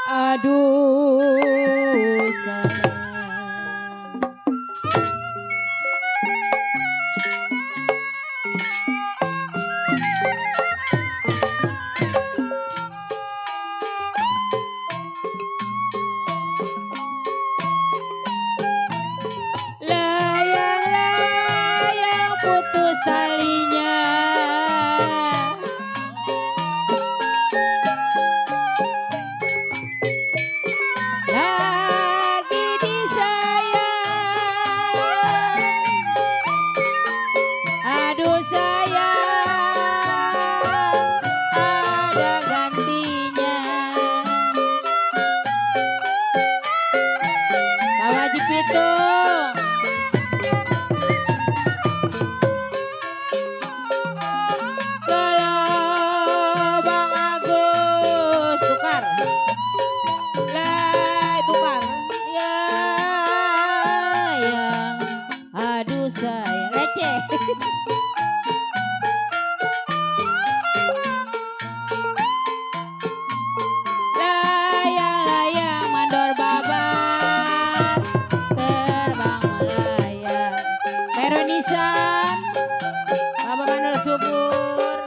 Aduh sayang. Layang-layang putus talinya. Lagi disayang. Aduh sayang, ada gantinya. Pak Haji Pitung. Kalau Bang Agus tukar. Lah tukar. Ya yang aduh sayang receh. Layang-layang mandor babar terbang melayang. Peronisan Bapak Mandor subur.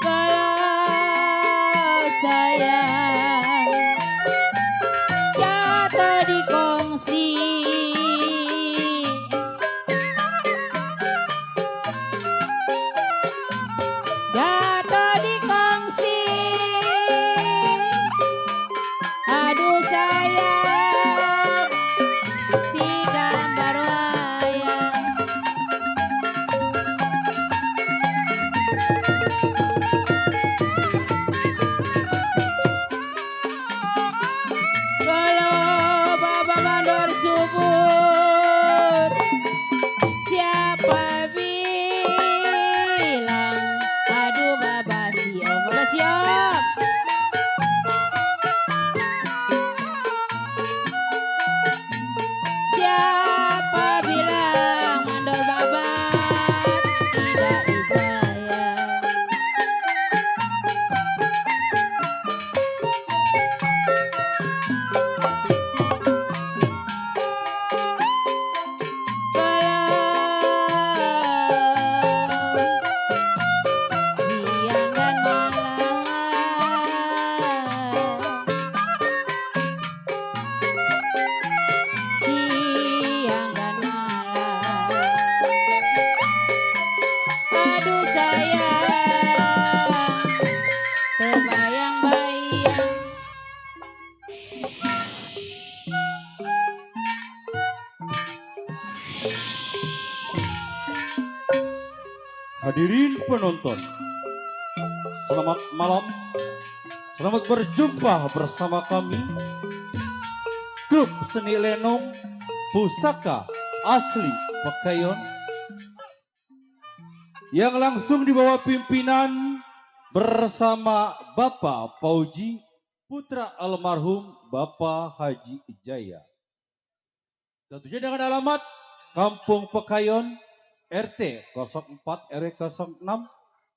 Kalau sayang jatuh di kongsi. Jatuh di kongsi. Aduh sayang, di gambar wayang. Kalau Bapak Mandor subur, siapa bilang aduh Bapak siom, Bapak siom. Siapa bilang mandor babat tidak disayang. Siang dan malam, siang dan malam. Aduh sayang, terbayang-bayang. Hadirin penonton, selamat malam. Selamat berjumpa bersama kami, grup seni lenong pusaka asli Pekayon, yang langsung di bawah pimpinan bersama Bapak Pauji, putra almarhum Bapak Haji Jaya. Tentunya dengan alamat Kampung Pekayon, RT 04 RW 06,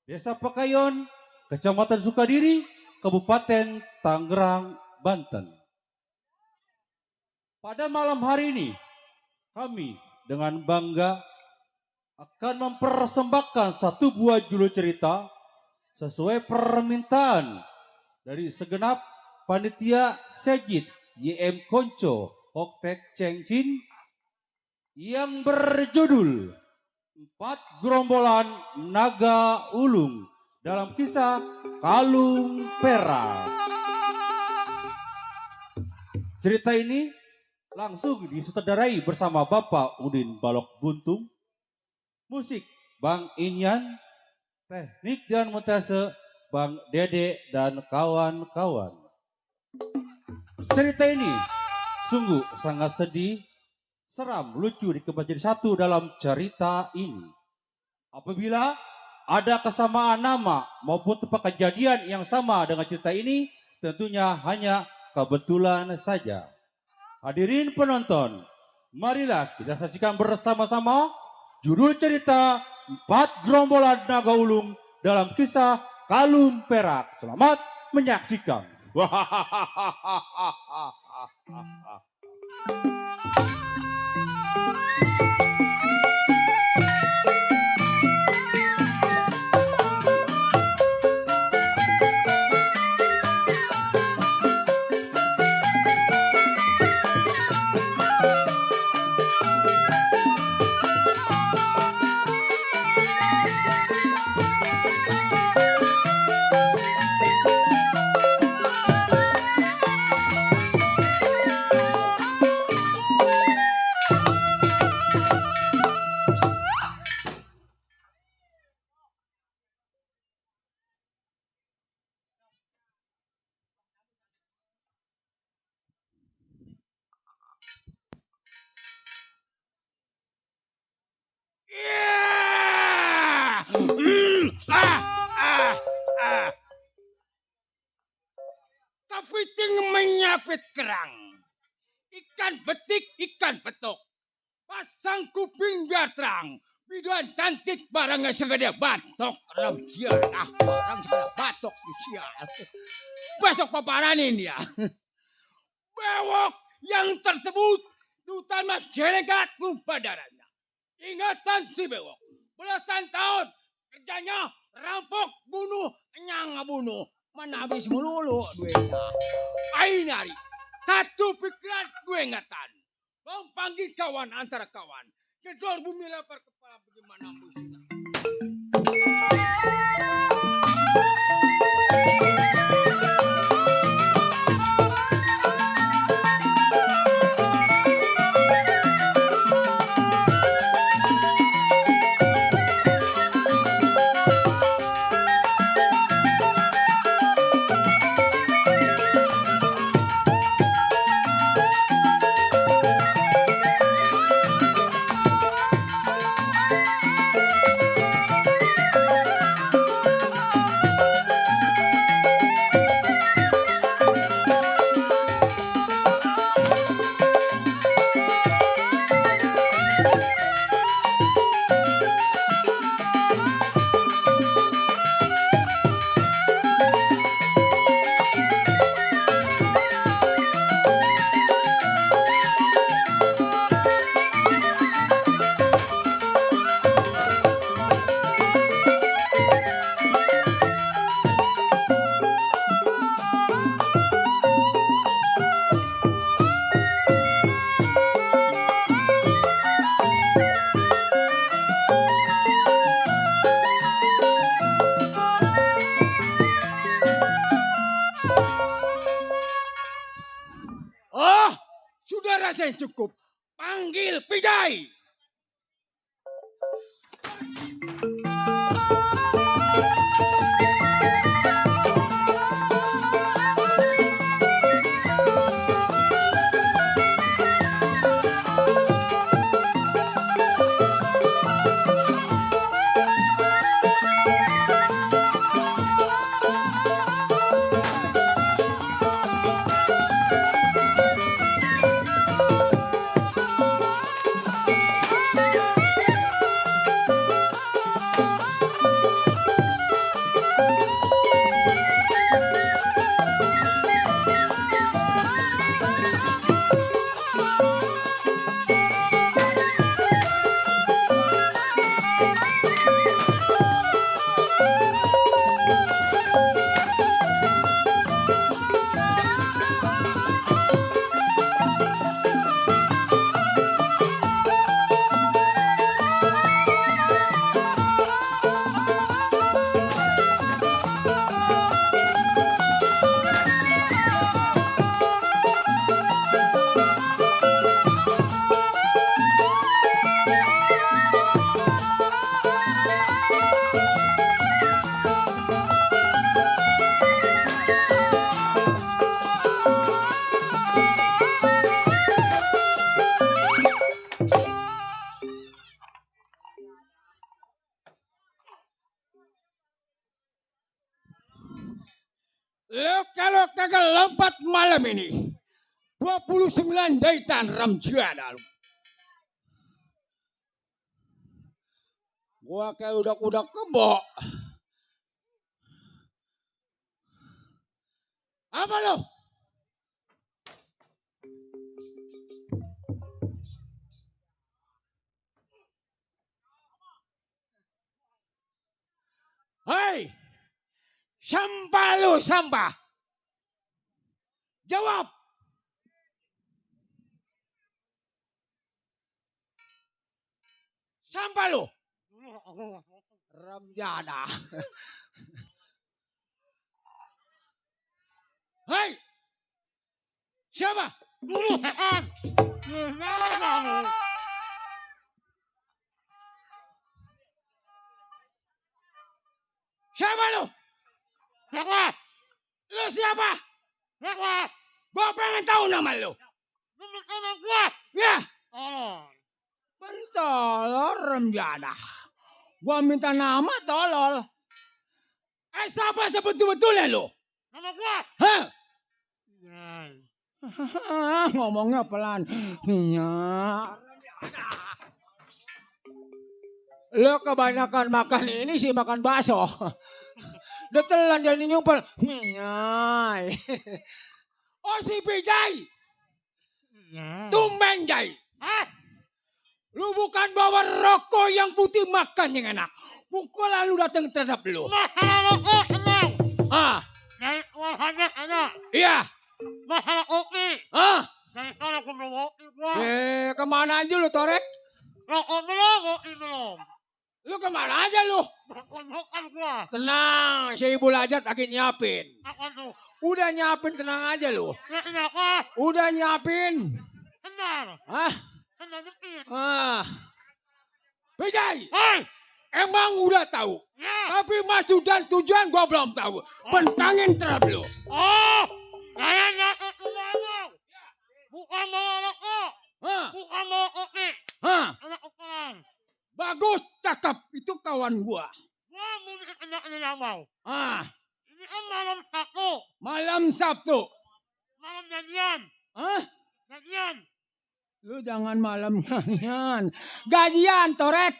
Desa Pekayon, Kecamatan Sukadiri, Kabupaten Tangerang, Banten. Pada malam hari ini, kami dengan bangga akan mempersembahkan satu buah judul cerita sesuai permintaan dari segenap panitia Sejid YM Konco Hoktek Cengcin yang berjudul Empat Gerombolan Naga Ulung dalam kisah Kalung Perak. Cerita ini langsung disutradarai bersama Bapak Udin Balok Buntung, musik Bang Inyan, teknik dan montase Bang Dede dan kawan-kawan. Cerita ini sungguh sangat sedih, seram, lucu dikemas jadi satu dalam cerita ini. Apabila ada kesamaan nama maupun tempat kejadian yang sama dengan cerita ini, tentunya hanya kebetulan saja. Hadirin penonton, marilah kita saksikan bersama-sama judul cerita Empat Gerombolan Naga Ulung dalam kisah Kalung Perak. Selamat menyaksikan. Kepiting menyapit kerang. Ikan betik, ikan betok. Pasang kuping biar terang. Biduan cantik barangnya segede batok. Lemcian barang segede batok. Sial. Besok paparanin dia. Bewok yang tersebut utama jelegat lupa darahnya. Ingatan si bewok. Belasan tahun kerjanya rampok, bunuh, bunuh. Mana habis melulu duitnya. Aing nyari. Satu pikiran gue ingatan. Bang panggil kawan antara kawan. Kedor bumi lapar kepala bagaimana musiknya. Sudah rasanya cukup. Panggil Pijay. Lo kalau kagak lompat malam ini 29 jahitan ramjian. Gua kayak udah kebo. Siapa lo? Hei, sampah lo, sampah. Jawab. Sampah lo. Ramjana. Hei, siapa? Siapa lo? Lo siapa? Gua pengen tahu nama lo. Ya. Pentolol Remjana. Gua minta nama tolol. Siapa sebetul-betulnya lo? Nama gua. Hah? Ngomongnya pelan. Lo kebanyakan makan ini sih makan bakso. Udah telan jadi nyumpel. Oh si Bijay. Tumben Jay. Hah? Lu bukan bawa rokok yang putih makan yang enak. Pukul lalu datang terhadap lu. Masalah rokok tenang. Ah. Dari hanya ada. Iya. Masalah kopi. Ah. Dari sana aku belum kopi gua. Kemana aja lu Torek? Rokok belum, kopi belum. Lu kemana aja lu? Berkonyokan gua. Tenang, si Ibu Lajat lagi nyiapin. Apa tuh? Udah nyiapin, tenang aja lu. Kenapa? Udah nyiapin. Benar. Hah? Benar dikit. Bijay, Hei. emang udah tahu. Ya. Tapi maksud dan tujuan gua belum tahu. Bentangin terhadap lu. Oh. Saya nyata semuanya. Bukan mau rokok. Hah? Bukan mau kopi. Hah? Anak ukuran. Bagus, cakep. Itu kawan gua. Gua mungkin anaknya yang mau. Ini kan malam Sabtu. Malam Sabtu. Malam gajian. Gajian. Lu jangan malam gajian. Gajian, Torek.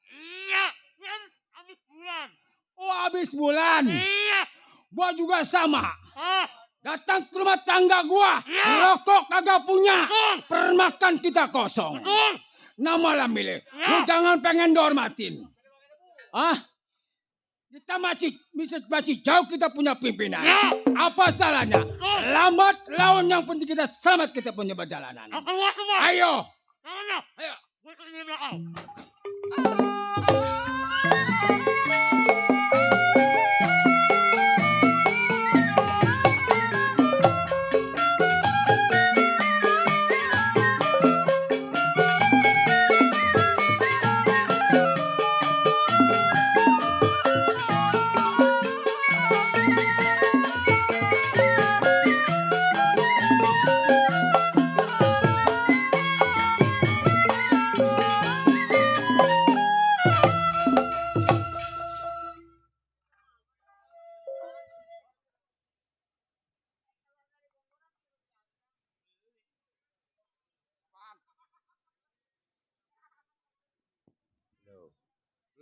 Iya. Kan habis bulan. Oh, habis bulan. Iya. Gua juga sama. Datang ke rumah tangga gua. Ya. Rokok kagak punya. Betul. Permakan kita kosong. Betul. Nah malam milih. Ya. Lu jangan pengen dihormatin. Kita masih jauh kita punya pimpinan. Ya. Apa salahnya? Lambat laun yang penting kita selamat kita punya perjalanan. Aku keluar semua. Ayo. Mana? Ayo. Gue ikut di belakang.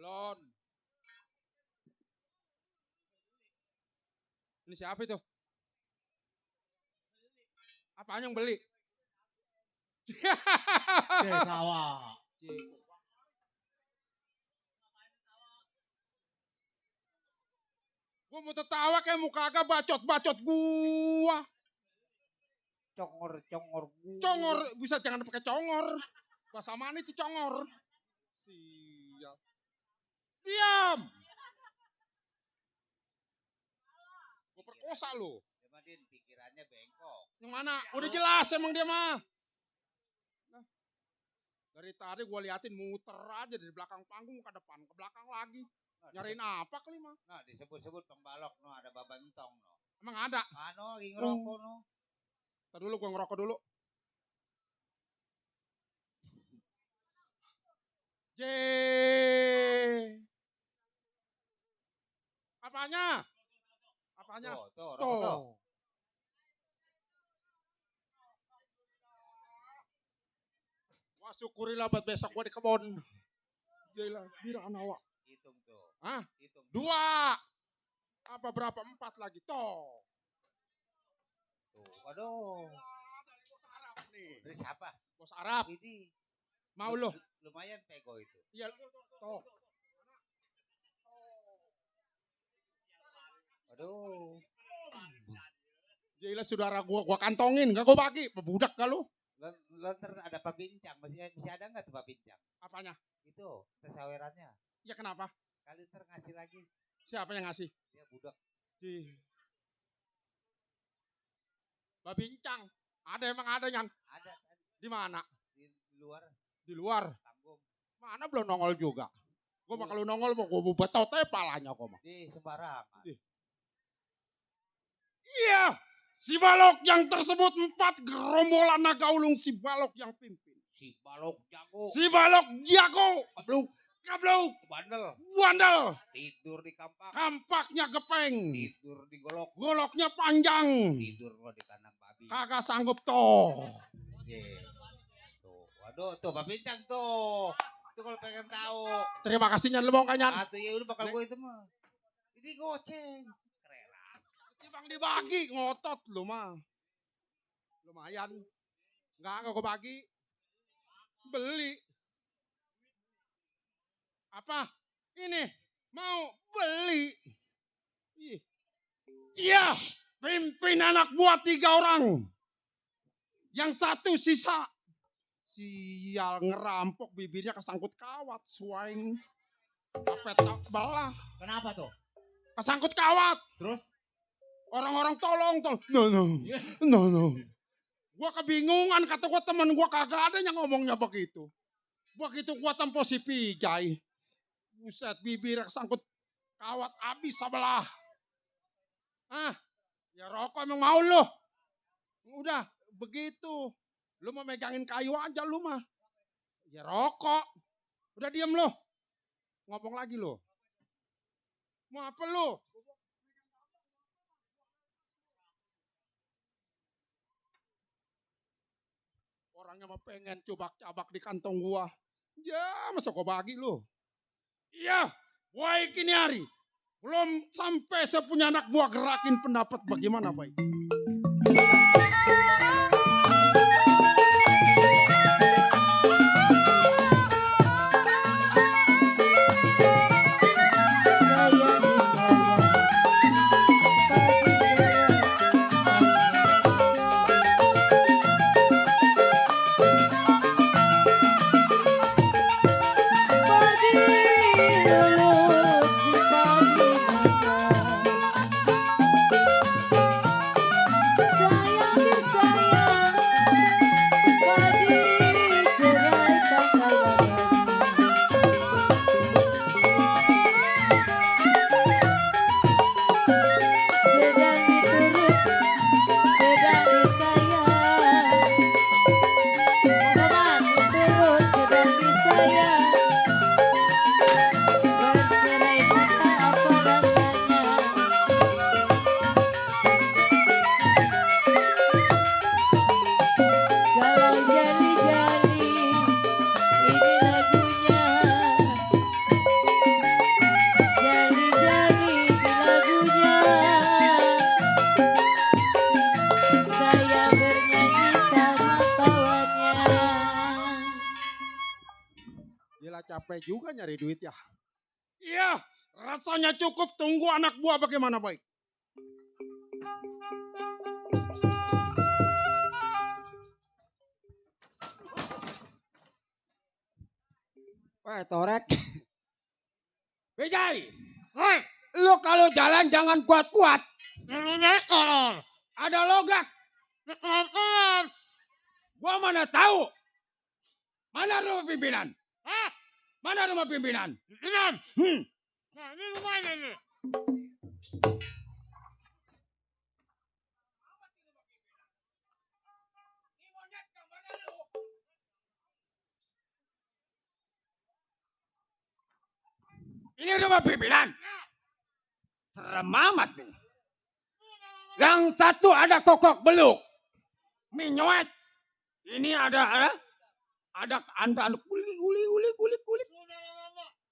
Lon. Ini siapa itu? Apaan yang beli? Sawah. Gua mau tertawa kayak muka agak bacot-bacot gua. Congor gua. Congor, bisa jangan pakai congor. Bahasa mana itu congor? Siap. Diam. Gua perkosa lu. Din, pikirannya bengkok. Yang mana? Udah jelas emang dia mah. Nah, dari tadi gua liatin muter aja dari belakang panggung ke depan, ke belakang lagi. Nyariin apa kali mah? Nah, disebut-sebut pembalok no, ada babantong no. Emang ada? Ano, lagi ngerokok no. Ntar dulu gua ngerokok dulu. J. Apanya? Apanya? Tuh. Wah syukurilah buat besok gua di kebon. Gila, biraan awak. Hitung tuh. Hah? Hitung. 2. Apa berapa? 4 lagi. Toh. Tuh, waduh. Nih, Dari siapa? bos Arab. Ini Mau lo? lumayan pego itu. Iya, tuh. Waduh. Jelas saudara gua kantongin, gak gua bagi. Budak kah lu? Lontar ada pabincang, masih ada nggak tuh pabincang? Apanya? Itu tesawerannya. Ya kenapa? Kali ntar ngasih lagi. Siapa yang ngasih? Dia budak. Di Babincang. Ada emang ada yang Ada di mana? di luar Di luar. tanggung. Mana belum nongol juga. Gua mah kalau nongol mau gua betote palanya kok mah. Di sembarangan. Iya, si balok yang tersebut 4 gerombolan naga ulung si balok yang pimpin. Si balok jago. Si balok jago, kabluk, bandel, Tidur di kampak. kampaknya gepeng, Tidur di golok. goloknya panjang, Tidur lo di kandang babi. kagak sanggup toh. Iya. Tuh, waduh, tuh pabincang tuh. Itu kalau pengen tahu. Terima kasihnya lu mau kanyan. Ah, tuh ya udah bakal gue itu mah. Ini goceng. Keren. Bang dibagi ngotot lu mah. Lumayan. Enggak gue bagi. Beli. Apa? Ini mau beli. Ih. Iya, pimpin anak buah 3 orang. Yang 1 sisa. Sial ngerampok bibirnya kesangkut kawat. Swine. Apa tak belah. Kenapa tuh? Kesangkut kawat. Terus? Orang-orang tolong. No. Gua kebingungan, kata gua temen gua kagak ada yang ngomongnya begitu. Begitu gua tempo si Pijay. Buset, bibir kesangkut kawat abis sebelah. Ah, ya rokok emang mau lu. Udah, begitu. Lu mau megangin kayu aja lu mah. Ya rokok. Udah diem lu. Ngomong lagi lu. Mau apa lu? Orangnya mah pengen cobak-cabak di kantong gua. Ya, masa gua bagi lu. Iya, baik ini hari. Belum sampai saya punya anak buah gerakin pendapat bagaimana baik. Capek juga nyari duit ya. Iya, rasanya cukup, tunggu anak buah bagaimana baik. Wah, torek. Wijay, lu kalau jalan jangan kuat-kuat. Ada logat. Gua mana tahu. Mana rumah pimpinan? Hah? Mana rumah pimpinan? Pimpinan? Nah, ini rumahnya nih. Ini rumah pimpinan. Serem amat nih. Yang satu ada kokok beluk. Minyoet. Ini ada kulit.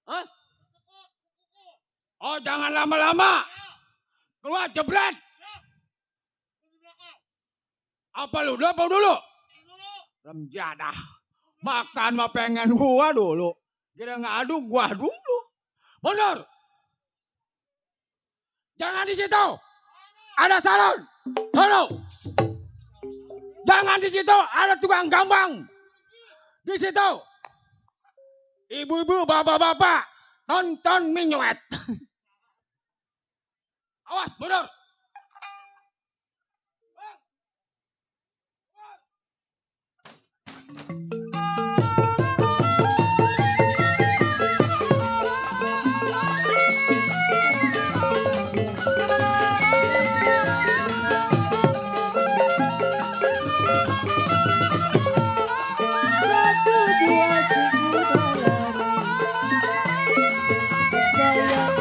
Hah? Oh, jangan lama-lama. Keluar jebret. Apa lu dulu apa dulu? Remjadah. Makan mah pengen gua dulu. Kira ngadu gua dulu. Mundur. Jangan di situ. Ada salon. Tolong. Jangan di situ. Ada tukang gambang. Di situ. Ibu-ibu, bapak-bapak. Nonton minuet. Awas, mundur. Satu dua suku dalam saya tidak sama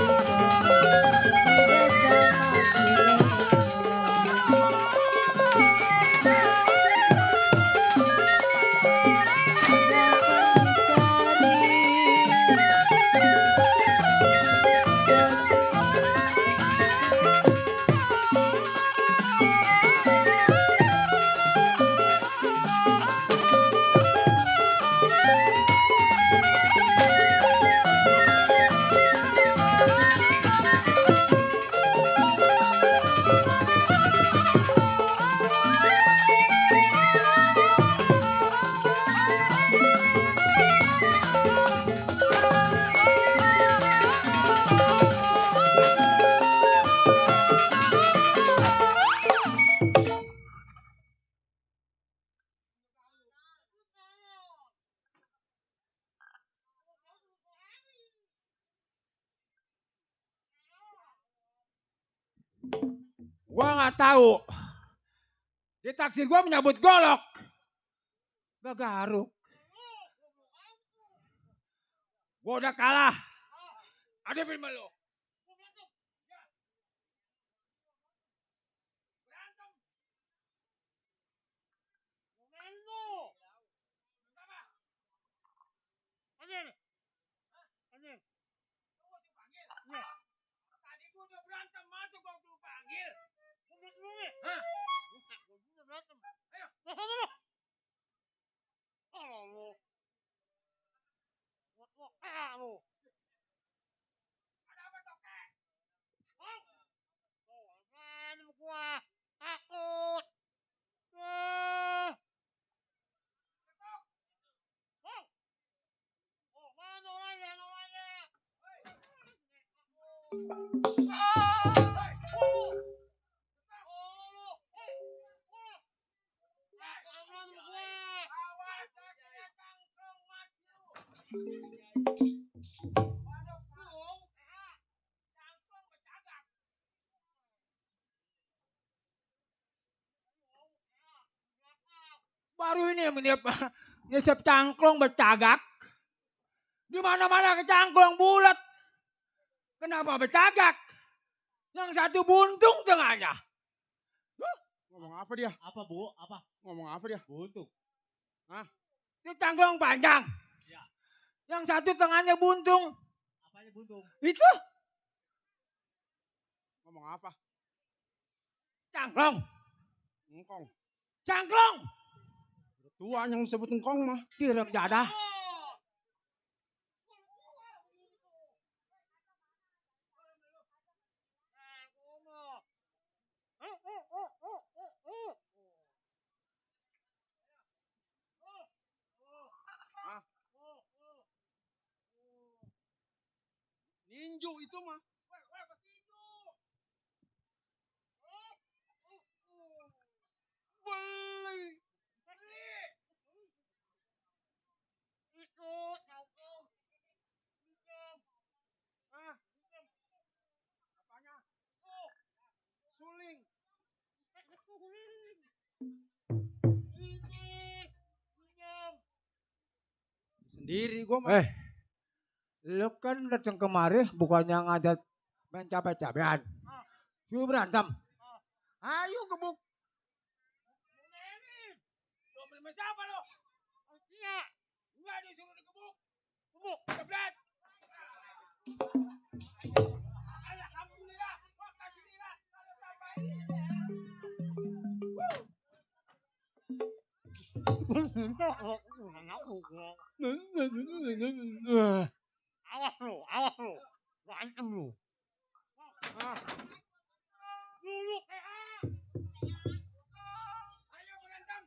Gua nggak tahu. Di taksi gua menyambut golok. Gak garuk. Gua udah kalah. Ada film lo. Tadi gua udah berantem masuk gua tuh panggil. Hah? Ayo. Ada apa toke? Takut. Mana orangnya? Awas saya cangkong maju. Cangkong bercagak. Baru ini nyesep cangklong bercagak. Di mana-mana ke cangklong bulat. Kenapa bercagak? Yang satu buntung tengahnya. Ngomong apa dia? Apa bu? Apa? Ngomong apa dia? Buntung. Itu cangklong panjang. Ya. Yang satu tengahnya buntung. Apanya buntung? Itu Ngomong apa? cangklong. Engkong. Cangklong. Udah tua yang disebut engkong mah. Direm jadah. Ninju itu mah. Beli. Apanya? Suling. Sendiri gua mah. Lu kan datang kemari bukannya ngajak main capek-capekan. Yuk berantem. Ayo gebuk. Lu main siapa lo? Iya. Enggak disuruh digebuk. Gebuk. Jebret. Alhamdulillah. Makasih kalau sampai. Awas lu, awas lu. Gua ancam lu. Lu Ayo berantem.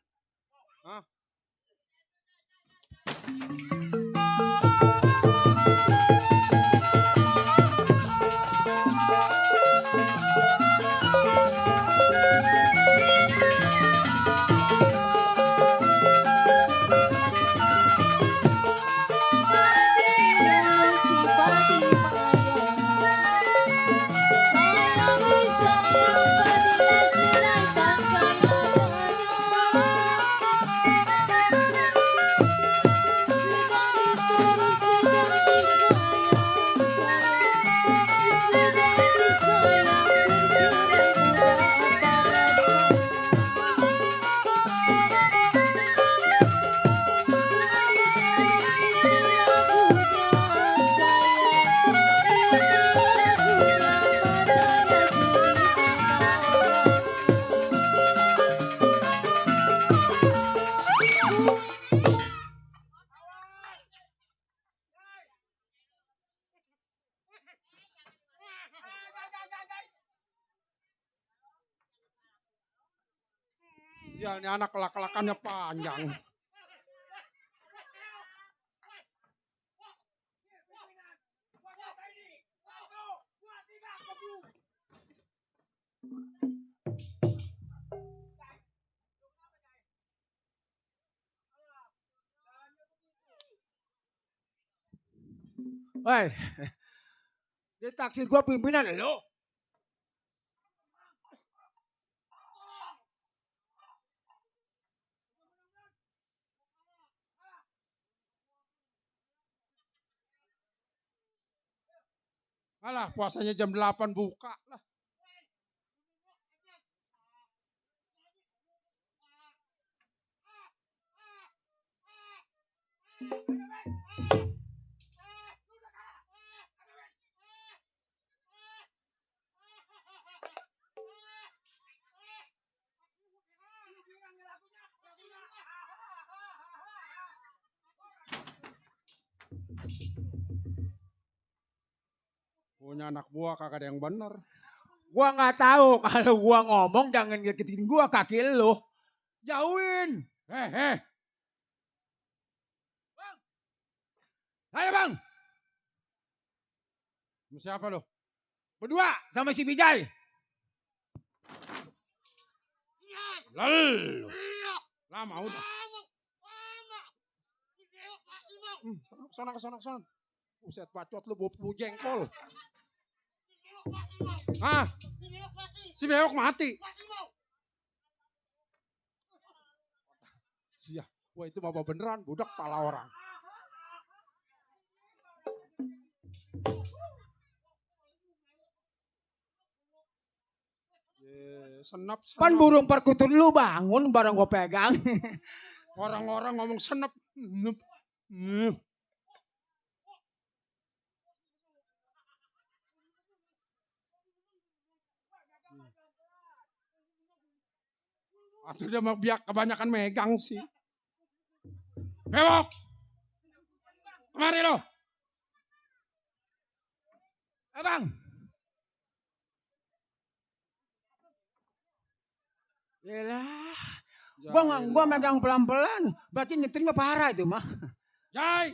Sial, ini anak kelak-kelakannya panjang. Woi, ditaksir gua pimpinan lo. Alah, puasanya jam 8 buka lah. Punya anak buah kagak ada yang bener. Gua nggak tahu kalau gua ngomong jangan ngeketin gua kaki lo. Jauhin. Bang. Ayo bang. Sama siapa lo? Berdua sama si Bijay. Lalu. Lama udah. Kesana. Buset, bacot lu bau jengkol. Hah? Si bewok mati. Siap. Wah, itu bapak beneran budak pala orang. Senap. Pan burung perkutut lu bangun bareng gua pegang. Orang-orang ngomong senep. Atau dia mau biak kebanyakan megang sih. Bewok. Kemari lo. Abang. Yalah. Gua megang pelan-pelan. Berarti nyetirnya parah itu mah. Jai.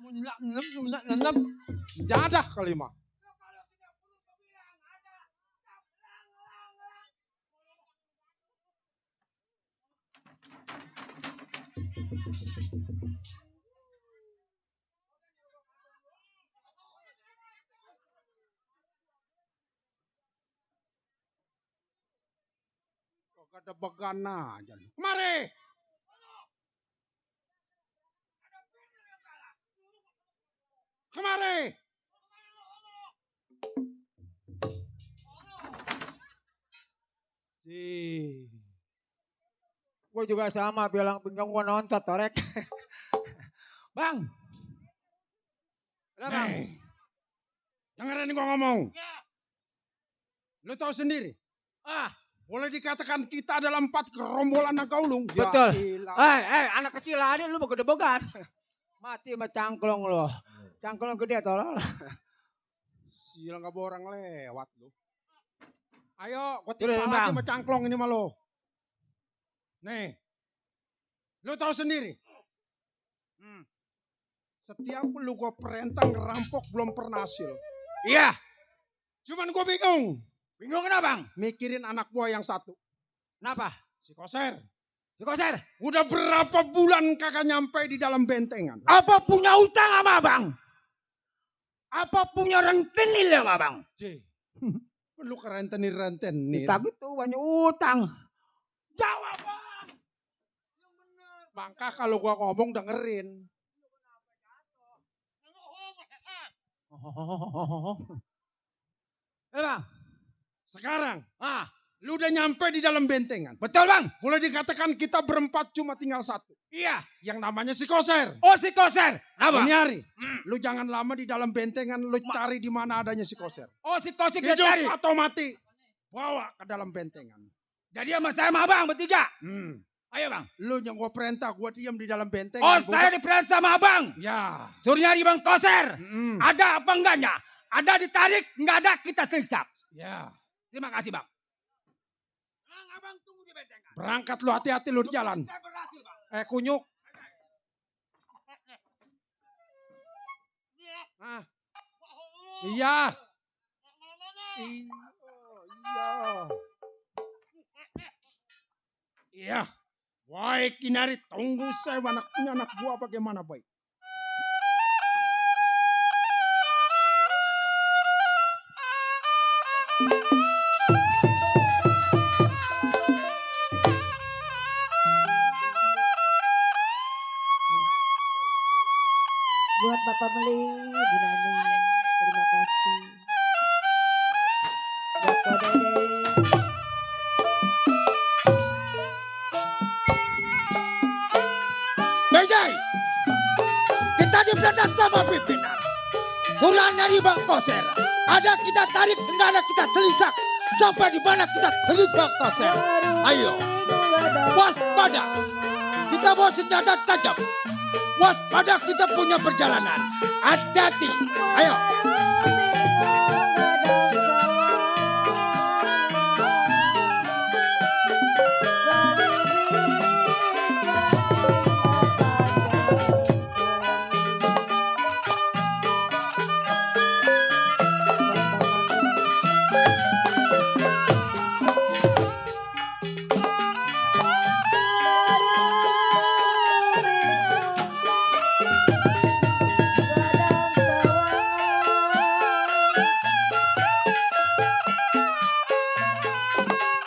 Mau nyelap. Jadah kali mah. Kok ada begana aja. Kemari. Gue juga sama bilang pinggang gua nontot torek. Bang. Ada bang. Dengerin gua ngomong. Lu tahu sendiri. Boleh dikatakan kita adalah 4 gerombolan Nagaulung. Ya Betul. ilah. Anak kecil aja lu mau gede-began. Mati sama cangklong lo. Cangklong gede tolol. Sial nggak borang lewat lu. Ayo, gue Udah, timpal Bang. lagi sama cangklong ini mah lo. Nih, lu tahu sendiri. Setiap lu gue perintah ngerampok belum pernah hasil. Iya. Cuman gue bingung. Bingung kenapa bang? Mikirin anak buah yang satu. Kenapa? Si Koser. Si Koser. Udah berapa bulan kagak nyampe di dalam bentengan. Apa punya utang sama abang? Apa punya rentenil sama abang? Cih, lu kerentenir-rentenir. Kita gitu banyak utang. Jawab bang. Bangka kalau gua ngomong dengerin. Bang. Sekarang, lu udah nyampe di dalam bentengan. Betul bang. Boleh dikatakan kita berempat cuma tinggal satu. Iya. Yang namanya si Koser. Oh si Koser. Kenapa? Ini hari, lu jangan lama di dalam bentengan, lu cari di mana adanya si Koser. Oh si Koser kita Hidup cari. atau mati, bawa ke dalam bentengan. Jadi sama saya sama abang bertiga. Ayo bang. Lu yang gua perintah, gua diam di dalam bentengan. Oh saya diperintah sama abang. Ya. Suruh nyari bang Koser. Mm. Ada apa enggaknya? Ada ditarik, enggak ada kita siksa. Ya. Terima kasih bang. Abang tunggu di bentengan. Berangkat lu, hati-hati lu di jalan. Saya berhasil bang. Kunyuk. Iya. Iya. Baik, Kinari, tunggu saya punya anak buah bagaimana baik. Buat Bapak Meli, Bu Nani, terima kasih. Buat Ko Dede. Bejai, kita diperintah sama pimpinan. Suruh nyari bang Koser. Ada kita tarik, enggak ada kita telinsak. Sampai di mana kita telik bang Koser. Ayo, waspada. Kita bawa senjata tajam. Waspada kita punya perjalanan. Hati-hati. Ayo.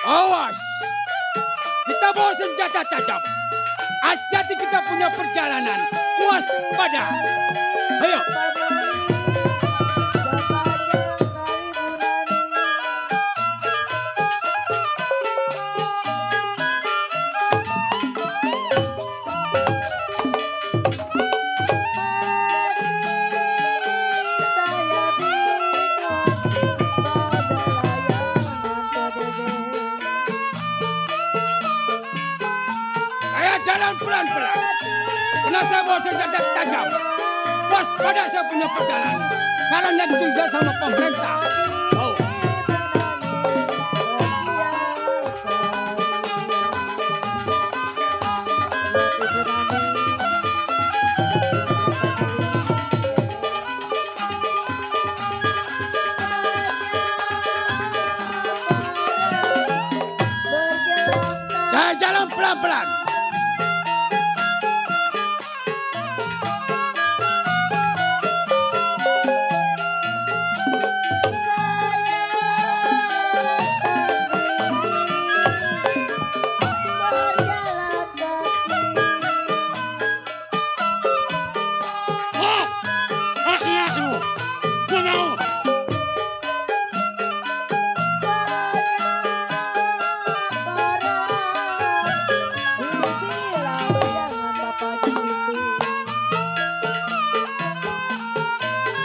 Awas. Kita bawa senjata tajam. Hati-hati kita punya perjalanan. Waspada. Ayo. Saya jalan pelan-pelan. Karena saya bawa senjata tajam. Waspada saya punya perjalanan. Karena juga sama pemerintah. Oh. Saya jalan pelan-pelan.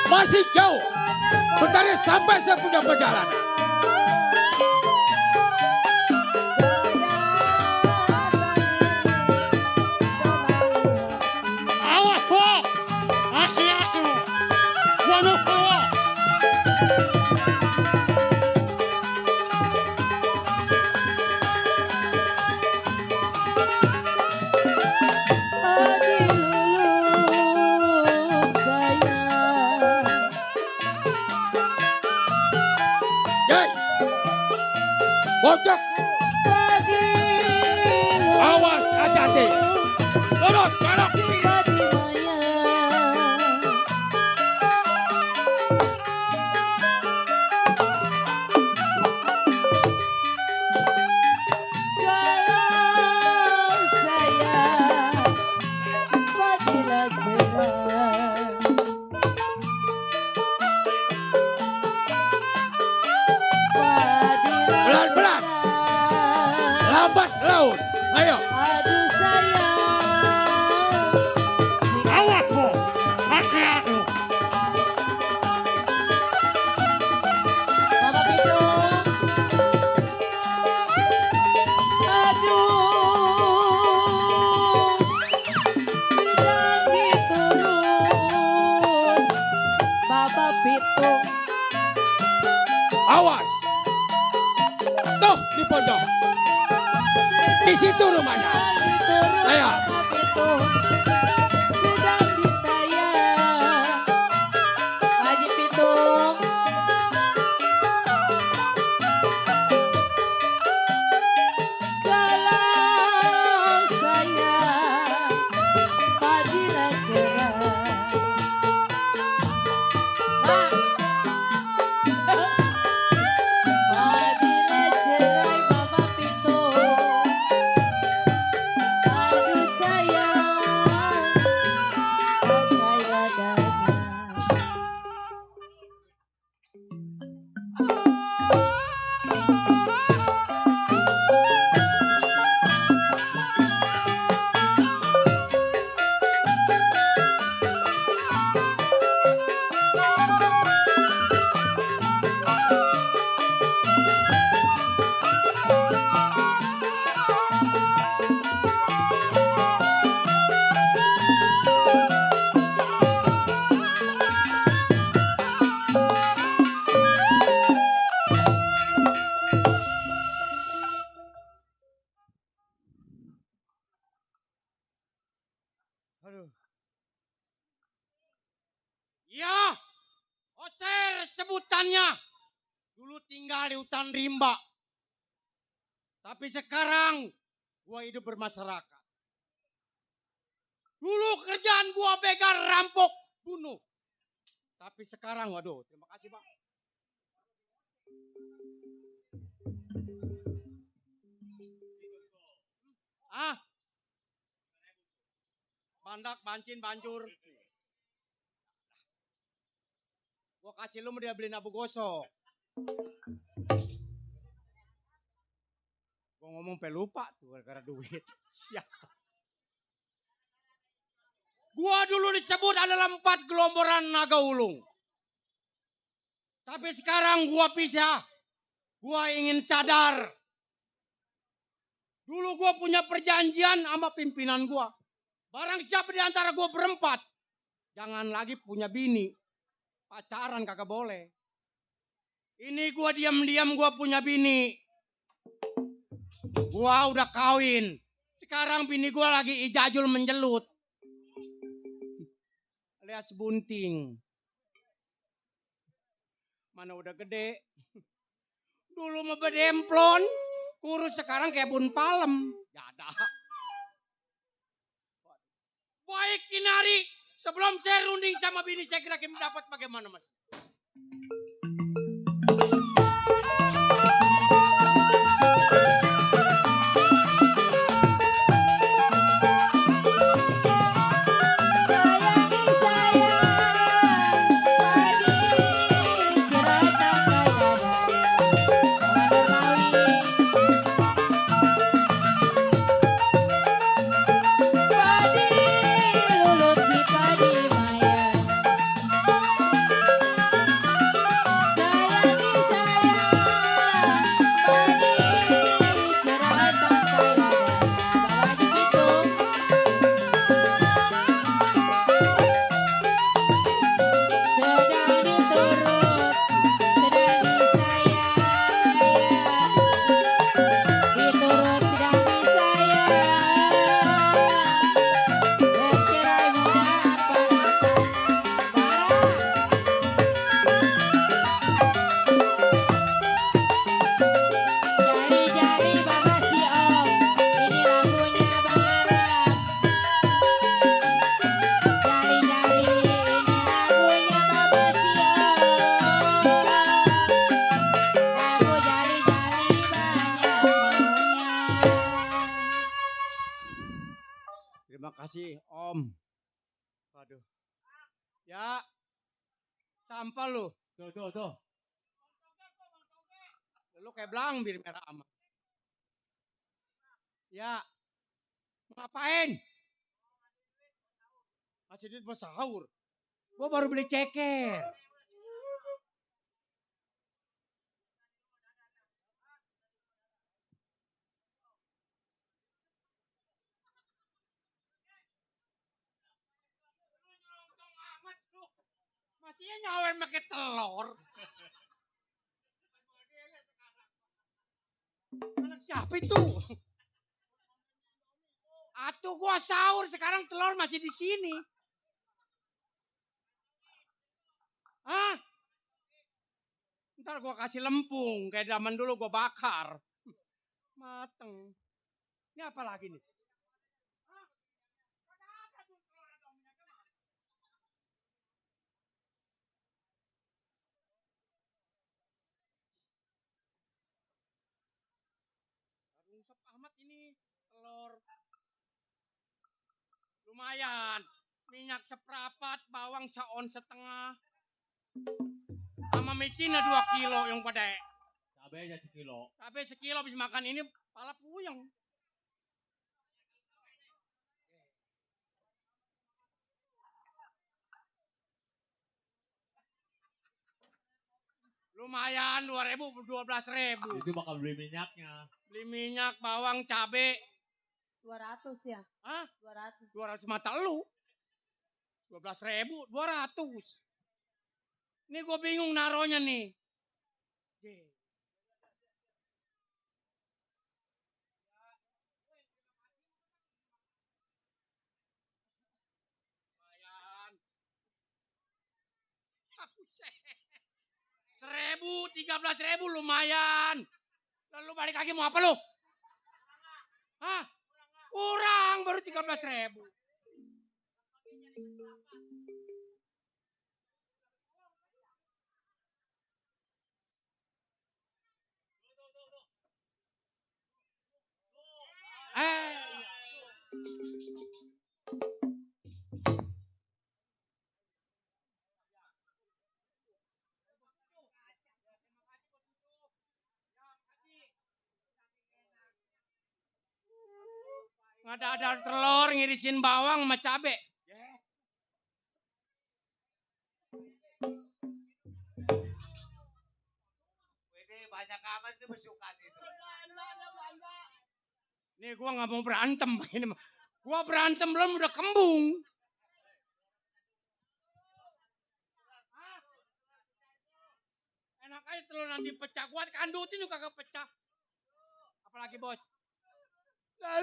Masih jauh. Bentar sampai saya punya perjalanan. Pelan-pelan. Lambat laun. Ayo. Aduh sayang. Awas po. Hati-hati. Bapak Pitung. Aduh. Sedang diturun. Bapak Pitung. Awas. Tuh di pojok. Di situ rumahnya. Ayo. Sedang disayang Haji Pitung. Kalau sayang Fadilah cerah. Mak. Fadilah cerai Bapak Pitung. Aduh sayang, pakai dadanya. Ya, Oser sebutannya. Dulu tinggal di hutan rimba. Tapi sekarang gua hidup bermasyarakat. Dulu kerjaan gua begal, rampok, bunuh. Tapi sekarang, waduh, terima kasih Pak. Ah, bandak, bancin, bancur. Gua kasih lu dia beliin abu gosok. Gua ngomong pelupa tuh gara-gara duit. Siapa? Gua dulu disebut adalah 4 gelomboran naga ulung. Tapi sekarang gua pisah. Gua ingin sadar. Dulu gua punya perjanjian sama pimpinan gua. Barang siapa di antara gua berempat, jangan lagi punya bini. Pacaran kagak boleh. Ini gua diam-diam gua punya bini. Gua udah kawin. Sekarang bini gua lagi ijajul menjelut. Alias bunting. Mana udah gede. Dulu mah bedemplon. Kurus sekarang kayak bun palem. Jada. Baik Kinari. Sebelum saya runding sama bini saya kira-kira mendapat bagaimana Mas? Sayangi sayang, padi cerita kaya dari padi lulut si padi maya. Waduh. Ya. Sampah lu. Tuh. Lu kayak belang bir merah amat. Ya. Ngapain? Masih duit mau sahur. Gua baru beli ceker. Masih nyawer pakai telur. Anak siapa itu? Atuh gua sahur sekarang telur masih di sini. Hah? Ntar gua kasih lempung kayak zaman dulu gua bakar. Mateng. Ini apa lagi nih? Rungsep amat ini telur. Lumayan. Minyak seprapat, bawang seon setengah. Sama micina 2 kilo yang pada. Cabai aja sekilo. Cabai sekilo habis makan ini pala puyeng. Lumayan 2.000, 12.000. Itu bakal beli minyaknya. Beli minyak, bawang, cabai. 200 ya? Hah? 200. 200 mata lu. 12.000, 200. Ini gue bingung naronya nih. Lumayan. 1.000, 13.000 lumayan. Lalu balik lagi mau apa lu? Hah? Kurang baru 13.000. Ada telur, ngirisin bawang sama cabe. Ini banyak amat itu besukan itu. Nih gua nggak mau berantem ini mah. Gua berantem belum udah kembung. Enak aja telur nanti pecah. Gua kandutin juga kagak pecah. Apalagi bos. Ya.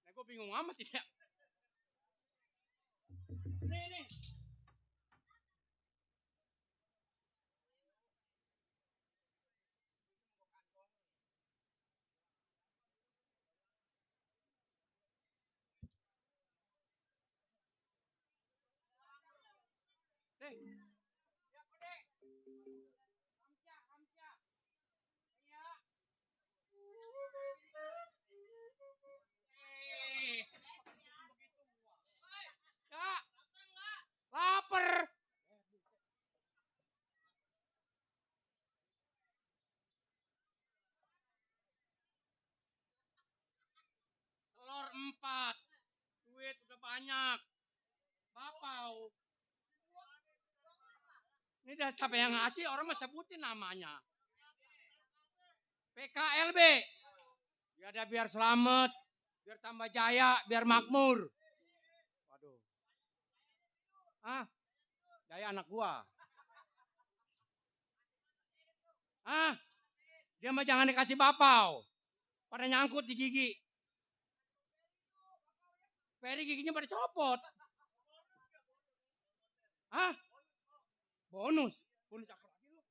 Nah, gue bingung amat ya. Nih. Kamsia. Iya. Ya. Laper. Telur 4. Duit udah banyak. Bapau. Ini dah siapa yang ngasih orang mah sebutin namanya. PKLB. Ya ada biar selamat, biar tambah jaya, biar makmur. Waduh. Ah, Jaya anak gua. Ah, dia mah jangan dikasih bapau. Pada nyangkut di gigi. Peri giginya pada copot. Hah? Bonus. Bonus apa lagi lu?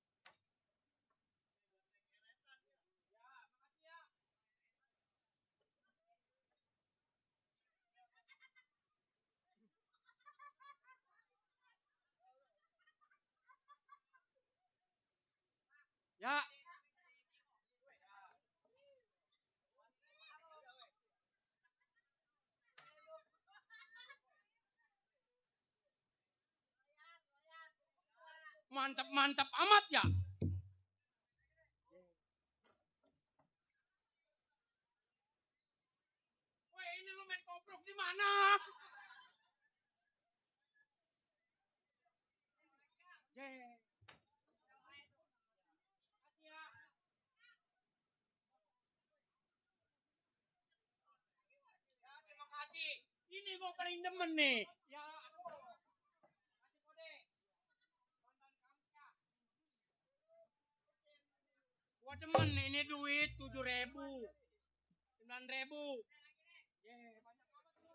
Ya. Mantap-mantap amat ya. Woi, ini lu main koprok di mana? Ya, terima kasih. Ini gua paling demen nih. Ya, aduh. Kasih kode. Gua demen nih, ini duit 7.000. 9.000. Banyak banget lu.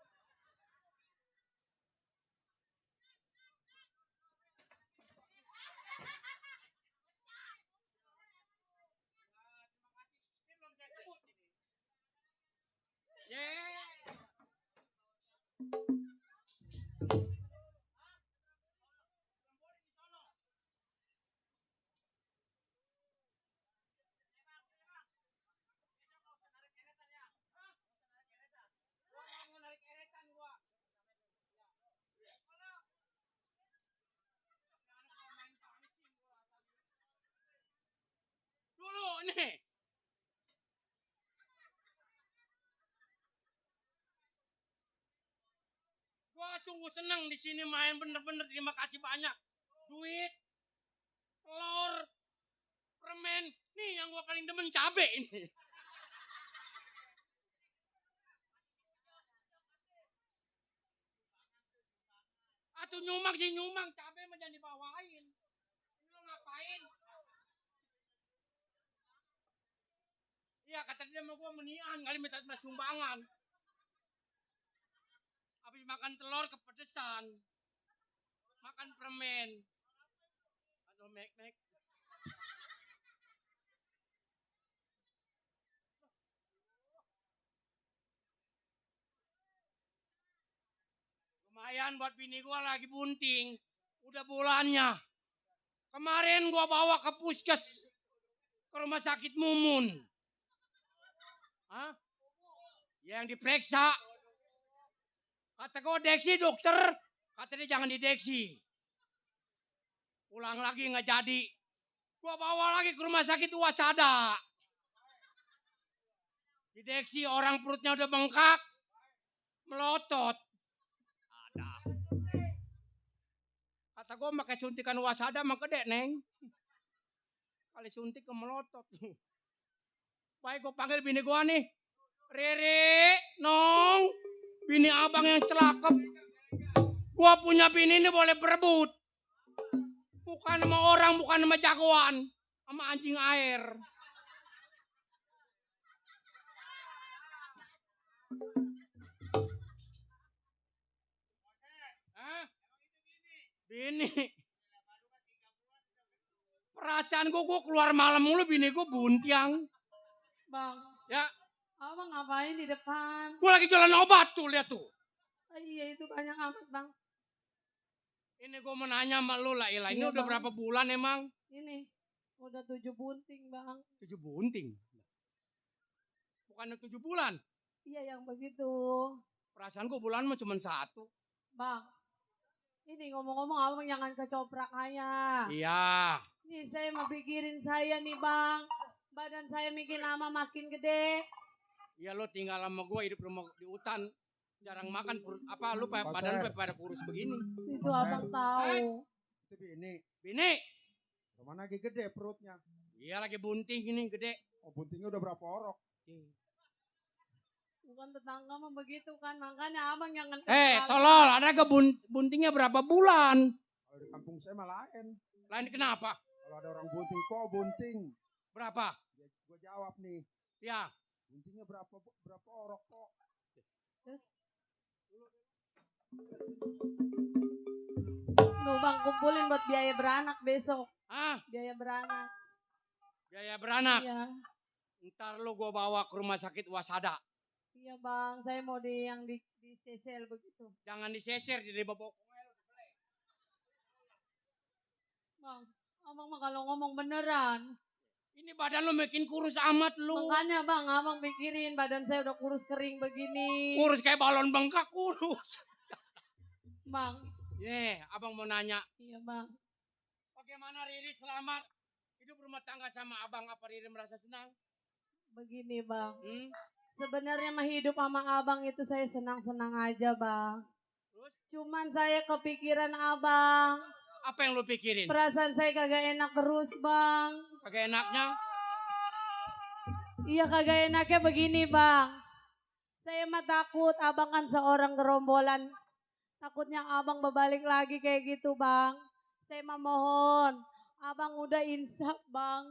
Ini belum saya sebut ini. Dulu nih. Gua sungguh senang di sini main bener-bener, terima kasih banyak. Duit, telur, permen, nih yang gua paling demen cabe ini. Atuh nyumbang sih nyumbang, cabe mah jangan dibawain. Ini lo ngapain? Iya kata dia sama gua menian kali minta sumbangan. Habis makan telur kepedesan. Makan permen. Aduh mek. Lumayan buat bini gua lagi bunting. Udah bulannya. Kemarin gua bawa ke puskes. Ke rumah sakit Mumun. Hah? Yang diperiksa. Kata gua deksi dokter. Kata dia jangan dideksi. Pulang lagi nggak jadi. Gua bawa lagi ke rumah sakit Wasada. Dideksi orang perutnya udah bengkak. Melotot. Ada. Kata gua pakai suntikan Wasada mah gede neng. Kali suntik ke melotot. Baik gua panggil bini gua nih. Rere, Nong. Bini abang yang celakep. Gua punya bini ini boleh berebut. Bukan sama orang, bukan sama jagoan. Sama anjing air. Hah? Bini. Perasaan gua keluar malam mulu bini gua buntiang. Bang, Ya, abang ngapain di depan? gua lagi jualan obat tuh, lihat tuh. Oh, iya itu banyak amat bang. Ini gua mau nanya sama lu lah, Ila. Ini Iya, udah Bang. berapa bulan emang? Ini udah 7 bunting bang. 7 bunting. Bukan 7 bulan. Iya yang begitu. Perasaan gua bulan mah cuma 1. Bang, ini ngomong-ngomong abang jangan kecoprak aja. Iya. Nih saya mau pikirin saya nih bang. Badan saya makin lama makin gede. Ya lo tinggal sama gua hidup rumah di hutan. Jarang makan apa lu badan lu pada kurus begini. Itu abang tahu. Itu bini. Bini. Kemana lagi gede perutnya? Iya lagi bunting gini gede. Oh buntingnya udah berapa orok? Bukan tetangga mah begitu kan. Makanya abang jangan Tolol, ada ke buntingnya berapa bulan? Kalau di kampung saya mah lain. Lain kenapa? Kalau ada orang bunting, kok bunting? Berapa? Gue jawab nih. Ya. Buntingnya berapa orok kok? Terus Nuh bang, kumpulin buat biaya beranak besok. Ah, Biaya beranak. biaya beranak. Iya. Ntar lu gua bawa ke rumah sakit Wasada. Iya bang, saya mau di sesel begitu. Jangan diseser jadi bobok. Bang, abang mah kalau ngomong beneran. Ini badan lu makin kurus amat lu. Makanya bang, abang pikirin badan saya udah kurus kering begini. Kurus kayak balon bengkak kurus. Bang, Nih, abang mau nanya. iya bang. Bagaimana Riri selamat hidup rumah tangga sama abang? Apa Riri merasa senang? Begini bang. Hmm? Sebenarnya mah hidup sama abang itu saya senang-senang aja bang. Terus? Cuman saya kepikiran abang. Apa yang lu pikirin? Perasaan saya kagak enak terus bang. Kagak enaknya? Iya kagak enaknya begini bang. Saya mah takut abang kan seorang gerombolan. Takutnya abang berbalik lagi kayak gitu bang. Saya mah mohon. Abang udah insaf bang.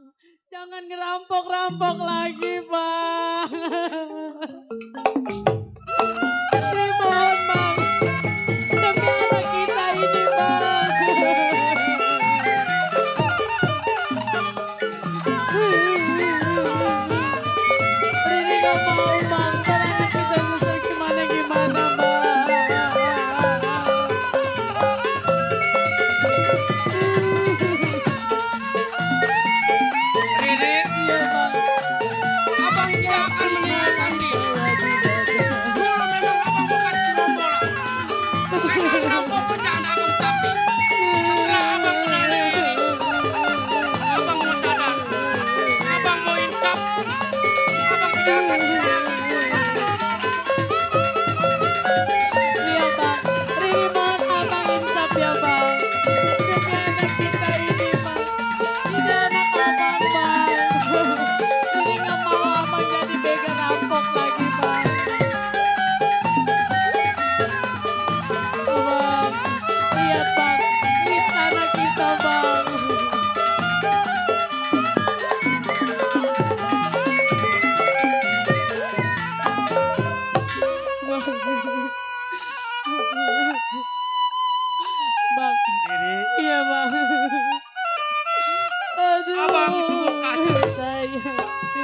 Jangan ngerampok-rampok lagi bang. Saya mohon bang. Demi anak kita ini bang. Rini gak mau bang. Ntar anak kita susah gimana-gimana bang. Riri, Iya bang. abang tidak akan meninggalkan dia. Dulu memang abang bekas gerombolan. Memang rampok pecahan abang tapi. Setelah abang kenal Riri, abang mau sadar. Abang mau insaf. Abang tidak akan Iya bang, Rini mohon abang insaf ya bang. Demi anak kita ini bang. Ini anak abang bang. Rini gak mau abang jadi begal rampok lagi bang. Bang, lihat bang, lihat anak kita bang. Bang, iya bang. Aduh, Abang sungguh kasar. sayang.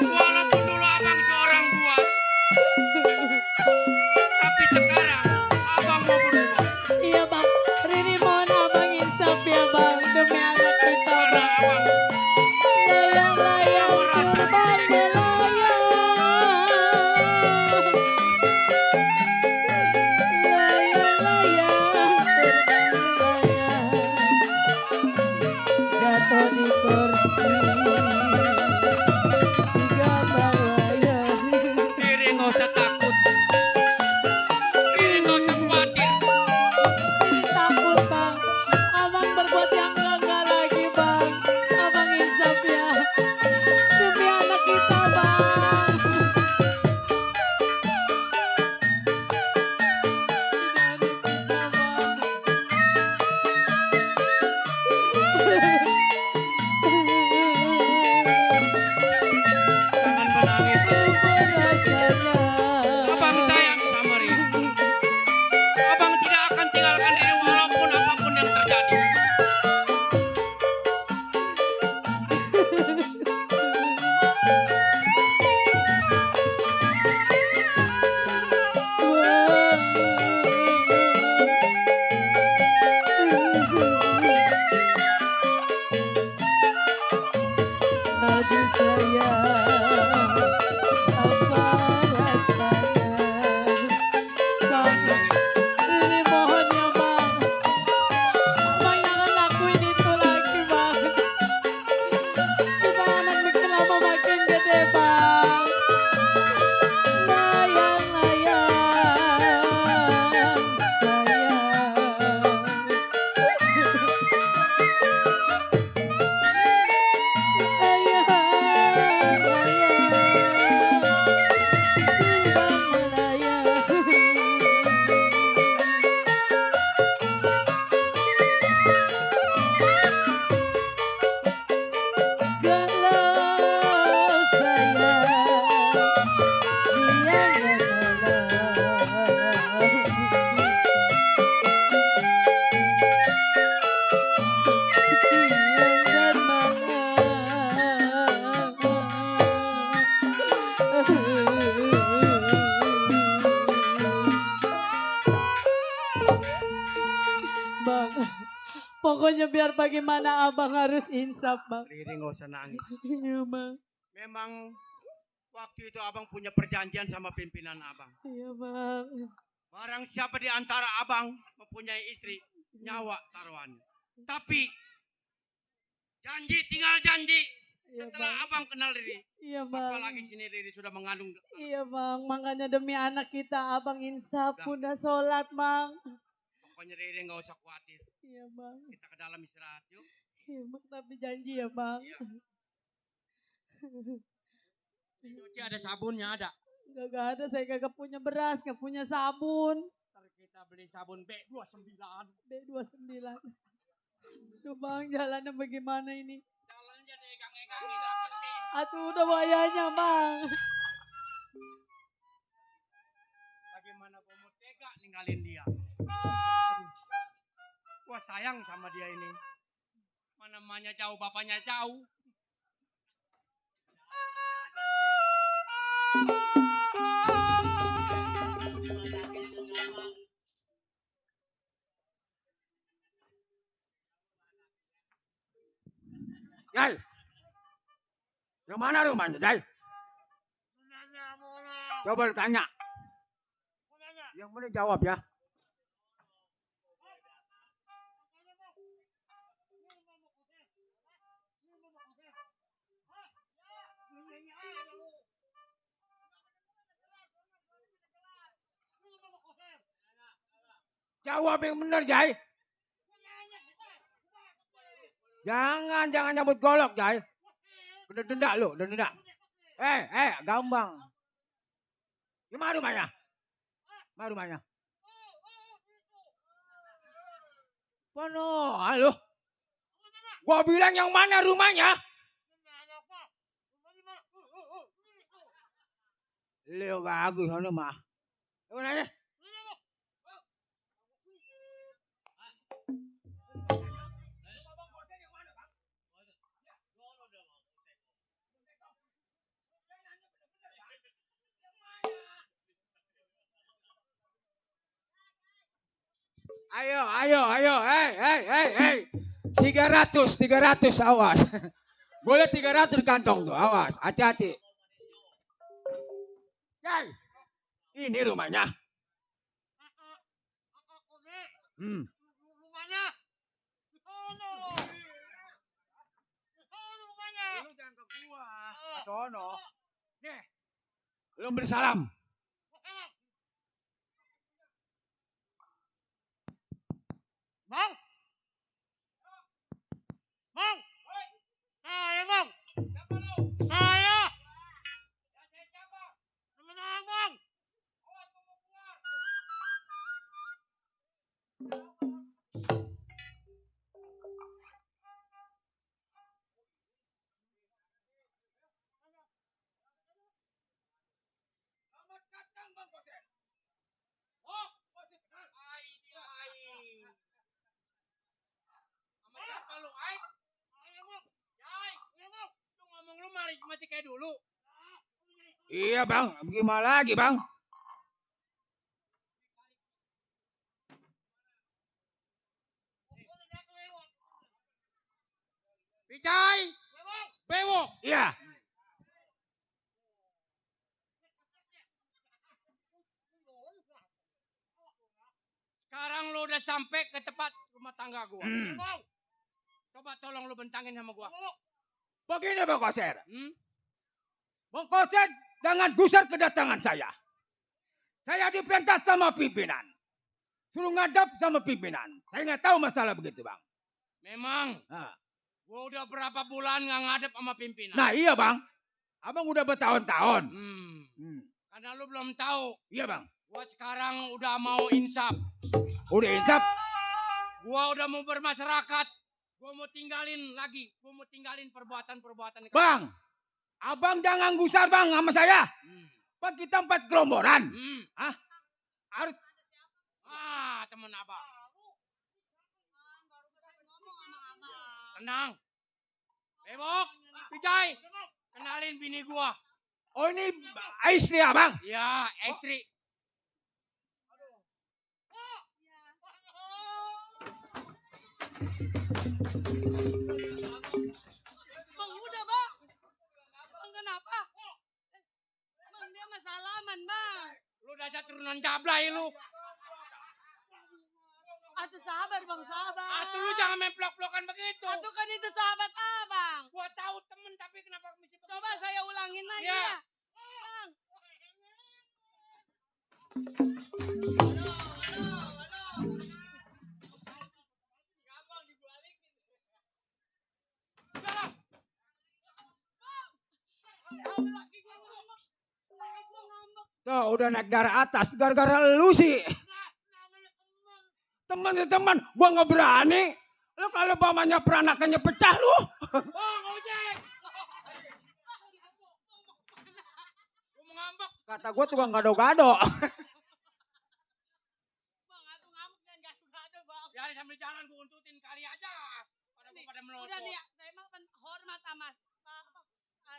Walaupun dulu abang seorang buat, tapi sekarang abang mau berubah. Iya bang, Rini mohon abang insaf ya bang. Demi anak kita Karena bang. abang Layang-layang terbang melayang. Layang-layang terbang melayang. Jatuh di kursi. Gambar Bang, pokoknya biar bagaimana abang harus insaf bang. Riri nggak usah nangis. Iya bang. Memang waktu itu abang punya perjanjian sama pimpinan abang. Iya bang. Barang siapa di antara abang mempunyai istri, nyawa taruhannya. Tapi janji tinggal janji. Iya Setelah bang. abang kenal Riri, Iya bang. apalagi sini Riri sudah mengandung. Iya bang, makanya demi anak kita abang insaf, udah sholat bang. Pokoknya Riri nggak usah khawatir. Iya bang. Kita ke dalam istirahat yuk. Iya bang, tapi janji ya bang. Iya. Di Doci ada sabunnya ada. Gak ada, saya kagak punya beras, gak punya sabun. Ntar kita beli sabun B29. B29. Aduh bang, jalannya bagaimana ini? Jalan aja egang-egangin dapet. Aduh udah bahayanya bang. Bagaimana gua mau tega ninggalin dia. Aduh. Gua sayang sama dia ini. Mana mamanya jauh, bapaknya jauh. Jai. Yang mana rumahnya, Jai? Coba ditanya. Yang mana jawab ya? Jawab yang benar, Jai. Jangan nyambut golok, Jai. Udah denda lu, udah denda. Gampang. Gimana rumahnya? Mana rumahnya? Pono, halo. Gua bilang yang mana rumahnya? Leo bagus sana mah. Mana aja? Ayo, hei. 300 awas. Boleh 300 di kantong tuh, awas, hati-hati. Jai, ini rumahnya. Rumahnya. Rumahnya. Lu jangan ke gua, ke sono. Nih, lu beri salam. Bang! Bang! Saya bang! Saya! Temenang bang! Sama siapa lu, Ai? Jai, lu ngomong lu masih kayak dulu. Iya bang, gimana lagi bang? Picai, bewok. Iya. Sekarang lu udah sampai ke tempat rumah tangga gua. Coba tolong lu bentangin sama gua. Begini Bang Koser. Hmm? Bang Koser jangan gusar kedatangan saya. Saya diperintah sama pimpinan. Suruh ngadap sama pimpinan. Saya nggak tahu masalah begitu bang. Memang. Nah, Gua udah berapa bulan nggak ngadep sama pimpinan. nah iya bang. Abang udah bertahun-tahun. Karena lu belum tahu. Iya bang. Gua sekarang udah mau insaf. Udah insaf. Gua udah mau bermasyarakat. Gua mau tinggalin lagi. Gua mau tinggalin perbuatan-perbuatan. Bang, abang jangan gusar bang sama saya. Pak kita 4 gerombolan. Harus. Temen abang. Tenang. Bebok, Picai, kenalin bini gua. Oh ini istri abang. Ya, istri. Bang, udah bang. Bang kenapa? Bang dia masalaman bang. Lu dasar turunan jablay lu. Atuh sabar bang, sabar. Atuh lu jangan main pelok-pelokan begitu. Atuh kan itu sahabat abang. Gua tahu temen tapi kenapa mesti begitu? Coba saya ulangin lagi Ya. ya. Bang. Tuh udah naik darah atas gara-gara lu sih. Teman-teman, gua nggak berani. Lu kalau pamannya peranakannya pecah lu. Bang, ojek. Gua mau ngambek. Kata gua tukang gado-gado. Bang, aku ngamuk dan gado-gado bang. Biarin sambil jalan gua untutin kali aja. Pada melotot. Udah nih ya, saya emang hormat sama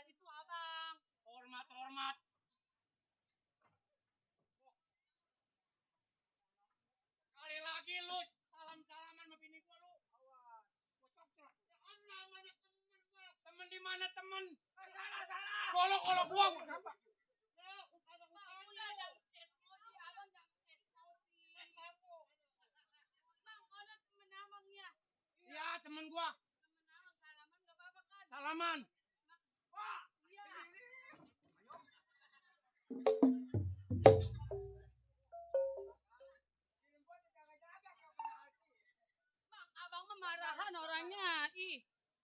itu abang. Hormat. Sekali lagi lu salam-salaman sama bini gua lu. Awas. Gua cokcok. Jangan namanya temen gua. Temen di mana temen? Salah. Golok gua. Iya, temen gua. Salaman. Bang, abang memarahan orangnya. Ih.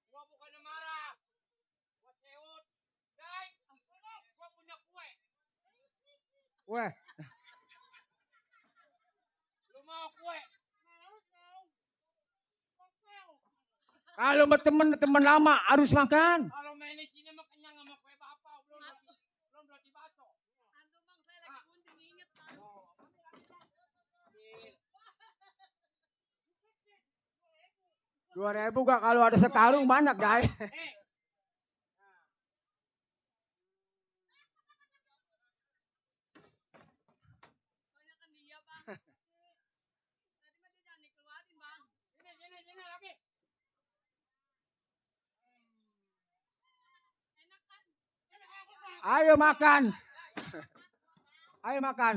Gua bukannya marah. Gua seut. Guys, gua punya kue. Weh, Lu mau kue? kalau sama temen lama harus makan. Kalau main di sini mah kenyang sama kue bapak. Belum roti bakso. Antum bang, saya lagi gunting inget. 2.000 gak kalau ada sekarung banyak guys. Banyakan dia bang. Tadi mah dia jangan dikeluarin bang. Sini lagi. Enak kan? Ayo makan. Ayo makan.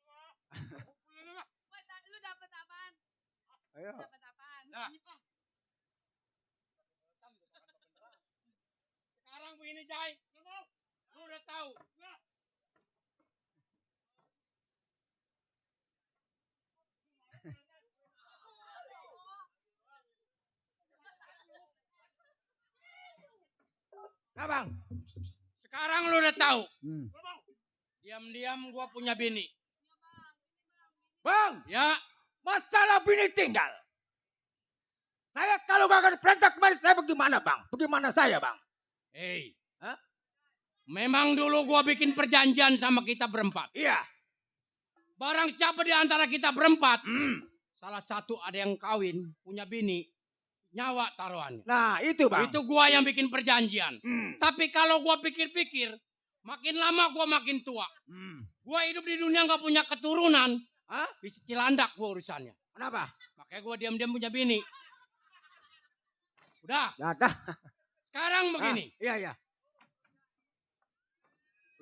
Wah, lu dapet apaan? Ayo. Dapet apaan? Nah. Sekarang begini Jai. Lu udah tahu. Nah bang. Sekarang lu udah tahu. Hmm. Diam-diam gua punya bini. Bang, Ya, masalah bini tinggal. Saya kalau gak akan perintah kemarin saya bagaimana bang? Bagaimana saya bang? hei. Hah? Memang dulu gua bikin perjanjian sama kita berempat. Iya. Barang siapa di antara kita berempat, salah satu ada yang kawin, punya bini, nyawa taruhannya. Nah itu bang. Itu gua yang bikin perjanjian. Hmm. Tapi kalau gua pikir-pikir, makin lama gua makin tua. Hmm. Gua hidup di dunia nggak punya keturunan. Hah? Bisa cilandak gua urusannya. Kenapa? Makanya gua diam-diam punya bini. Udah, Ya dah. sekarang begini. Iya iya.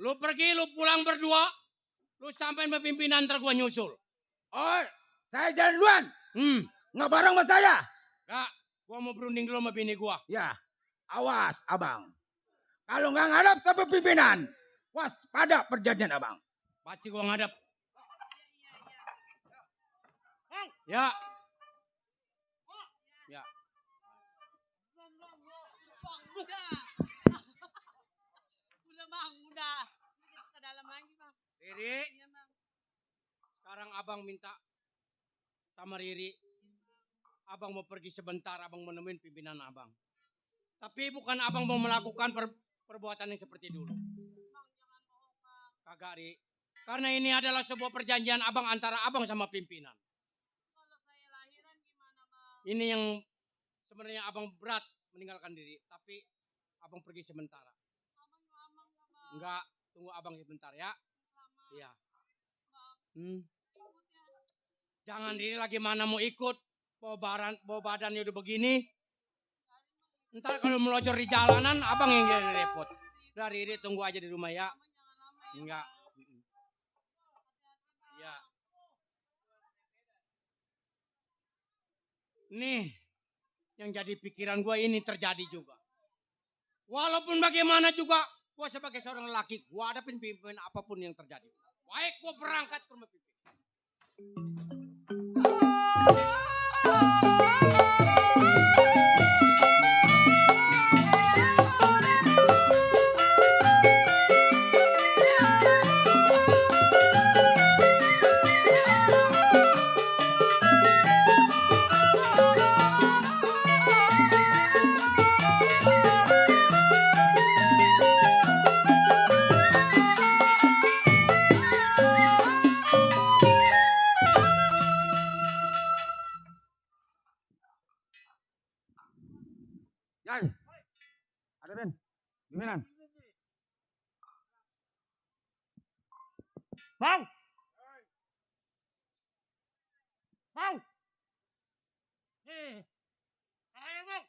Lu pergi, lu pulang berdua. Lu sampein ke pimpinan ntar gua nyusul. Oh, saya jalan duluan. Nggak bareng sama saya. Gak, gua mau berunding dulu sama bini gua. Ya, awas abang. Kalau nggak ngadap sampai pimpinan, waspada perjanjian abang. Pasti gua ngadep. Ya. Ya. Bang, udah. Udah bang, udah. Kita ke dalam lagi bang. Riri, Iya bang. sekarang abang minta sama Riri. Abang mau pergi sebentar, abang mau nemuin pimpinan abang. Tapi bukan abang mau melakukan perbuatan yang seperti dulu. Bang, jangan bohong bang. Kagak, Ri. Karena ini adalah sebuah perjanjian abang antara abang sama pimpinan. Kalau saya lahiran gimana bang? Ini yang sebenarnya abang berat meninggalkan diri. Tapi abang pergi sementara. Abang lama nggak bang? Enggak, tunggu abang sebentar ya. Lama. Iya. Bang, Hmm. ributnya. Jangan Riri lagi mana mau ikut. Bawa badannya udah begini. Ntar kalau melocor di jalanan, abang yang jadi repot. Udah Riri tunggu aja di rumah ya. Enggak. Ya. Nih, yang jadi pikiran gue ini terjadi juga. Walaupun bagaimana juga, gue sebagai seorang lelaki, gue hadapin pimpin apapun yang terjadi. Baik, gue berangkat ke rumah pimpin. Yai. Ada Ben. Gimana? Bang! Bang! Ayo bang!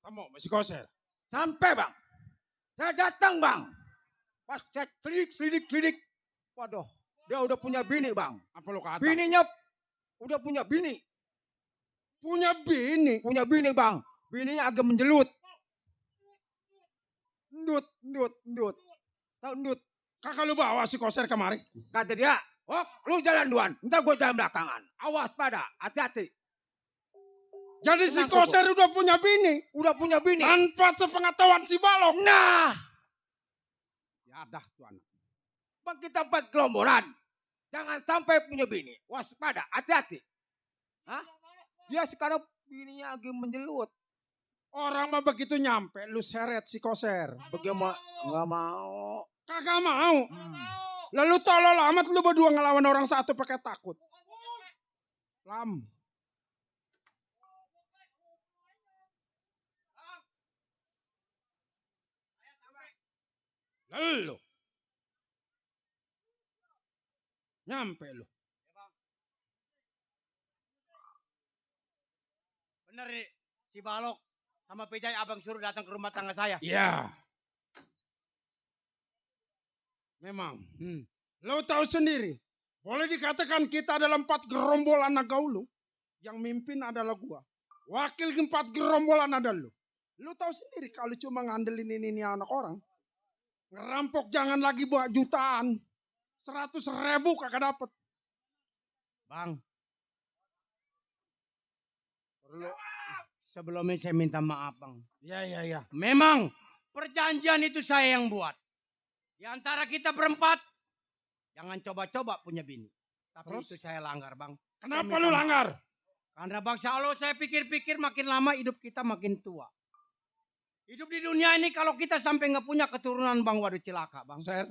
Kamu masih koser. Sampai bang. Saya datang bang. Pas saya selidik. Waduh, dia udah punya bini bang. Apa lo kata? Bininya udah punya bini. Punya bini. Punya bini bang. Bininya agak menjelut. Ndut. Tahu ndut? Kakak lu bawa si koser kemari. Kata dia, oh lu jalan duluan. Ntar gue jalan belakangan. Awas pada, hati-hati. Jadi si Tenang, koser udah punya bini. Udah punya bini. Tanpa sepengetahuan si balok. Nah. Ya dah tuan. Bang kita buat gelomboran. Jangan sampai punya bini. Waspada, hati-hati. Hah? Dia sekarang bininya lagi menjelut. Orang mah begitu nyampe lu seret si koser. Bagaimana? Nggak mau. Kagak mau. Lalu tolol amat lu berdua ngelawan orang satu pakai takut. Lam. Lalu. Nyampe lu. Bener nih, si Balok sama Pejay abang suruh datang ke rumah tangga saya. Ya. Memang. Lo tahu sendiri. Boleh dikatakan kita adalah 4 gerombolan Nagaulu. Yang mimpin adalah gua. Wakil 4 gerombolan adalah lu. Lo tahu sendiri kalau cuma ngandelin ini anak orang. Ngerampok jangan lagi buat jutaan. 100.000 kagak dapet. Bang. Sebelumnya saya minta maaf bang. Ya. Memang perjanjian itu saya yang buat. Di antara kita berempat, jangan coba-coba punya bini. Tapi Terus? itu saya langgar bang. Kenapa Saya lu minta langgar? Karena bang kalau saya pikir-pikir makin lama hidup kita makin tua. Hidup di dunia ini kalau kita sampai nggak punya keturunan bang, waduh cilaka bang. Ser.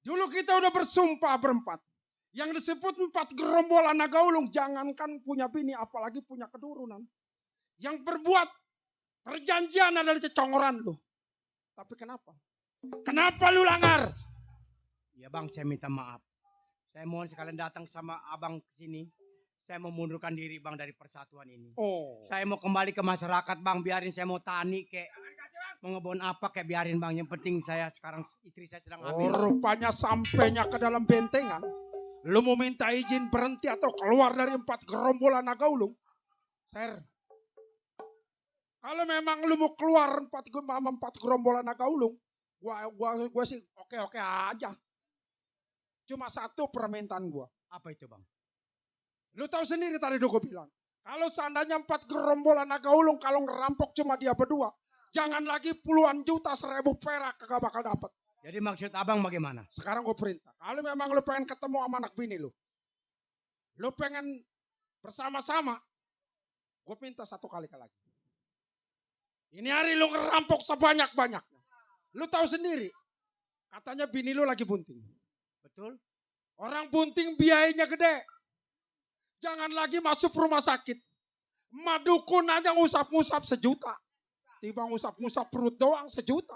Dulu kita udah bersumpah berempat. Yang disebut 4 gerombolan Nagaulung. Jangankan punya bini apalagi punya keturunan. Yang berbuat perjanjian adalah cecongoran lu. Tapi kenapa? Kenapa lu langgar? Ya bang saya minta maaf. Saya mohon sekalian datang sama abang ke sini. Saya mau mundurkan diri bang dari persatuan ini. Oh. Saya mau kembali ke masyarakat bang. Biarin saya mau tani kayak mau ngebon apa kayak biarin bang. Yang penting saya sekarang istri saya sedang Oh, hamil. rupanya sampainya ke dalam bentengan. Lu mau minta izin berhenti atau keluar dari 4 gerombolan Nagaulung? Ser. Kalau memang lu mau keluar 4 gerombolan Nagaulung, gua sih oke aja. Cuma satu permintaan gua. Apa itu bang? Lu tahu sendiri tadi gua bilang. Kalau seandainya 4 gerombolan Nagaulung kalau ngerampok cuma dia berdua, jangan lagi puluhan juta 1.000 perak kagak bakal dapat. Jadi maksud abang bagaimana? Sekarang gue perintah. Kalau memang lu pengen ketemu sama anak bini lu. Lu pengen bersama-sama. Gue minta 1 kali lagi. Ini hari lu ngerampok sebanyak-banyaknya. Lu tahu sendiri. Katanya bini lu lagi bunting. Betul? Orang bunting biayanya gede. Jangan lagi masuk rumah sakit. Madukun aja ngusap-ngusap 1 juta. Tiba ngusap-ngusap perut doang 1 juta.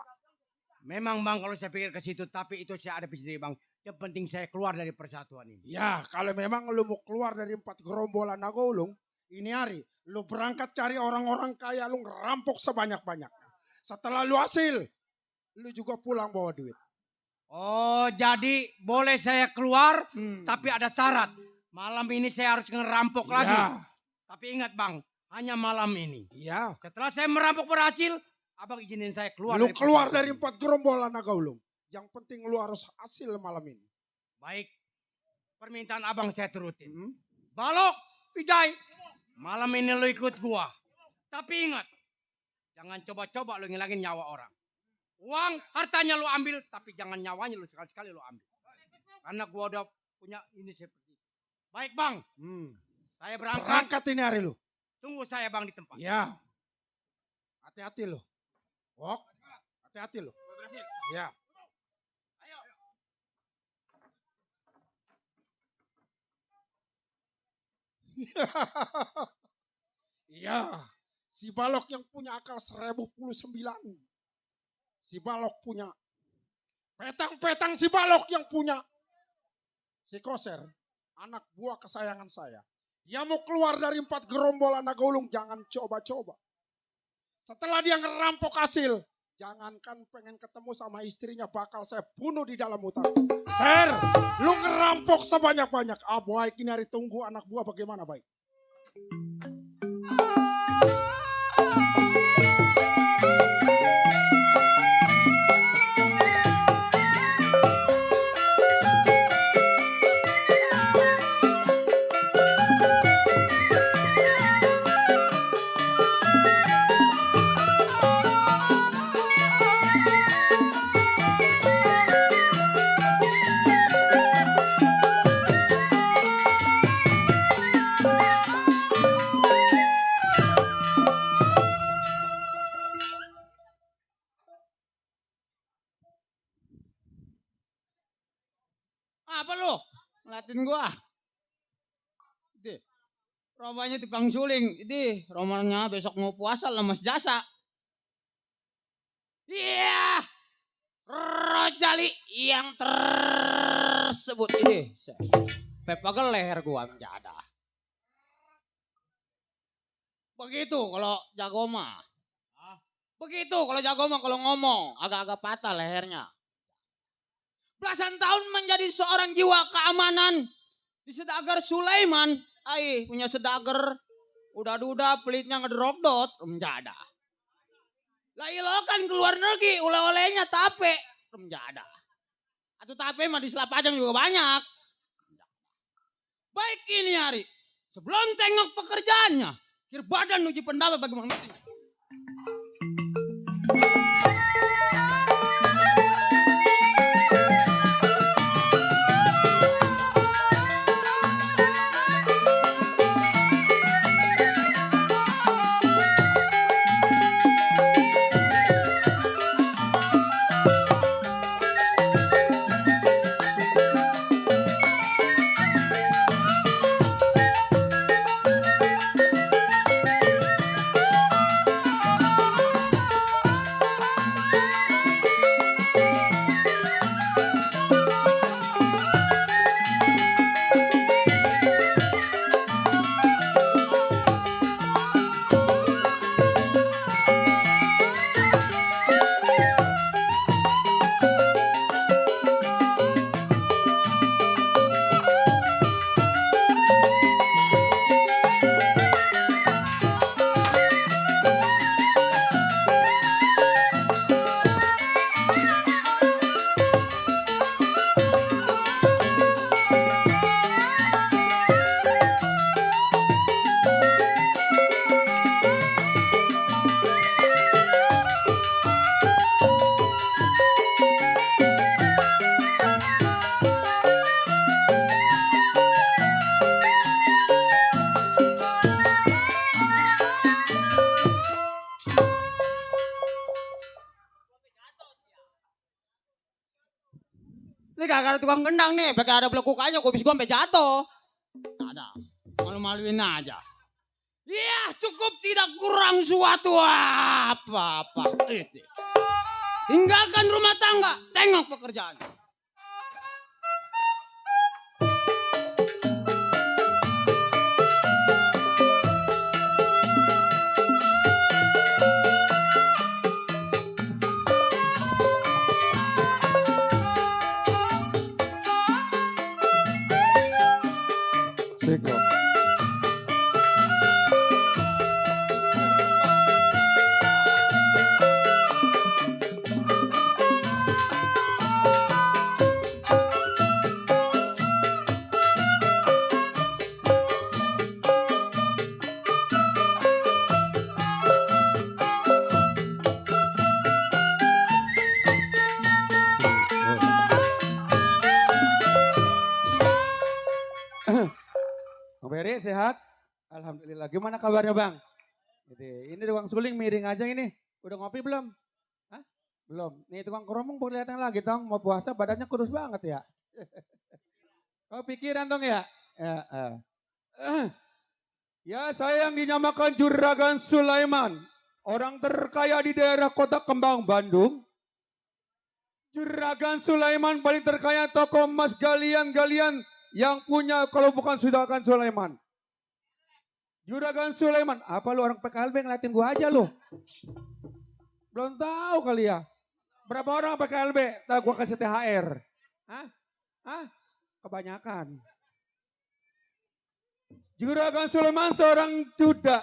Memang bang kalau saya pikir ke situ, tapi itu saya ada sendiri bang. Yang penting saya keluar dari persatuan ini. Ya, kalau memang lu mau keluar dari 4 gerombolan Nagolung, ini hari lu berangkat cari orang-orang kaya, lu ngerampok sebanyak-banyak. Setelah lu hasil, lu juga pulang bawa duit. Oh, jadi boleh saya keluar, tapi ada syarat. Malam ini saya harus ngerampok lagi. Ya, Tapi ingat bang, hanya malam ini. ya. Setelah saya merampok berhasil, abang izinin saya keluar. Lu keluar persatuan dari ini. 4 gerombolan Nagolung. Yang penting lu harus hasil malam ini. Baik, permintaan abang saya turutin. Hmm? Balok, Pijay, malam ini lu ikut gua. Tapi ingat, jangan coba-coba lu ngilangin nyawa orang. Uang, hartanya lu ambil, tapi jangan nyawanya lu sekali-sekali lu ambil. Karena gua udah punya ini seperti itu. Baik bang, saya berangkat. Berangkat ini hari lu. Tunggu saya bang di tempat. Ya. Hati-hati lu. Wok, hati-hati lu. Ya. Iya, si Balok yang punya akal 1009. Si Balok punya. Petang-petang si Balok yang punya. Si Koser, anak buah kesayangan saya. Dia mau keluar dari 4 gerombolan Nagolung, jangan coba-coba. Setelah dia ngerampok hasil, jangankan pengen ketemu sama istrinya, bakal saya bunuh di dalam hutan. Ser, lu ngerampok sebanyak-banyak. Baik ini hari tunggu anak buah bagaimana baik. Apa lu? Ngeliatin gua. Itu. Romanya tukang suling. Itu romanya besok mau puasa lemes jasa. Iya. Rojali yang tersebut ini. Pepagel leher gua menjada. Begitu kalau jago mah. Begitu kalau jago mah kalau ngomong agak-agak patah lehernya. Belasan tahun menjadi seorang jiwa keamanan di Sedagar Sulaiman. Punya sedagar. Udah pelitnya ngedrop-dot. Menjada. Lah ilo kan keluar negeri. Oleh-olehnya tape. Menjada. Atau tape mah di Selapajang juga banyak. Baik ini hari. Sebelum tengok pekerjaannya. Kir badan uji pendapat bagaimana. Ini kagak ada tukang gendang nih, pakai ada belekukanya, kubis gua sampai jatuh. Ada, malu-maluin aja. Iya, cukup tidak kurang suatu apa-apa. Tinggalkan rumah tangga, tengok pekerjaan. Bang Beri sehat? Alhamdulillah. Gimana kabarnya Bang? Ini tukang suling miring aja ini. Udah ngopi belum? Hah? Belum. Nih tukang keromong boleh datang lagi Tong. Mau puasa badannya kurus banget ya. Kau pikiran Tong ya? Ya saya yang dinyamakan Juragan Sulaiman. Orang terkaya di daerah kota Kembang, Bandung. Juragan Sulaiman paling terkaya toko emas galian-galian yang punya kalau bukan Juragan Sulaiman. Juragan Sulaiman, apa lu orang PKLB ngeliatin gua aja lu? Belum tahu kali ya. Berapa orang PKLB? Tahu gua kasih THR. Hah? Kebanyakan. Juragan Sulaiman seorang duda.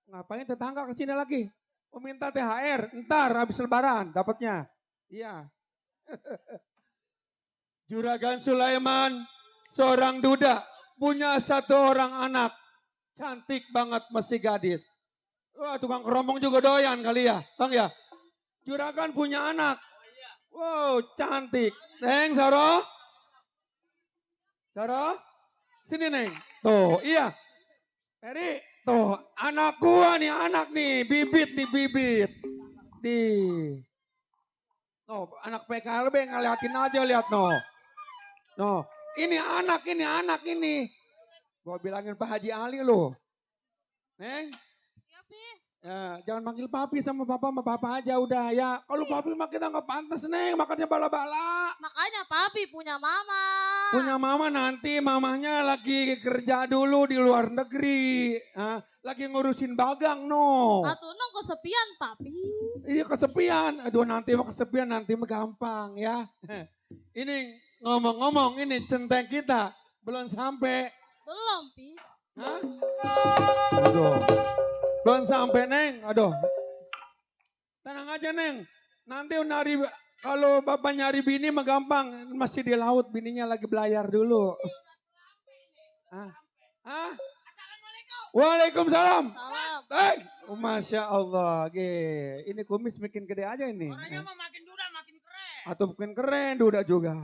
Ngapain tetangga ke sini lagi? Meminta THR, ntar habis lebaran dapatnya. Iya. Juragan Sulaiman, seorang duda, punya satu orang anak. Cantik banget, masih gadis. Wah, tukang keromong juga doyan kali ya, Bang ya. Juragan punya anak. Wow, cantik. Neng, Saro. Saro, sini Neng. Tuh, iya. Eri, tuh, anak gua nih, anak nih, bibit nih, bibit. No, anak PKLB ngeliatin aja, lihat no. No, ini anak ini. Gua bilangin Pak Haji Ali lo. Neng. Ya, Pi. Ya, jangan manggil papi sama papa aja udah ya. Kalau papi mah kita nggak pantas Neng, makannya bala-bala. Makanya papi punya mama. Punya mama nanti mamahnya lagi kerja dulu di luar negeri. Lagi ngurusin bagang no. Atuh nong kesepian papi. Iya kesepian. Aduh nanti mah kesepian nanti mah gampang ya. Ini ngomong-ngomong ini centeng kita belum sampai. Belum, Pi. Hah? Aduh. Belum sampai Neng. Aduh. Tenang aja Neng. Nanti kalau bapak nyari bini mah gampang. Masih di laut bininya lagi belayar dulu. Waalaikumsalam. Salam. Masya Allah. Ini kumis makin gede aja ini. Orangnya mah makin duda makin keren. Atau bukan keren, duda juga.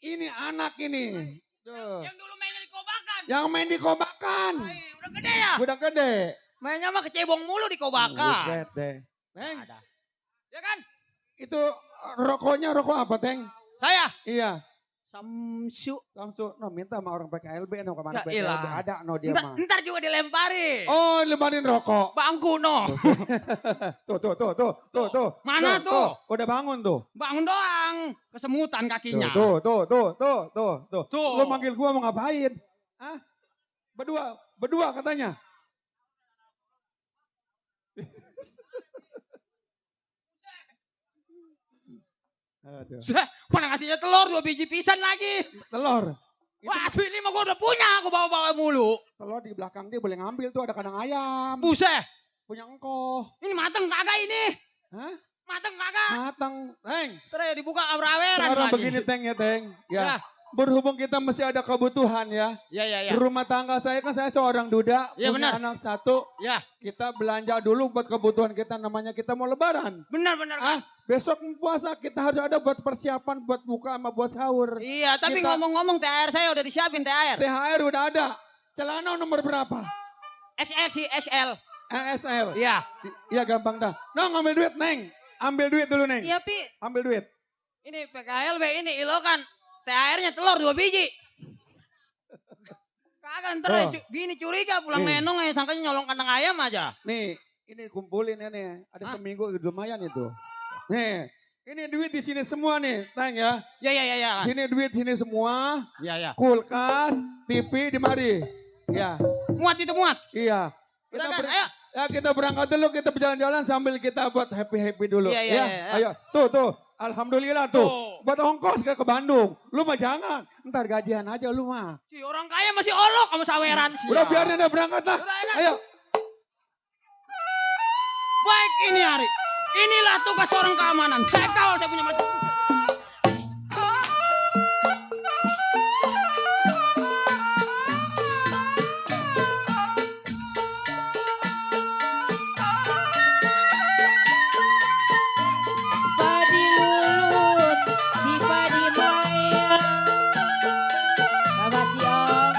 Ini anak ini. Tuh. Yang dulu mainnya di kobakan. Yang main di kobakan. Udah gede ya? Udah gede. Mainnya mah kecebong mulu di kobakan. Buset deh. Neng, Ya kan? itu rokoknya rokok apa, Teng? Saya Iya. Samsu. Langsung, minta sama orang PKLB, kemana Ya PKLB ilah. ada, dia Ntar, mah. ntar juga dilemparin. Oh, lebarin rokok. Bangku no. Tuh. Mana tuh? Udah bangun tuh. Bangun doang. Kesemutan kakinya. Tuh. Tuh. Lu manggil gua mau ngapain? Berdua katanya. Aduh. Mana ngasihnya telur 2 biji pisan lagi. Telur. Wah, tuh ini mah gua udah punya, aku bawa-bawa mulu. Telur di belakang dia boleh ngambil tuh, ada kandang ayam. Buset. Punya engkau. Ini mateng kagak ini? Hah? Mateng kagak? Matang, Teng. Terus dibuka abraweran Sekarang lagi. begini Teng ya Teng. Ya. Ya. Berhubung kita masih ada kebutuhan ya. Ya. Rumah tangga saya kan saya seorang duda. Ya, punya benar. anak satu. Ya. Kita belanja dulu buat kebutuhan kita, namanya kita mau lebaran. Benar kan? Besok puasa kita harus ada buat persiapan buat buka sama buat sahur. Iya, tapi Kita- ngomong-ngomong THR saya udah disiapin THR. THR udah ada. Celana nomor berapa? XL sih, SL. SL. Iya. Iya gampang dah. Ngambil duit Neng. Ambil duit dulu Neng. Iya, Pi. Ambil duit. Ini PKLB ini ilokan. THR-nya telur 2 biji. Kagak ntar Oh. bini curiga pulang Nih. nenong sangkanya nyolong kandang ayam aja. Nih, ini kumpulin ini. Ada seminggu lumayan itu. Nih, ini duit di sini semua nih, Tang ya. Ya. Sini duit sini semua. Ya. Kulkas, TV di mari. Ya, Muat itu muat. iya. Udah Kita kan, ber- ayo. Ya kita berangkat dulu, kita berjalan-jalan sambil kita buat happy-happy dulu. Iya, iya, ya. iya. Ayo, tuh. Alhamdulillah tuh. Buat ongkos ke Bandung. Lu mah jangan. Ntar gajian aja lu mah. Si orang kaya masih olok sama saweran sih. Udah biarin dia berangkat lah. Udah, ya. Ayo. Baik ini Ari. Inilah tugas seorang keamanan. Saya kawal saya punya macam. Padi lulut, si padi maya. Sama si Om.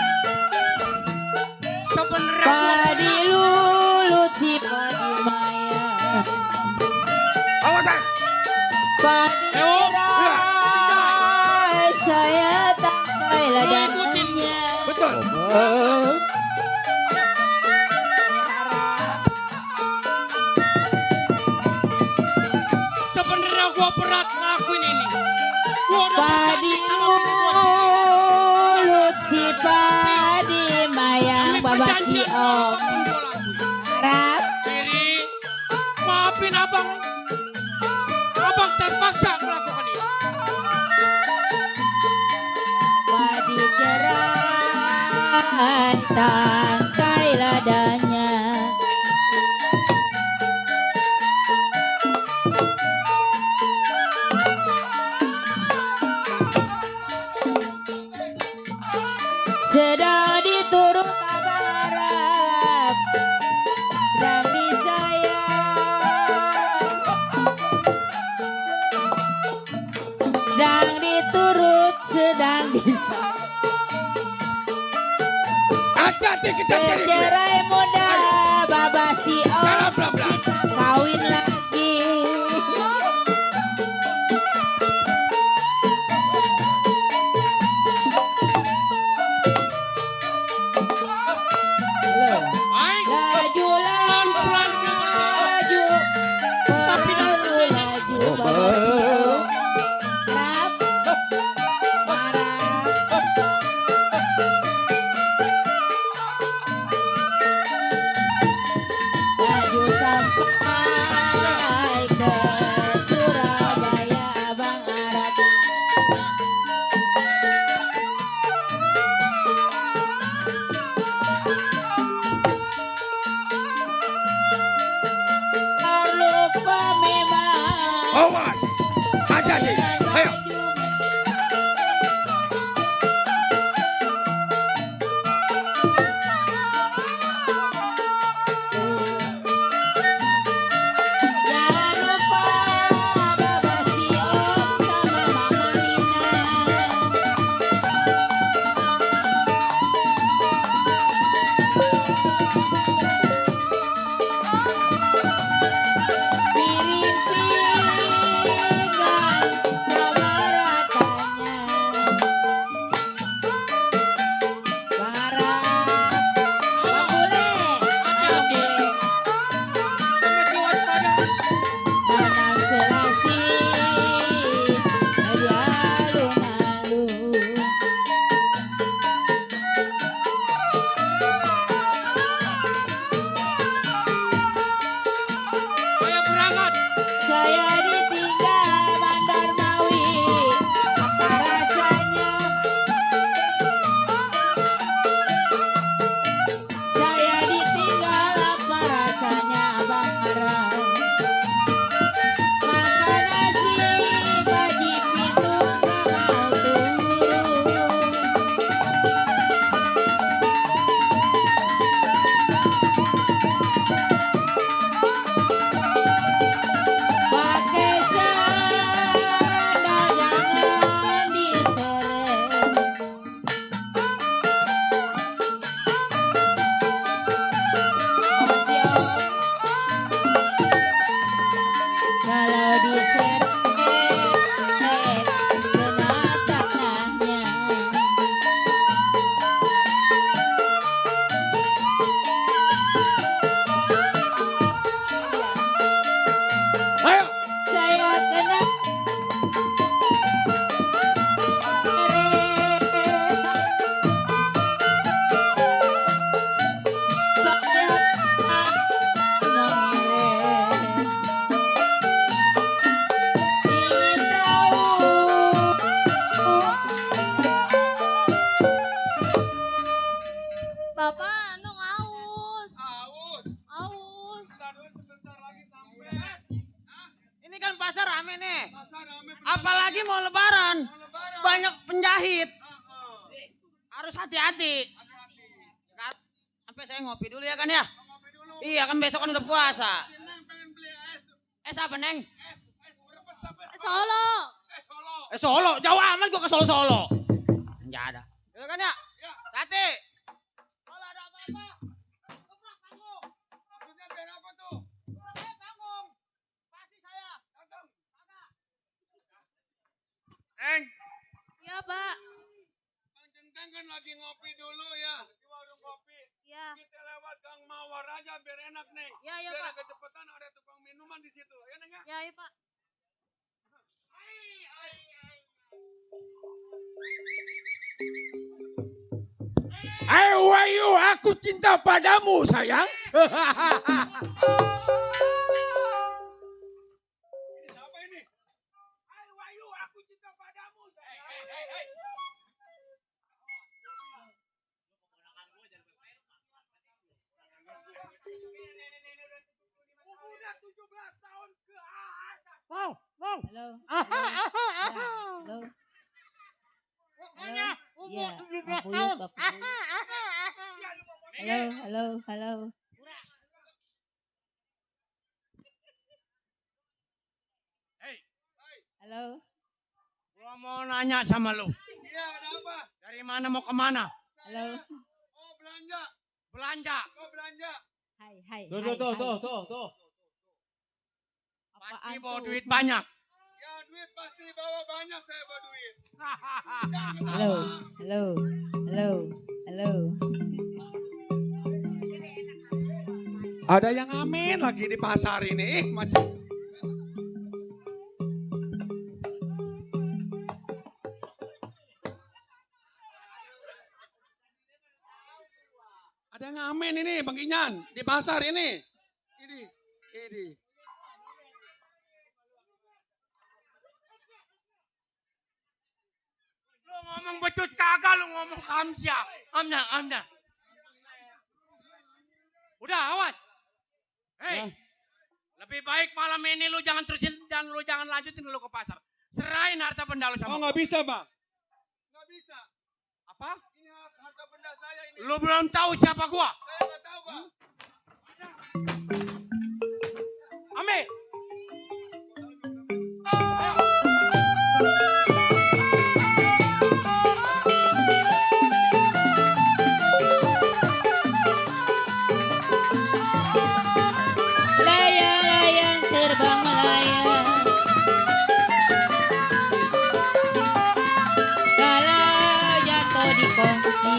Sebenarnya Padi lulut, si padi maya. Awas, Padi gerai, saya tangkai ladangnya. betul. sebenarnya gua berat ngelakuin ini. Gua udah Padi berjanji sama bini gua sendiri. lulut, si padi mayang, Ini babak si perjanjian gua Om. apapun gua lakuin. Harap Riri, maafin abang. Abang terpaksa melakukan ini. padi gerai, tangkai ladanya. Sedang diturut abang harap, sedang disayang, sedang diturut, sedang disayang. Hati-hati kita cari duit. Bercerai muda, baba si Om, Jalan pelan-pelan. kita kawin lagi. Baik. Lajulah, Pelan-pelan gua berjalan. laju, Tapi dalam perjalanan. laju, baba si Om. Harap, harap. Laju sampai ke Surabaya, abang harap. Lupa memang. Awas. Hati-hati. Ayo. Jangan lupa Baba si Om sama Mama Lina. Piring-piringan sama ratanya. Barang. Bang Bule. Ayo Bule. Manang selasi dari alun-alun. Ayo berangkat. Saya ditinggal Bandar Mawi, apa rasanya? Saya ditinggal apa rasanya, Abang Arah? Ini kan pasar rame nih. Apalagi mau lebaran. Banyak penjahit. Harus hati-hati. Sampai saya ngopi dulu ya kan ya. Iya kan besok kan udah puasa. Es apa Neng? Solo. Solo. Jauh amat gua ke Solo. Enggak ada. Ya kan ya? Hati. Kalau ada apa-apa. Gebrak panggung. Maksudnya biar apa tuh? Gebrak panggung. Pasti saya. Datang. Eng, Iya, Pak. Bang Centeng kan lagi ngopi dulu ya. Di warung kopi. Iya. Kita lewat Gang Mawar aja biar enak, Neng. Iya, iya, Biar Pak. agak cepetan ada tukang minuman di situ. Ya, Neng ya? Iya, iya, Pak. Ayo Wahyu, aku cinta padamu sayang. Siapa ini? Ayo Wahyu, aku cinta padamu sayang. Udah 17 tahun ke atas. Halo. Halo. Pokoknya umur 17 tahun. tahun. Halo. Hei, Halo. gua mau nanya sama lu. Iya, ada apa? Dari mana mau kemana? Halo. Oh, belanja. Belanja. Oh, belanja. Hai. Tuh. Pasti bawa duit banyak. Ya, duit pasti bawa banyak saya bawa duit. Halo. Ada yang amin lagi di pasar ini. Macam. Ada yang amin ini, Bang Kinyan. Di pasar ini. Ini. Lu ngomong becus kagak, lu ngomong kamsia. Amna. Udah, awas. Hei, lebih baik malam ini lu jangan terusin dan lu jangan lanjutin lu ke pasar. Serahin harta benda lu sama Oh, nggak gua. bisa, Bang. Nggak bisa. Apa? Ini harta benda saya ini. Lu belum tahu siapa gua. Saya nggak tahu, Bang. Ame. Layang-layang terbang melayang. Kalau jatuh di kongsi.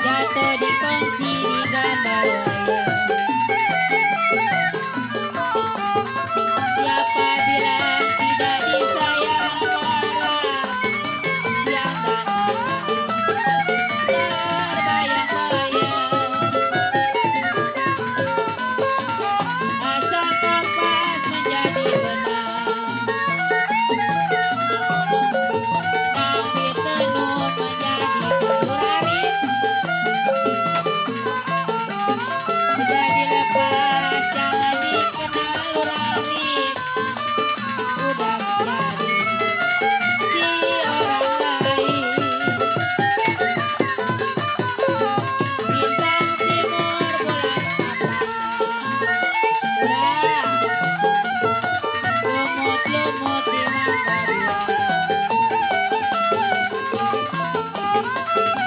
Jatuh di kongsi di gambar wayang. Siapa bilang tidak disayang orang siang dan malam. Terbayang-bayang asa kompas menjadi benang. Ngambil tenun menjadi kalurari. Sudah dilepas jangan dikenal lurari. Udah menjadi si orang lain. Bintang timur bulan apa? Udah lumut-lumut di mangga dua.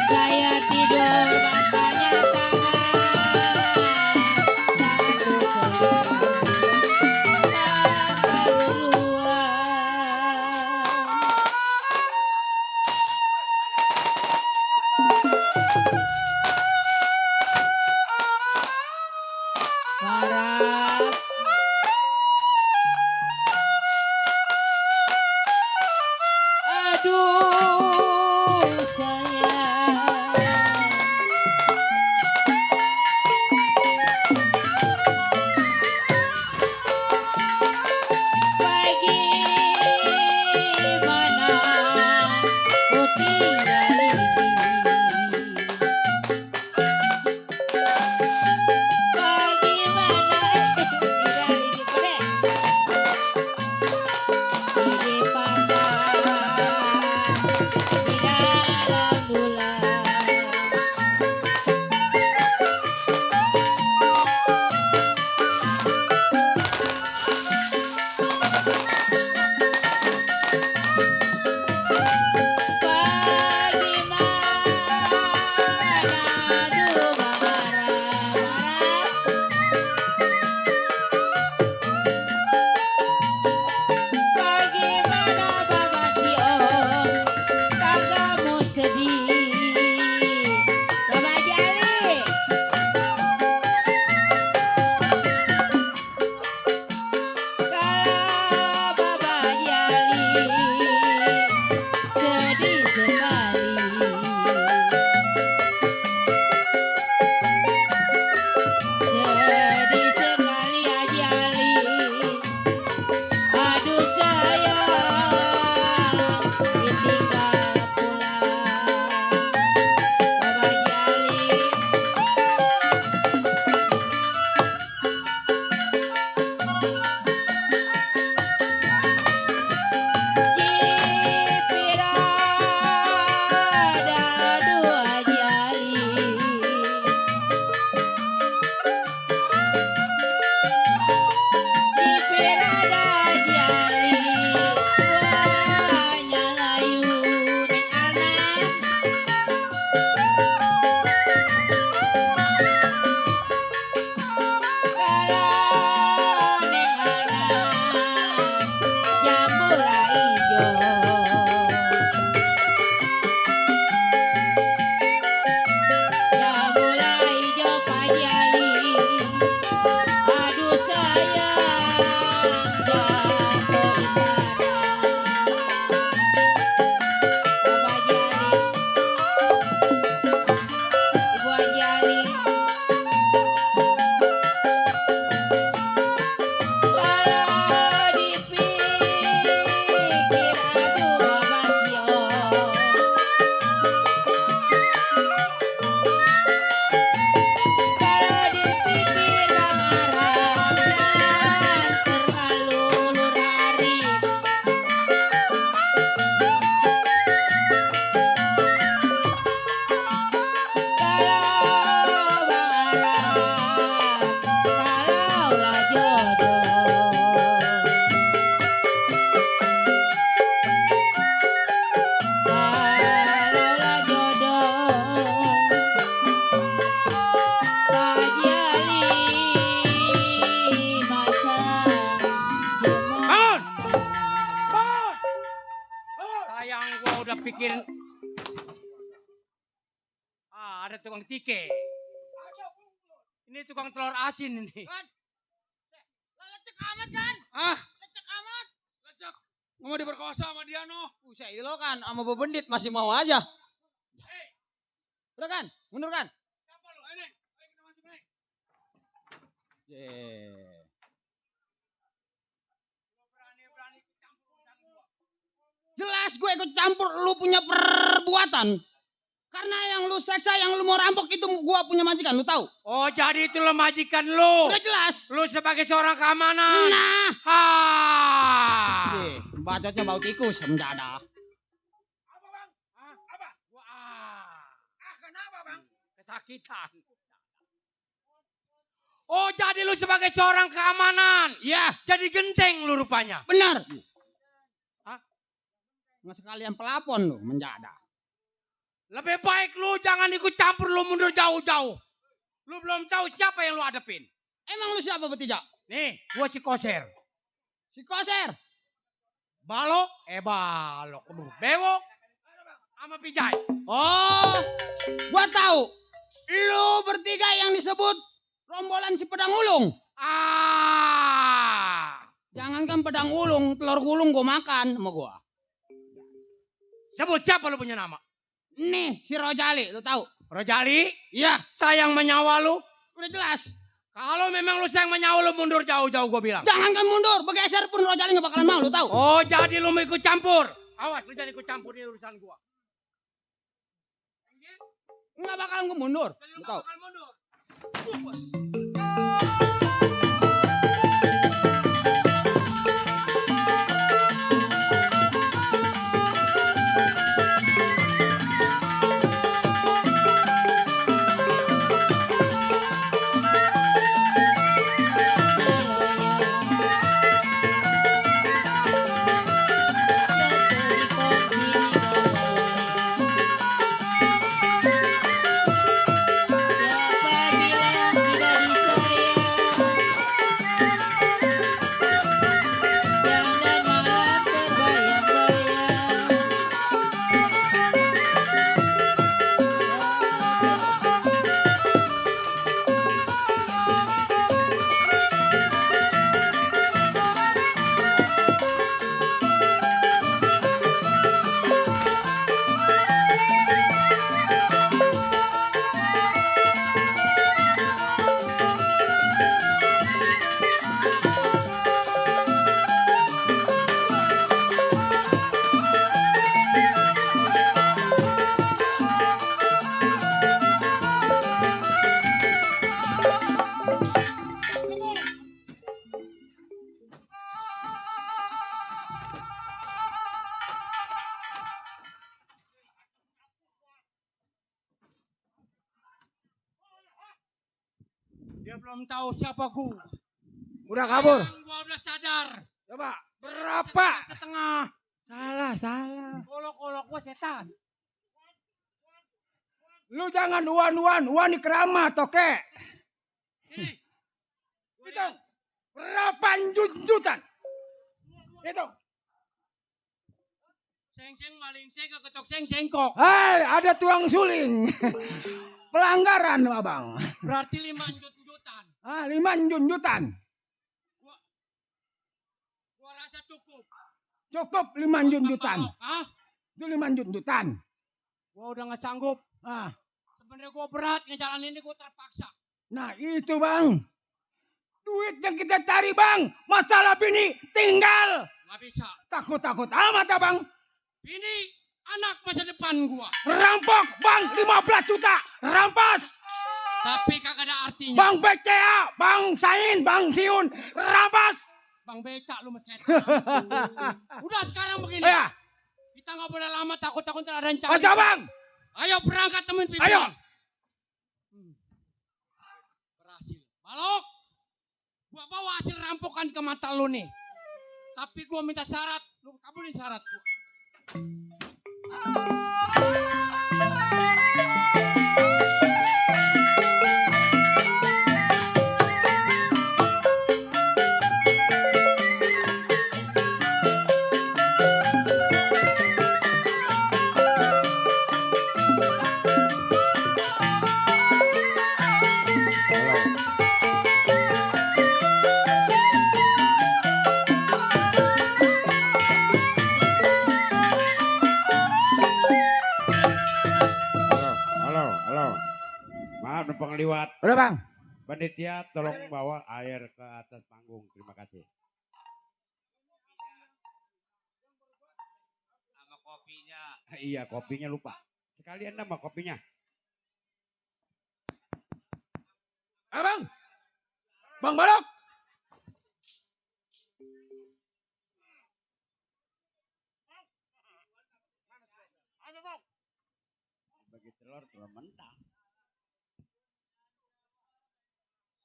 Saya tidur matanya tangan satu Parah. Aduh sayang. Bagaimana ku tinggal ini? tukang tike. Ini tukang telur asin ini. Lecek amat kan? Ah, Lecek amat. lecek. Nggak mau diperkosa sama dia no. Usai lo kan sama bebendit masih mau aja. Udah kan? Mundur kan? Siapa lu? Ayo kita masuk nih. Jelas gue ikut campur lu punya perbuatan. Karena yang lu seksa, yang lu mau rampok itu gua punya majikan, lu tahu? Oh, jadi itu lo majikan lu. Udah jelas. Lu sebagai seorang keamanan. Nah, Ha. bacotnya bau tikus mendadak. Apa bang? Apa? Kenapa bang? Kesakitan. Oh, jadi lu sebagai seorang keamanan. Iya, Jadi genteng lu rupanya. benar. Hah? Nggak sekalian pelapon lu mendadak. Lebih baik lu jangan ikut campur, lu mundur jauh-jauh. Lu belum tahu siapa yang lu hadepin. Emang lu siapa bertiga? Nih, gua si Koser. Si Koser. Balok, balok. Bewok, sama Pijay. Oh, gua tahu. Lu bertiga yang disebut rombolan si pedang ulung. Jangankan pedang ulung, telur gulung gua makan sama gua. Sebut siapa lu punya nama? Nih, si Rojali, lu tahu? Rojali, Iya, sayang menyawa lu. udah jelas. Kalau memang lu sayang menyawa lu mundur jauh-jauh gua bilang. Jangankan mundur, bergeser pun Rojali nggak bakalan mau, lu tahu? Oh, jadi lu mau ikut campur. Awas, lu jangan ikut campur di urusan gua. Nggak bakalan gua mundur, lu tahu? Bakal mundur. Dia belum tahu siapa gua. Udah kabur. Gua udah sadar. Coba berapa? Setengah. Salah. Kolok-kolok gua setan. Lu jangan uan di keramat, oke? Sini. Itu berapa jutaan? Itu. Seng-seng maling seng ketok seng kok. Hai, ada tuang suling. Pelanggaran lu, abang. Berarti 5 jutaan. 5 jutaan. Gua rasa cukup. Cukup 5 jutaan. Hah? Itu 5 jutaan. Gua udah gak sanggup. Sebenarnya gua berat ngejalanin ini, gua terpaksa. Nah itu bang. Duit yang kita cari bang. Masalah bini tinggal. Gak bisa. Takut amat abang. Ini anak masa depan gua. Rampok bang 15 juta. Rampas. Tapi kagak ada artinya. Bang BCA. Bang Sain. Bang Siun. Rampas. Bang becak lu meset. Udah sekarang begini. Ya. Kita gak boleh lama takut-takut ntar ada yang cari. Aja bang. Ayo berangkat temen pimpinan. Ayo. Berhasil. Balok. Gua bawa hasil rampokan ke mata lu nih. Tapi gua minta syarat. Lu kabulin syarat gua. Bang Liwat. Udah bang. Panitia tolong bawa air ke atas panggung. Terima kasih. Sama kopinya. Iya, kopinya lupa. Sekalian nama kopinya. Bang. Bang Balok. Bagi telur mentah.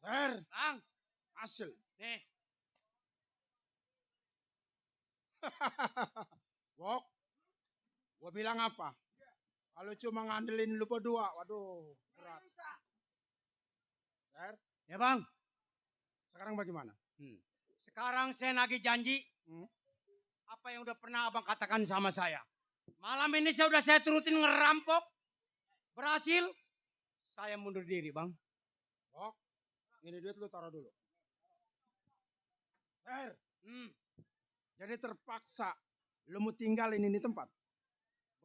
Ser, Bang, hasil. nih. Wok, gua bilang apa? Kalau cuma ngandelin lu berdua, waduh, berat. Ser, Ya bang, sekarang bagaimana? sekarang saya nagih janji. Hmm. Apa yang udah pernah abang katakan sama saya. Malam ini saya turutin ngerampok. Berhasil. Saya mundur diri bang. Wok, ini duit lu taruh dulu. Ser, jadi terpaksa lu mau tinggalin ini tempat.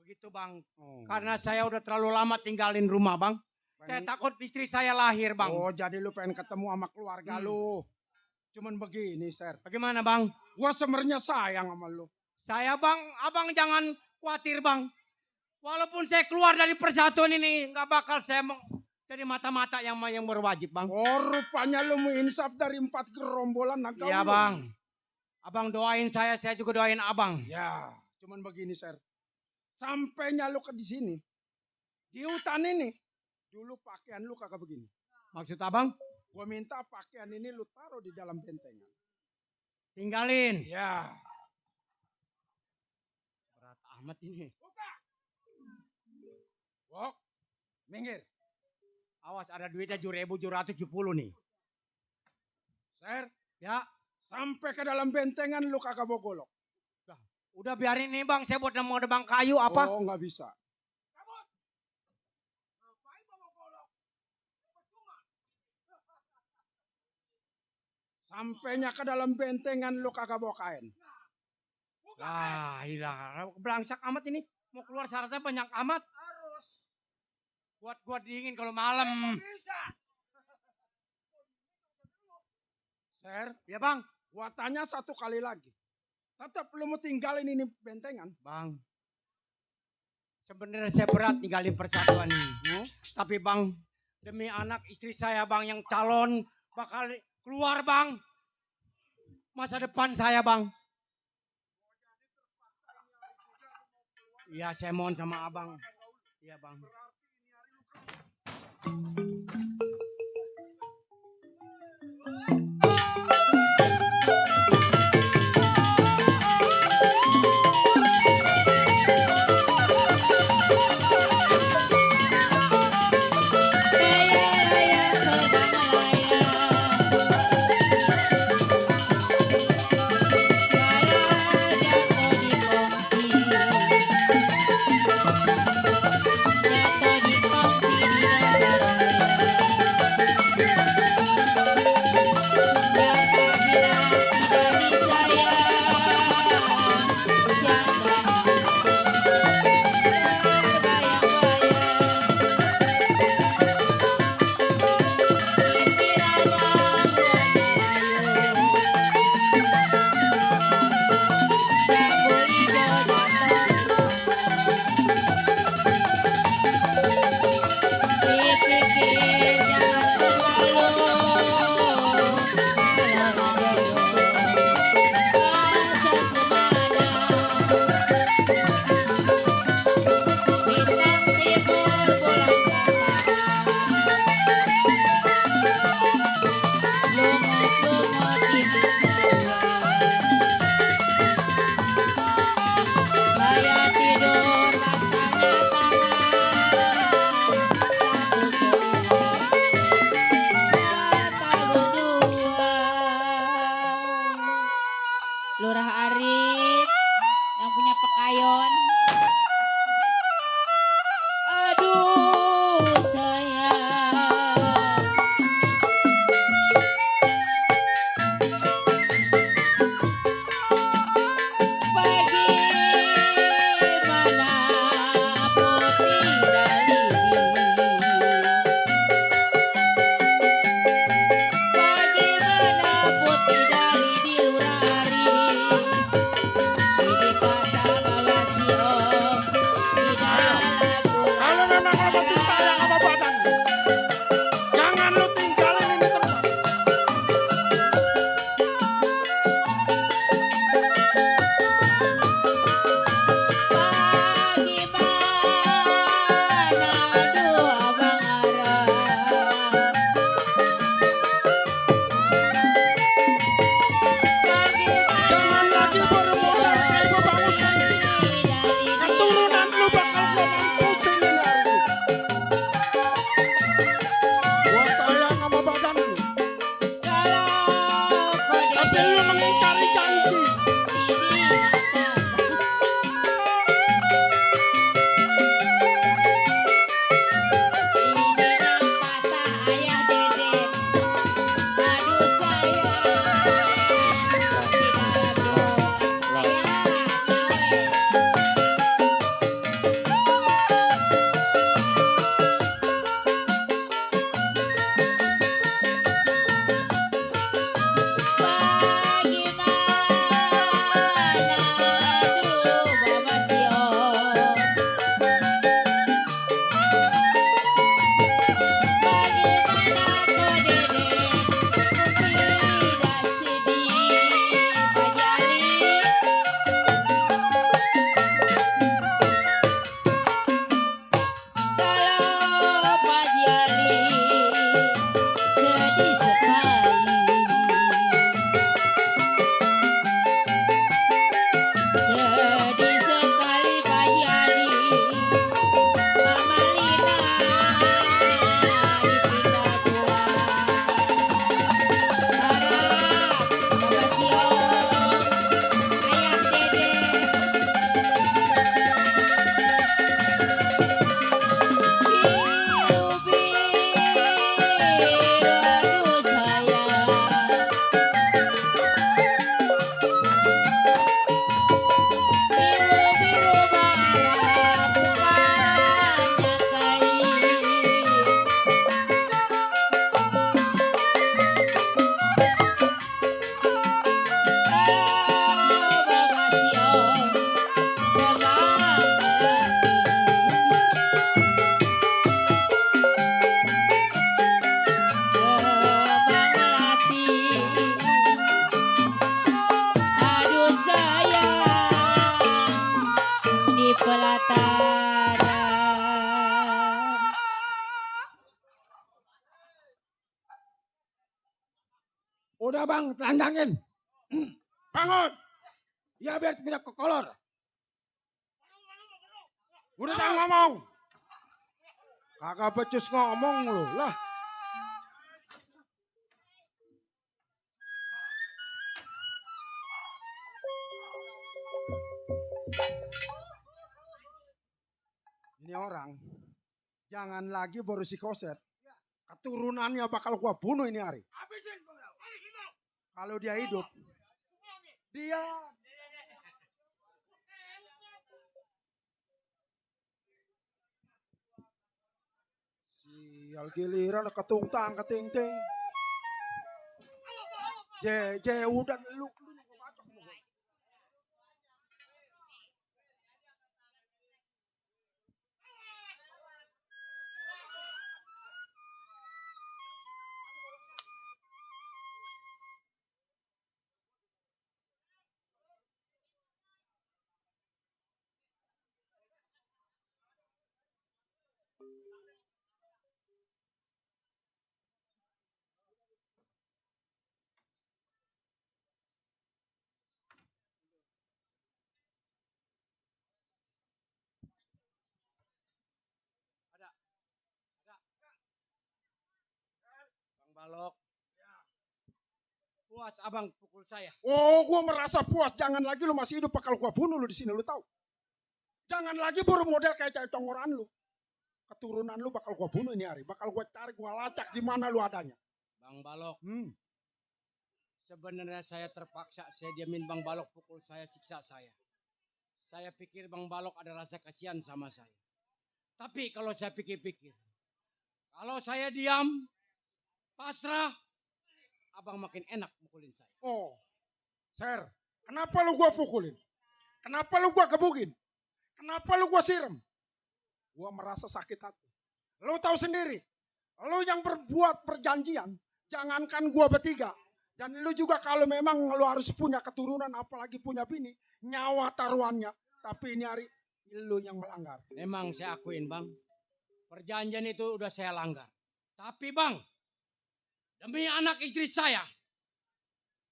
Begitu bang. Oh. Karena saya udah terlalu lama tinggalin rumah bang. Saya takut istri saya lahir bang. Oh, jadi lu pengen ketemu sama keluarga lu. Cuman begini, Ser. Bagaimana bang? Gua sebenarnya sayang sama lu. Saya bang, abang jangan khawatir bang. Walaupun saya keluar dari persatuan ini, nggak bakal saya jadi mata-mata yang berwajib bang. Oh, rupanya lu mau insaf dari 4 gerombolan naga. Iya bang. Abang doain saya juga doain abang. Ya, cuman begini, Ser. Sampainya lu ke di sini. Di hutan ini. Dulu pakaian lu kagak begini. Maksud abang? Gua minta pakaian ini lu taruh di dalam bentengan. Tinggalin. Ya. Berat amat ini. Wok, minggir. Awas ada duitnya 7.770 nih. Ser, Ya, sampai ke dalam bentengan lu kagak bawa golok. udah biarin nih bang. Saya buat mau nebang kayu apa? Oh, nggak bisa. Sampainya ke dalam bentengan lu kagak bawa kain. Lah, hilang. Belangsak amat ini. Mau keluar syaratnya banyak amat. Harus. Buat dingin kalau malam. Ser, Ya bang. gua tanya satu kali lagi. Tetap lu mau tinggalin ini bentengan. Bang. Sebenarnya saya berat tinggalin persatuan ini. Tapi bang, demi anak istri saya bang yang calon bakal keluar bang. Masa depan saya bang. Iya saya mohon sama abang. Iya bang. Jatuh di kongsi di Udah bang, telandangin. Bangun. Ya biar punya kekolor. Udah jangan ngomong. Kagak becus ngomong lu lah. Ini orang, jangan lagi baru si Koset. Keturunannya bakal gua bunuh ini hari. Kalau dia hidup, dia sial giliran ketungtang keting-ting. Udah lu Bang Balok. Puas abang pukul saya. Oh, gua merasa puas. Jangan lagi lu masih hidup, bakal gua bunuh lu di sini, lu tahu? Jangan lagi baru model kayak cewek conggoran lu. Keturunan lu bakal gua bunuh ini hari. Bakal gua cari, gua lacak di mana lu adanya. Bang Balok. Sebenarnya saya terpaksa saya diamin Bang Balok pukul saya, siksa saya. Saya pikir Bang Balok ada rasa kasihan sama saya. Tapi kalau saya pikir-pikir, kalau saya diam, pasrah, abang makin enak mukulin saya. Oh, Ser, kenapa lu gua pukulin? Kenapa lu gua gebugin? Kenapa lu gua siram? Gua merasa sakit hati. Lu tahu sendiri, lu yang berbuat perjanjian, jangankan gua bertiga. Dan lu juga kalau memang lu harus punya keturunan, apalagi punya bini, nyawa taruhannya. Tapi ini hari, lu yang melanggar. Memang saya akuin bang, perjanjian itu udah saya langgar. Tapi bang, demi anak istri saya,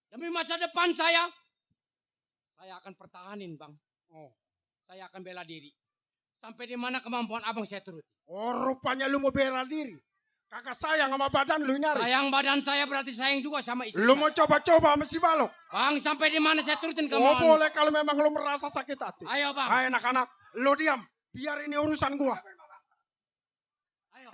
demi masa depan saya akan pertahanin bang. Oh, saya akan bela diri. Sampai di mana kemampuan abang saya turut. Oh, rupanya lu mau bela diri. Kakak sayang sama badan lu ini hari. Sayang badan saya berarti sayang juga sama istri lu saya. mau coba-coba sama si Balok? Bang, sampai di mana saya turutin Oh, kemauan. boleh kalau memang lu merasa sakit hati. Ayo bang. Hai anak-anak, lu diam. Biar ini urusan gua. Ayo.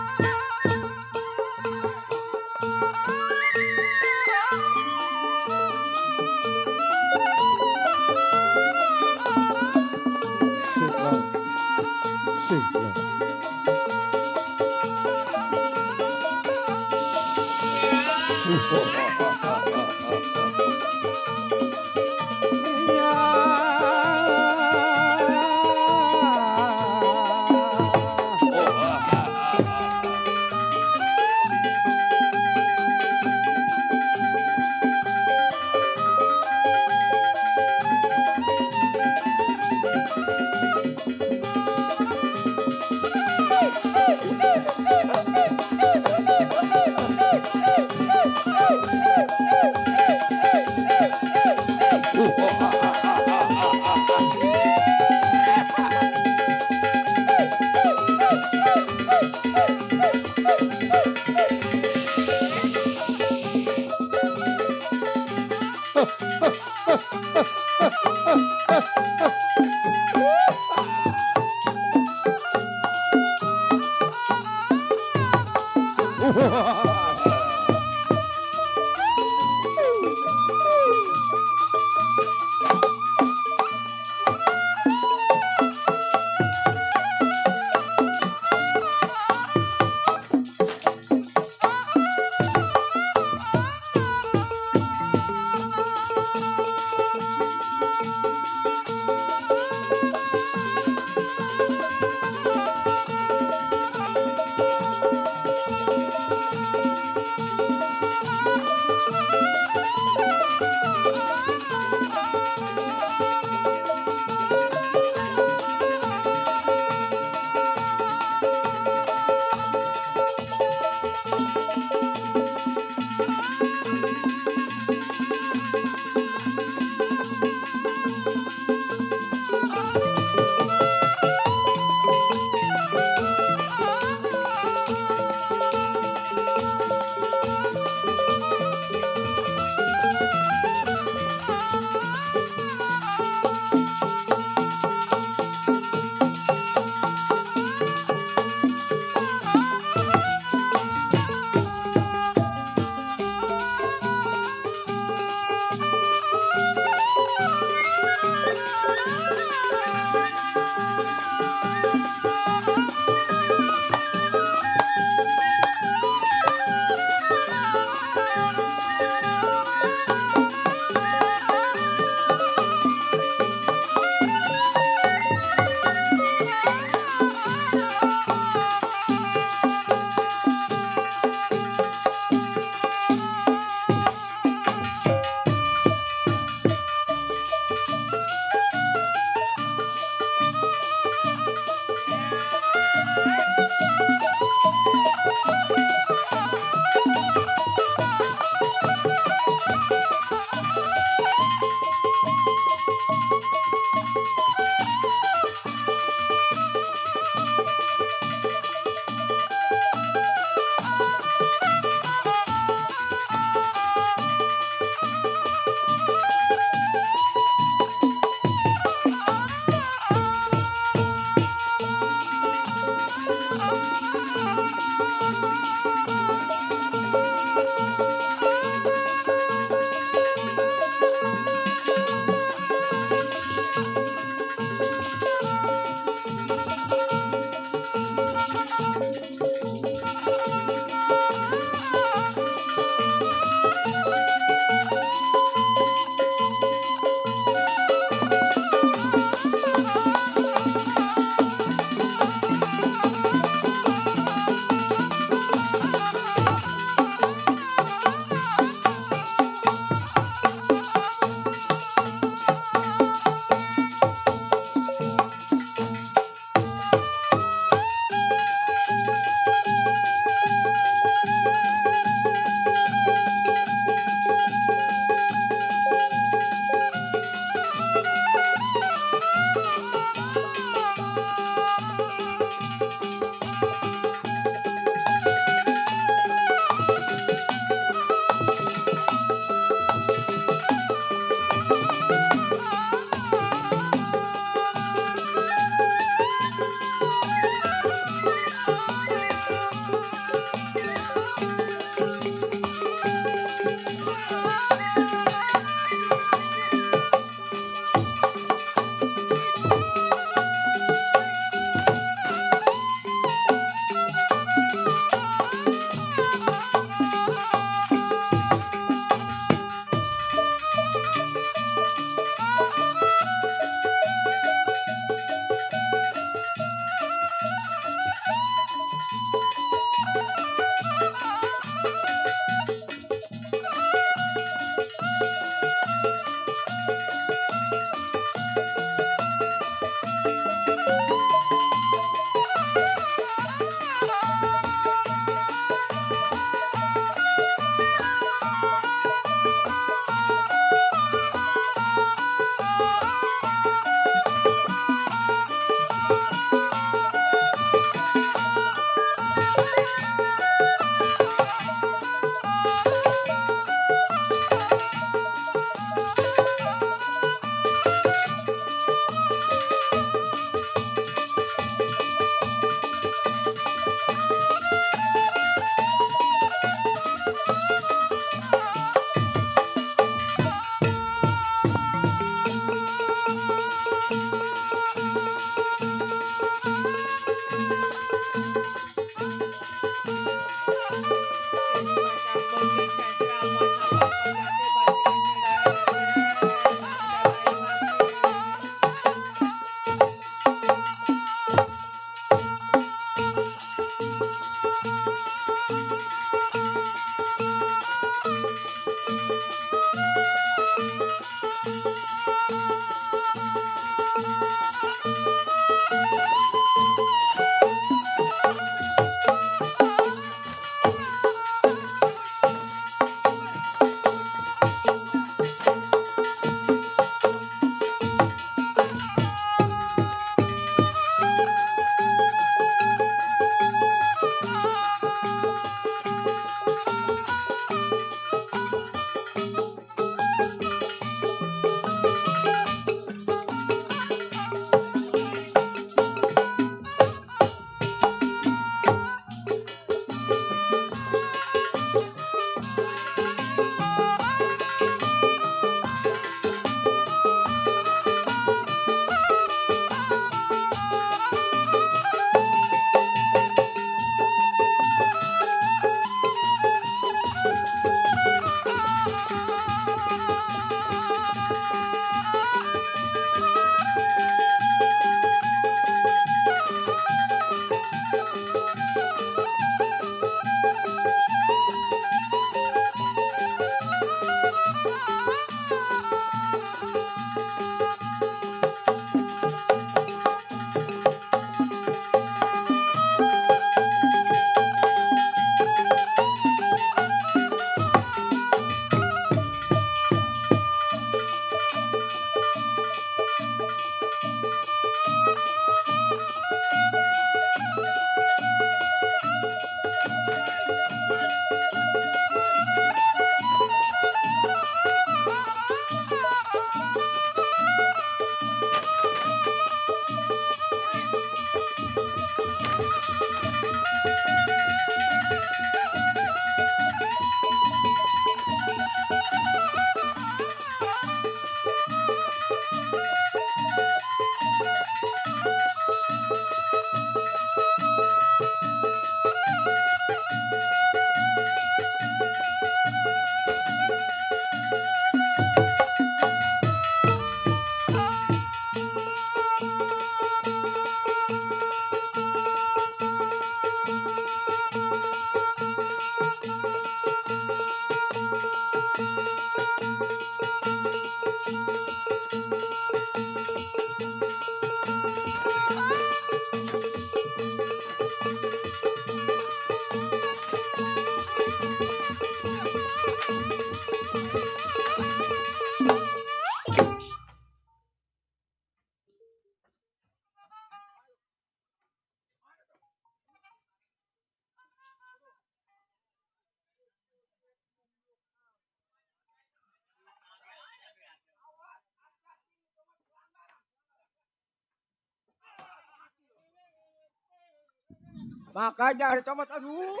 Makanya ada comot, aduh.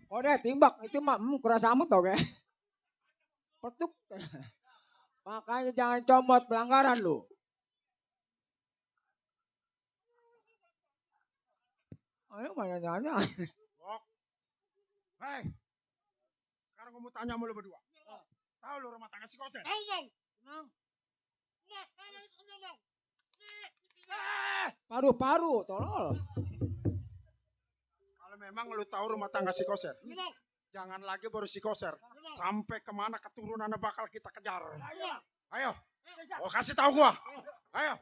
Kode timbak itu mah kurasa amat tau kayak. Petuk. Makanya jangan comot pelanggaran lu. Ayo banyak-banyak. Hei, sekarang gue mau tanya sama lu berdua. Tahu lu rumah tangga si Kosen? Tahu bang. Paru-paru, tolol. Kalau memang lu tahu rumah tangga si Koser, jangan lagi baru si Koser. Sampai kemana keturunannya bakal kita kejar. Ayo, oh kasih tahu gua. Ayo.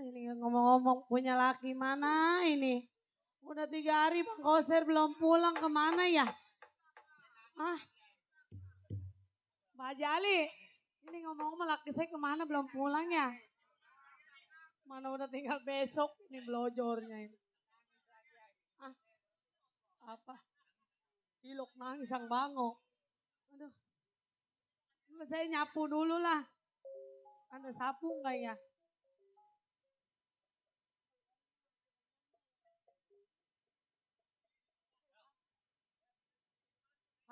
Ini ngomong-ngomong punya laki mana ini? Udah 3 hari Bang Koser belum pulang, kemana ya? Ah, Mbak Jali, ini ngomong-ngomong laki saya kemana belum pulang ya? Mana udah tinggal besok ini belojornya ini. Ah, apa? Ilok nangis sang bango. Aduh, saya nyapu dulu lah. Ada sapu enggak ya?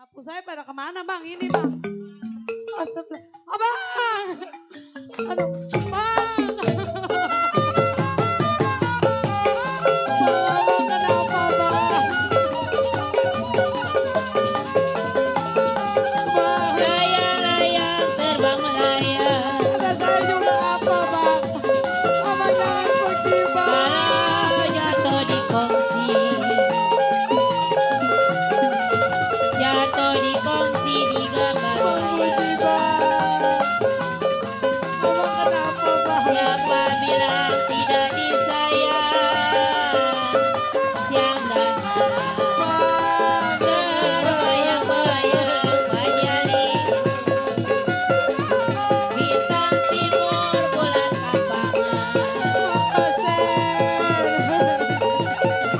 Sapu saya pada kemana bang? Ini bang. Astagfirullah. Abang! Aduh, bang! Abang kenapa bang? Bang! Layang-layang terbang melayang. Ada saya juga apa bang? Abang jangan pergi bang. Kalau jatuh di kongsi. Jatuh di kongsi di gambar wayang. Abang kenapa bang? Siapa bilang tidak disayang? Siang dan malam terbayang-bayang Bajali. Bintang timur bulan kambangan.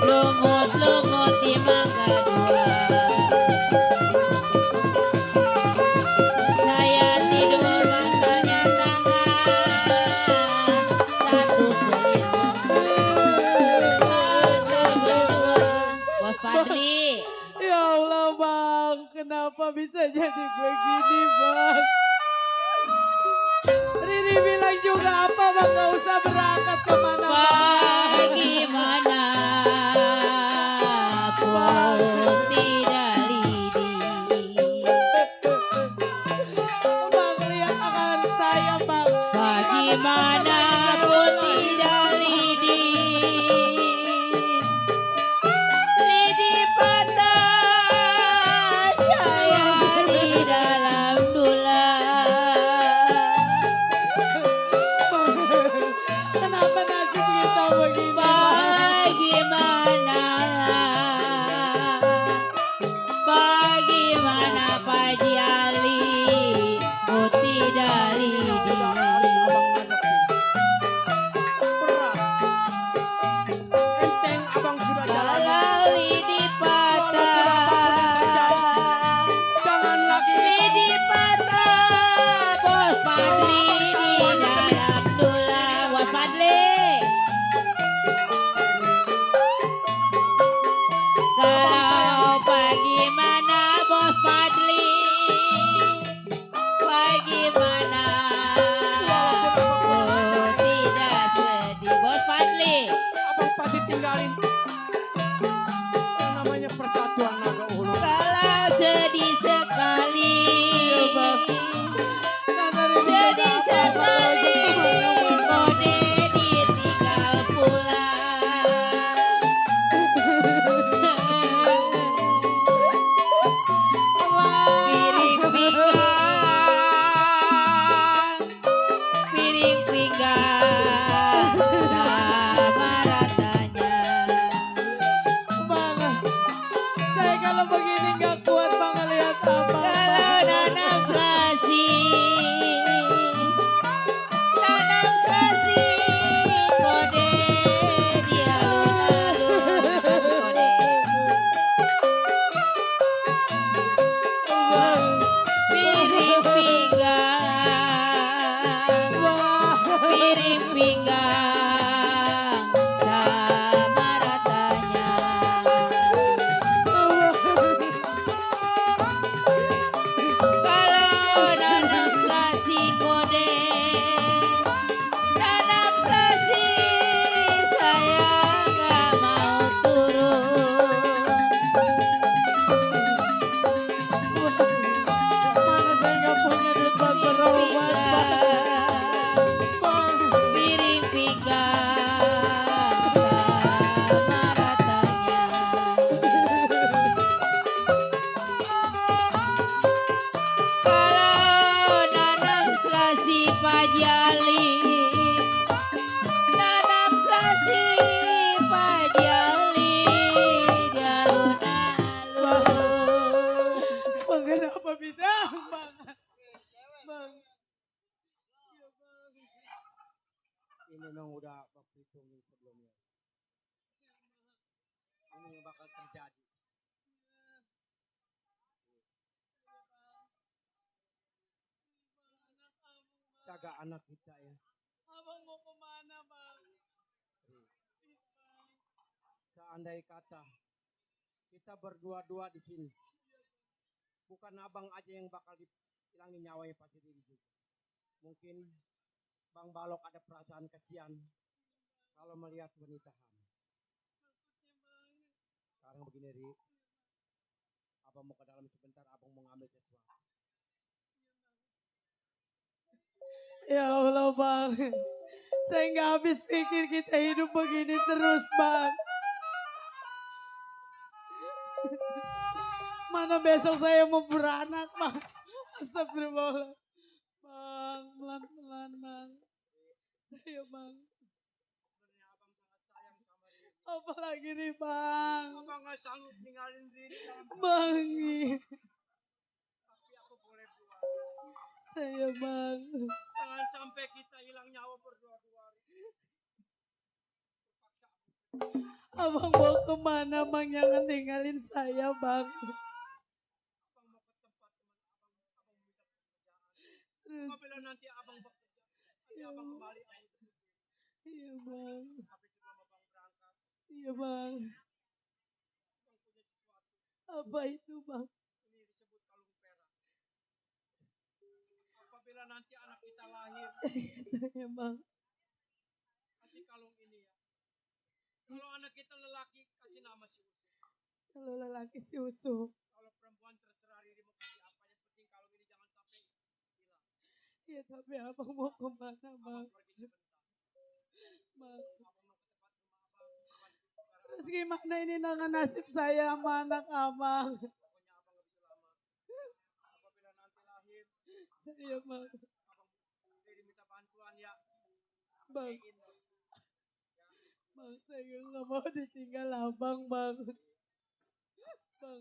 Lumut-lumut di mangga dua. Saya tidur bantalnya tangan. Satu selimut. Mata berdua. Bos Fadli. Ya Allah bang, kenapa bisa jadi begini bang? Riri bilang juga apa bang, gak usah berangkat kemana bang. Bagaimana pun tidak lidi. Bang lihat akan saya bang. Bagaimana pun tidak lidi. Lidi patah saya di dalam tulang. Kenapa nasib kita begini bang? Bagaimana Pak Jali oh tidak lidi. Enteng abang sudah jalan. Kalau lidi patah, Jangan lagi. lidi patah, Bos Fadli di dalam tulang. Bos Fadli, Pajali Nanam sasi Pajali daun alun. Bang, kenapa bisa? Bang. Bang. Ini memang udah waktu hitungin sebelumnya. Ini yang bakal terjadi. Jaga anak kita ya. Abang mau kemana, Bang? Seandai kata kita berdua-dua di sini, bukan abang aja yang bakal dihilangin nyawanya pasti diri juga. Mungkin Bang Balok ada perasaan kasihan kalau melihat wanita hamil. Sekarang begini Ri, abang mau ke dalam sebentar, abang mau ngambil sesuatu. Ya Allah, Bang. Saya nggak habis pikir kita hidup begini terus, Bang. Mana besok saya mau beranak, Bang. Astagfirullah. Bang, pelan-pelan, Bang. Saya, Bang. Apalagi nih, Bang. Abang nggak sanggup ninggalin diri dalam Bang. tapi aku boleh buat. Saya, Bang. Jangan sampai kita hilang nyawa berdua-dua. Abang mau kemana, Bang? Jangan tinggalin saya, Bang. Abang mau ke tempat teman abang, abang minta pekerjaan. Apabila nanti abang bekerja, nanti abang kembali. Iya, Bang. Tapi sebelum abang berangkat, Iya, Bang. abang punya sesuatu. Apa itu, Bang? Ini disebut kalung perak. Apabila nanti anak kita lahir, Saya, Bang. kasih kalung ini ya. Kalau anak kita lelaki, kasih nama si Usu. Kalau lelaki si Usu. Kalau perempuan terserah Riri mau kasih apa. Yang penting kalung ini jangan sampai hilang. Iya, tapi abang mau kemana, Bang? Abang pergi sebentar. Bang. Abang mau ke tempat rumah abang. Terus gimana ini dengan nasib saya sama anak abang? Pokoknya abang gak bisa lama. Apabila nanti lahir, Saya, Bang. abang Riri minta bantuan ya. Bang. Pakein. Bang, saya nggak mau ditinggal abang, Bang. Bang.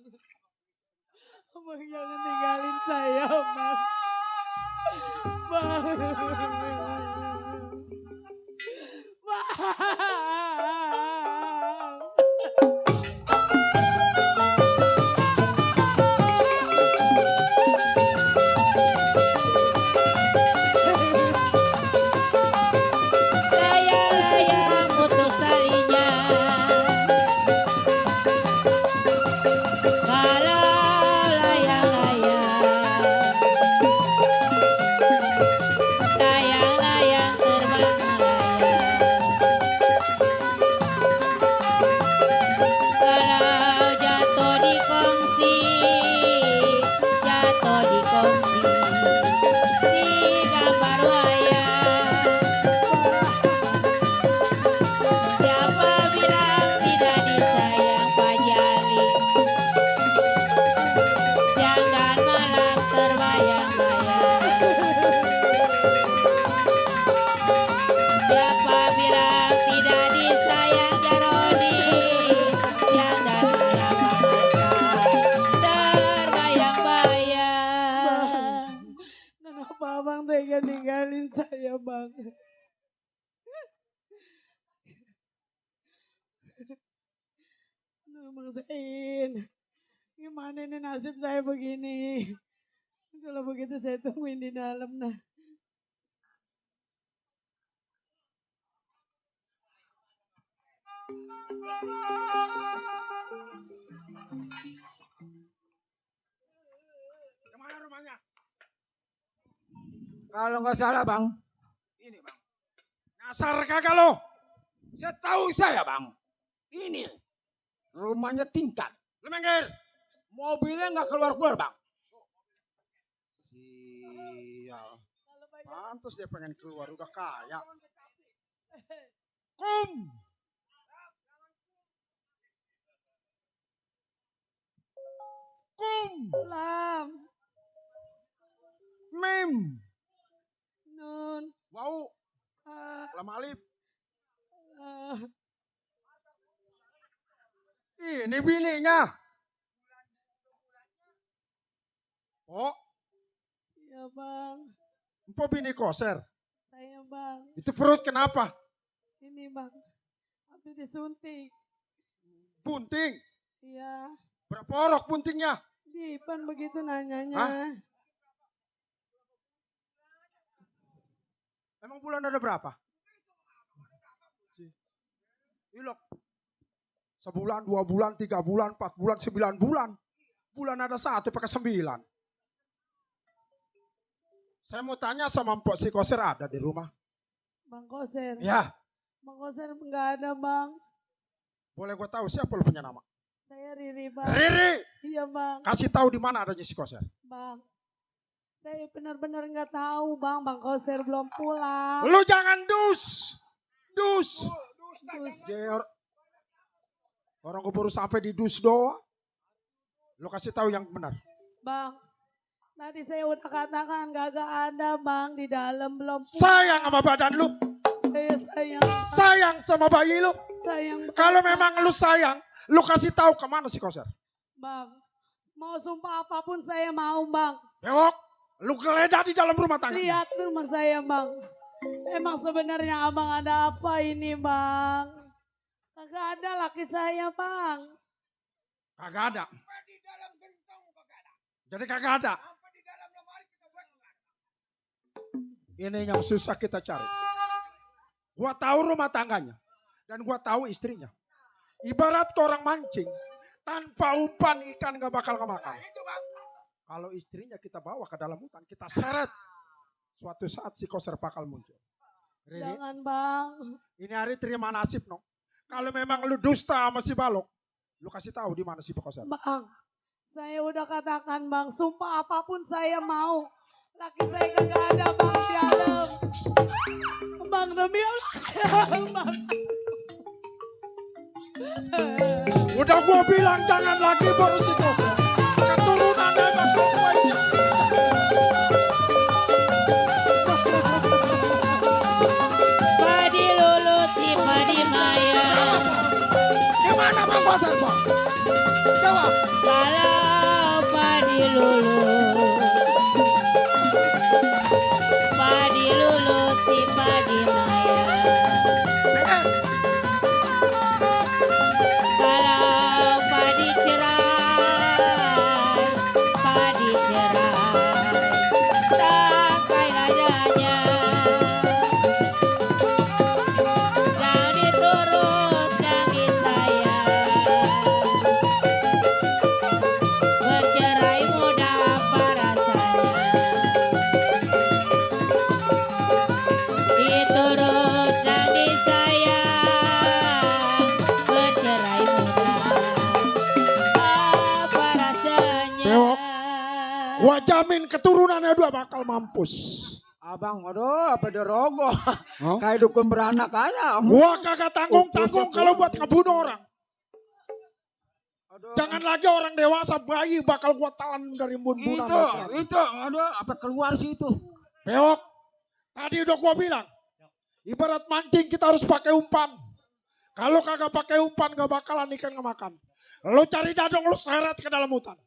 Abang jangan tinggalin saya, Bang. Bang. Bang. Layang-layang putus talinya. Kalau layang-layang, layang-layang terbang melayang. Kalau jatuh di kongsi, jatuh di kongsi, di gambar wayang. Siapa bilang tidak disayang Pajali? Siang dan malam terbayang-bayang. Siapa bilang tidak disayang Jarodi? Siang dan malam terbayang-bayang. Kenapa abang tega ninggalin saya, Bang? Bang Zain, gimana ini nasib saya begini? Kalau begitu saya tungguin di dalam nah. Kemana rumahnya? Kalau nggak salah bang, ini bang. Nyasar kagak lo? Setahu saya bang, ini rumahnya tingkat. Lu minggir. Mobilnya nggak keluar-keluar bang. Sial. Pantes dia pengen keluar, udah kaya. Kum. Kum. Lam, Mim. Nun, Wau, Ah, lam alif. ah. Ini bininya. Oh, Iya bang, empo bini koser. saya bang. Itu perut kenapa? Ini bang, habis disuntik. Bunting. Iya, Berapa orok buntingnya? Dipan begitu nanyanya. Emang bulan ada berapa? Ilok. Sebulan, 2 bulan, 3 bulan, 4 bulan, 9 bulan. Bulan ada 1 pakai 9. Saya mau tanya sama Mpok si Koser ada di rumah? Bang Koser. Ya, Bang Koser nggak ada bang. boleh gue tahu siapa lu punya nama? Saya Riri bang. Riri, Iya bang. kasih tahu di mana adanya si Koser. Bang. Saya benar-benar nggak tahu bang. Bang Koser belum pulang. Lu jangan dus. Dus. Terus, Ya, orang gue baru sampai di dus doang. Lu kasih tahu yang benar. bang. Tadi saya udah katakan gak ada bang. Di dalam belum pulang. Sayang sama badan lu. Saya sayang. Sayang sama bayi lu. Sayang. Kalau memang lu sayang, lu kasih tahu kemana si Koser. Bang. Mau sumpah apapun saya mau bang. Bewok, lu geledah di dalam rumah tangga. Lihat rumah saya bang. Emang sebenarnya abang ada apa ini bang? Kagak ada laki saya bang. Kagak ada. Jadi kagak ada. Ini yang susah kita cari. Gua tahu rumah tangganya. Dan gua tahu istrinya. Ibarat orang mancing. Tanpa umpan ikan gak bakal kemakan. Kalau istrinya kita bawa ke dalam hutan, kita seret. Suatu saat si Koser bakal muncul. Riri, Jangan bang. ini hari terima nasib no. Kalau memang lu dusta sama si Balok, lu kasih tahu di mana si Koser. Bang. Saya udah katakan bang. Sumpah apapun saya mau. Laki saya kagak ada bang di dalam. Bang demi Allah. Bang. Udah gua bilang jangan lagi baru si Koser. Keturunan emang semuanya. Padi lulu si padi maya. Di mana Bang Koser, Bang? Jawab. Kalau padi lulu. Padi lulu si padi maya. Kalau padi cerai, padi cerai, tangkai rajanya. Jangan diturut, jangan disayang. Bercerai mudah apa rasanya? Diturut dan disayang. Bercerai mudah apa rasanya? Bewok. Gua jamin keturunannya dua bakal mampus. Abang, aduh, apa derogo? Kayak dukun beranak aja. Gua kagak tanggung-tanggung kalau buat ngebunuh orang. Jangan lagi orang dewasa, bayi bakal gua telan dari embun-embunan. Itu, aduh, apa keluar sih itu? Bewok, tadi udah gua bilang, ibarat mancing kita harus pakai umpan. Kalau kagak pakai umpan gak bakalan ikan ngemakan. Lu cari dadong, lu seret ke dalam hutan.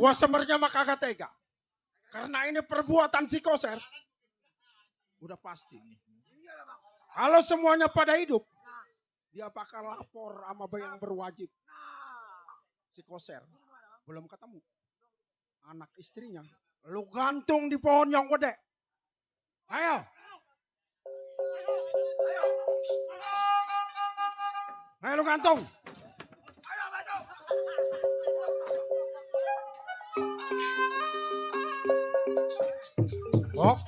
Gua sebenarnya mah kagak tega. Karena ini perbuatan si Koser. Udah pasti. Kalau semuanya pada hidup, dia bakal lapor sama yang berwajib. Si Koser belum ketemu. Anak istrinya, lu gantung di pohon yang gede. Ayo. Ayo lu gantung. Oh,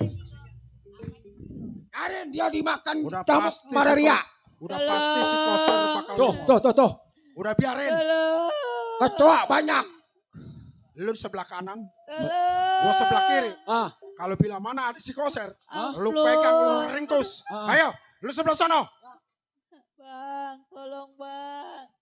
Karen dia dimakan udah camuk pasti malaria. Udah pasti si Koser bakal Tuh. Udah biarin. Kecoa banyak. Lu di sebelah kanan, gua sebelah kiri. Ah. Kalau bila mana ada si Koser, lu pegang, lu ringkus. Ayo, lu sebelah sana. Bang, tolong bang.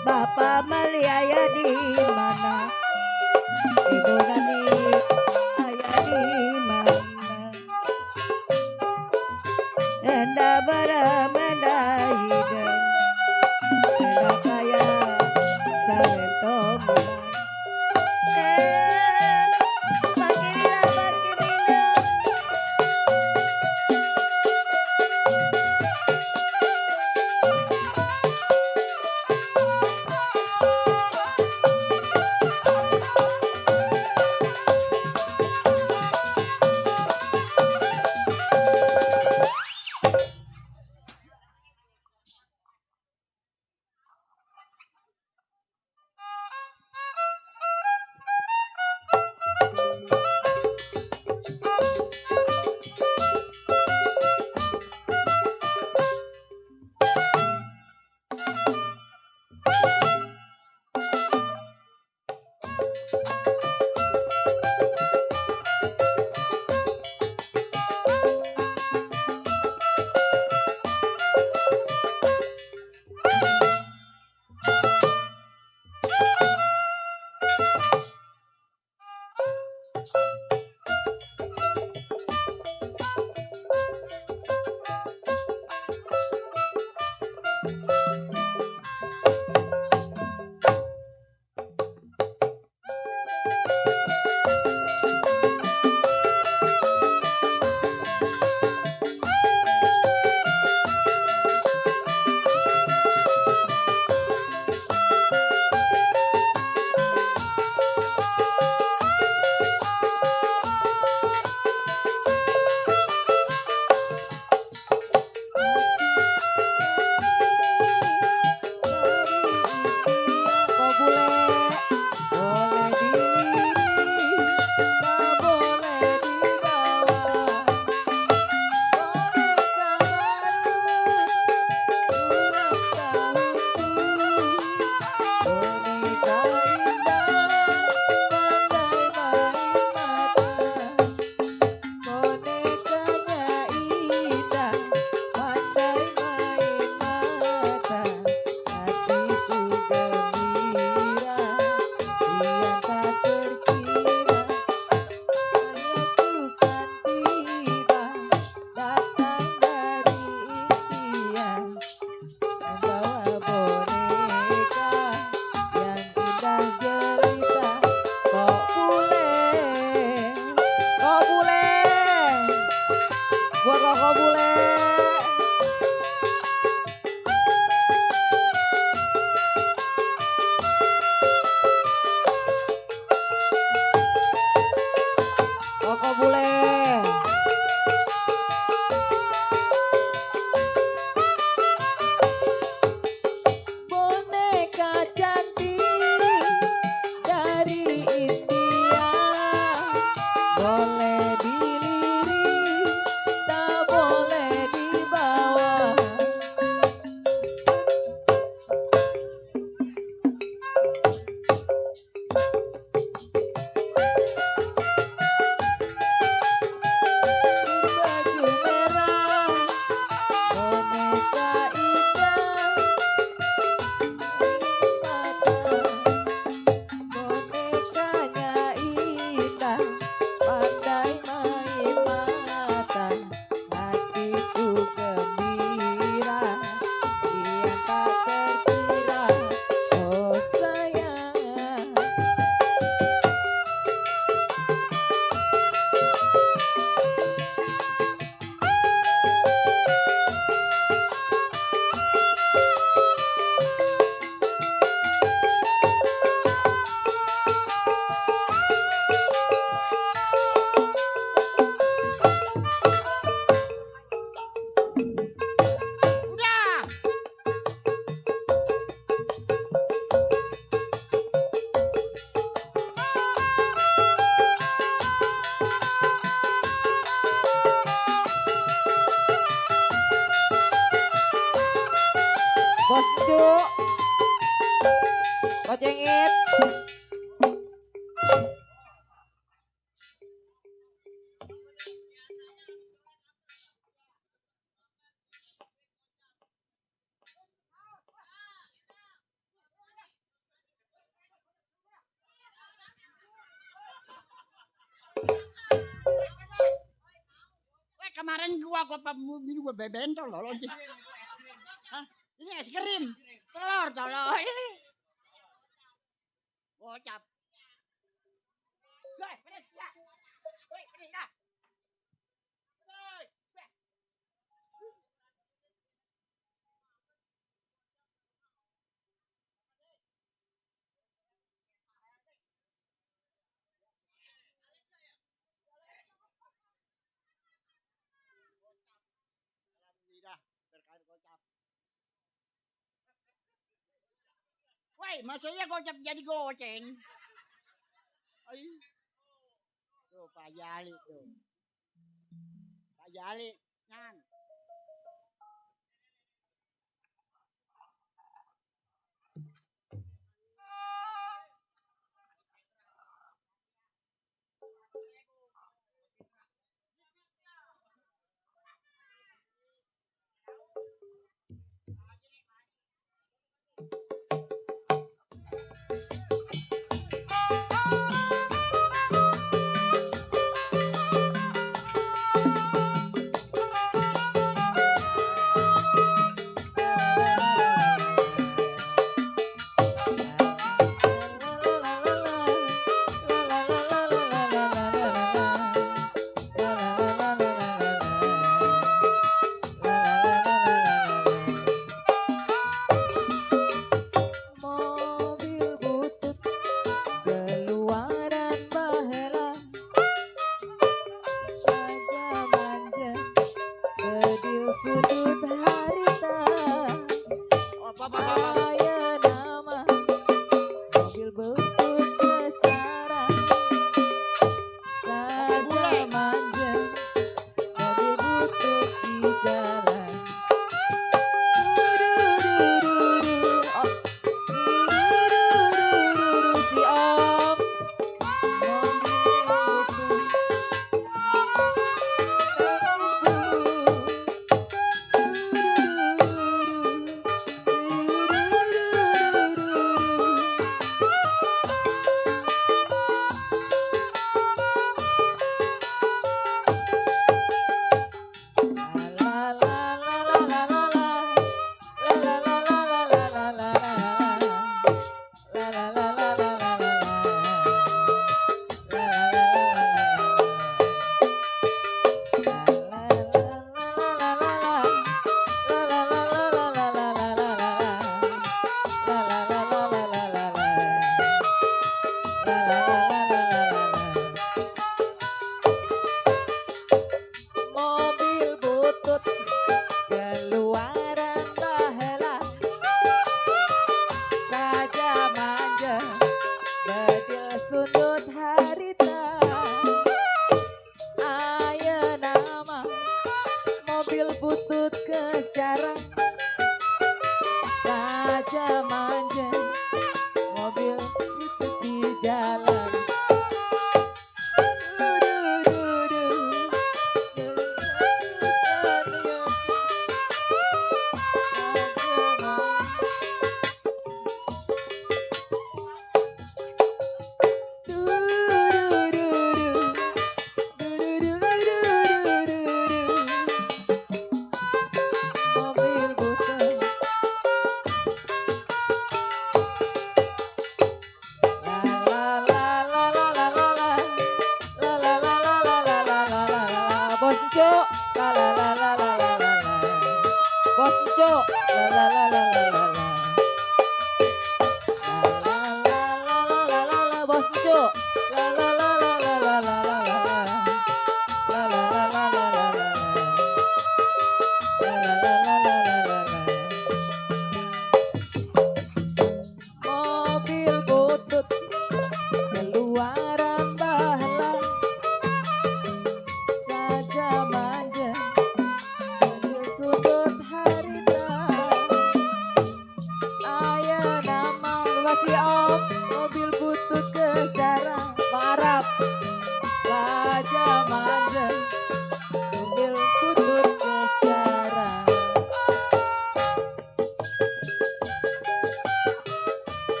Bapak Meliaya di mana? Ibu Nani ayah di mana? Enda beramenda hidang, enda kaya sawentomu. Bakirila bakirina. maju. Kocengit. Weh, kemarin gua minum gua bebentol loh. Hah? Ini es krim. Telur, tolong. Gocap. Weh, pedes ya. Weh, pedes ya. Woi, maksudnya gocap jadi goceng. Ay. Tuh, Pak Jali tuh. Pak Jali, nyan.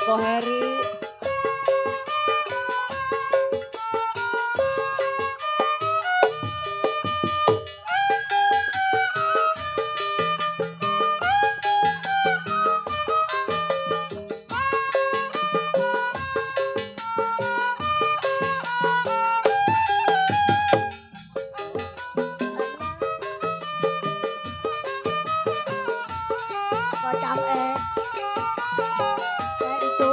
Ko Heri. Kocang itu.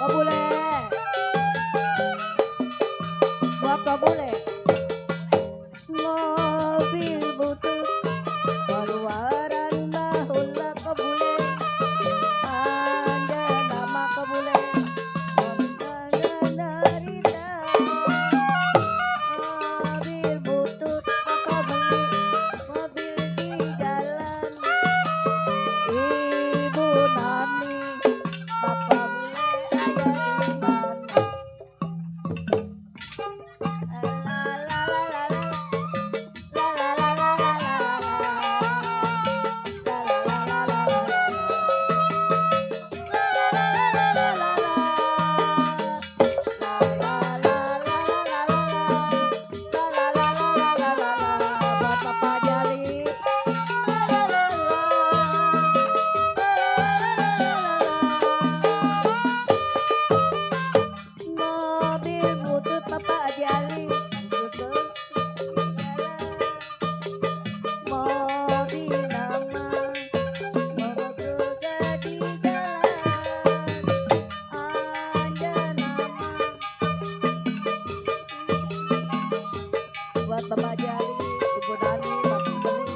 Kok boleh? Buat kok boleh? Mobil butut keluaran bahula kok boleh? Anda nama kok boleh? Dari mobil butut apa beli? Mobil di jalan. Ibu Nani, Bapak boleh ada di mana? Mobil butut Bapak Jali, butut mobil nama, mobil di jalan, ada nama buat Bapak Jali, Ibu Dani, Bapak Jali.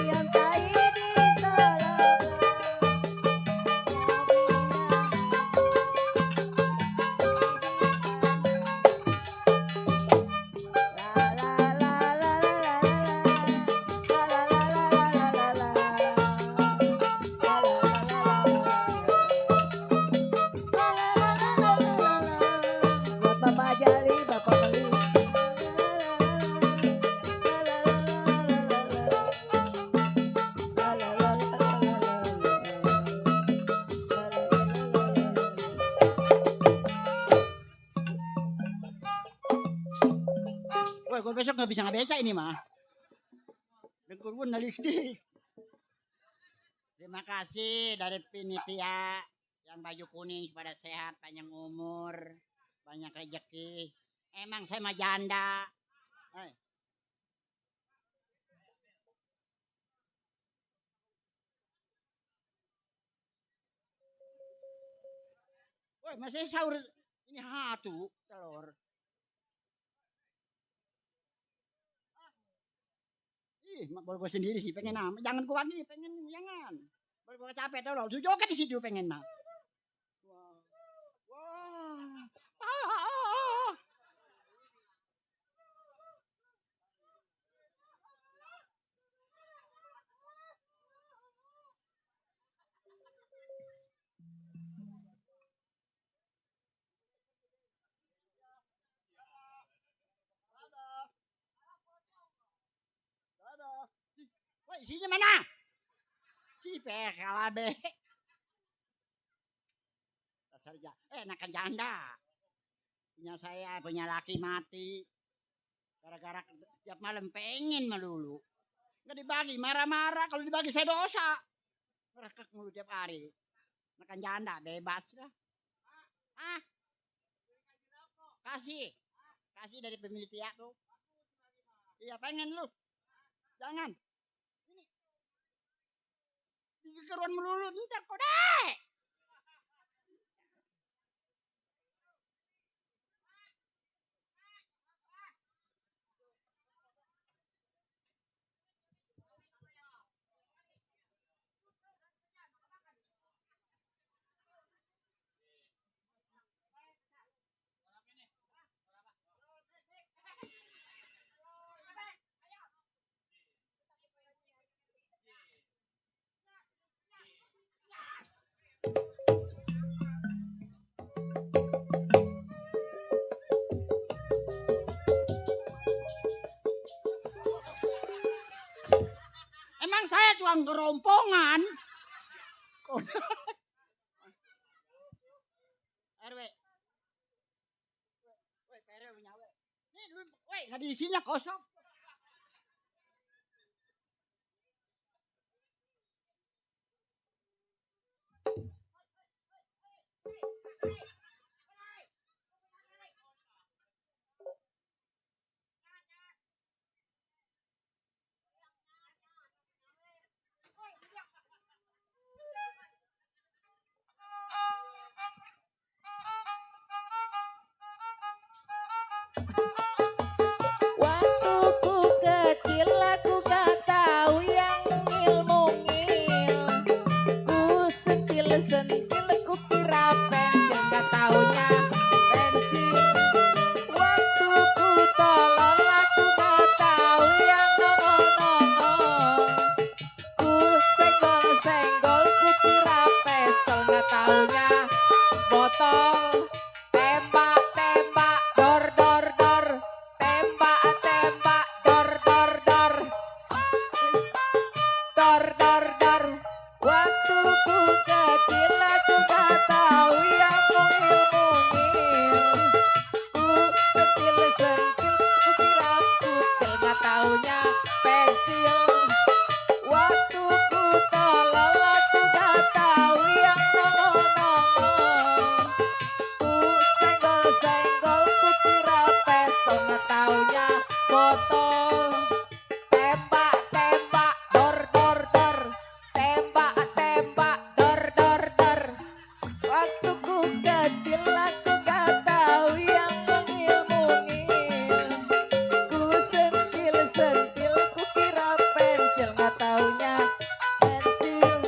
Yang tai di Talaga, buat Bapak Jali, Bapak Beli. Woi, gue besok nggak bisa ngebeca ini mah. Dengkul gue nalik-dik. Terima kasih dari panitia yang baju kuning pada sehat, panjang umur, banyak rezeki. Emang saya mah janda. Woi, masih sahur ini hatu telur. Ih, baru gue sendiri sih pengen nama. Jangan gue lagi, pengen jangan. Baru gue capek tau loh. Tujuh kan di situ pengen mah. Wah. Wah. Woi, isinya mana? Cipek kalah be. Dasar enakan janda. Punya saya, punya laki mati. Gara-gara tiap malam pengen melulu. Nggak dibagi, marah-marah. Kalau dibagi saya dosa. Merekek mulu tiap hari. Makan janda, bebas lah. Ah? Kasih. Kasih dari pemilik pihak tuh. Iya, pengen lu. Jangan. Ini keruan melulu, ntar kode. tuang gerompongan. RW. Woi, pere punya we. Nih, woi, nggak diisinya kosong. Waktu ku kecil aku gak tahu yang ngil-mungil. Ku sentil-sentil ku kira pensil, gak taunya pensil. Waktu ku tolol aku gak tahu yang nongol-nongol. Ku senggol-senggol ku kira pistol, gak taunya botol. Tembak-tembak dor-dor-dor, tembak-tembak dor-dor-dor, dor-dor-dor. Waktu ku kecil aku gak tahu yang mungil-mungil. Ku sentil-sentil ku kira kutil, gak taunya pensil. Waktu ku tolol aku gak tahu yang nongol-nongol. Ku senggol-senggol ku kira pistol, gak taunya botol. Tembak-tembak dor-dor-dor, tembak-tembak dor-dor-dor. Waktu ku kecil aku gak tahu yang mungil-mungil. Ku sentil-sentil ku kira pensil, gak taunya pensil.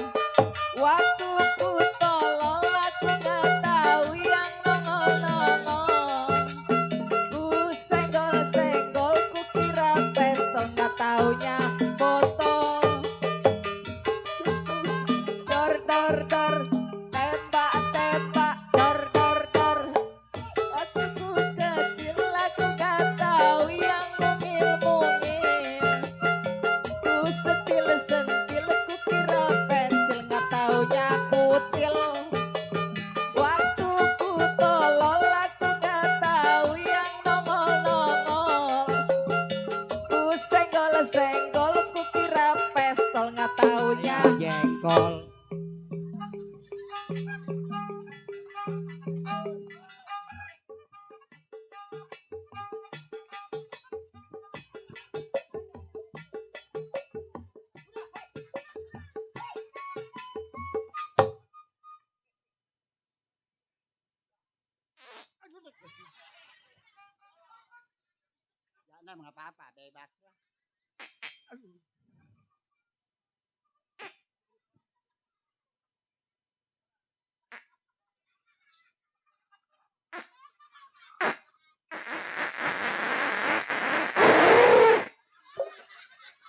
Waktu ku tolol aku gak tahu yang nongol-nongol. Ku senggol-senggol ku kira pistol, gak taunya botol. Dor-dor-dor, tembak-tembak dor-dor-dor. Waktu ku kecil aku gak tahu yang mungil-mungil. Ku sentil-sentil ku kira pensil, gak taunya kutil. Waktu ku tolol aku gak tahu yang nongol-nongol. Ku senggol-senggol ku kira pistol, gak taunya Jengkol. Jangan nggak apa-apa, bebas lah.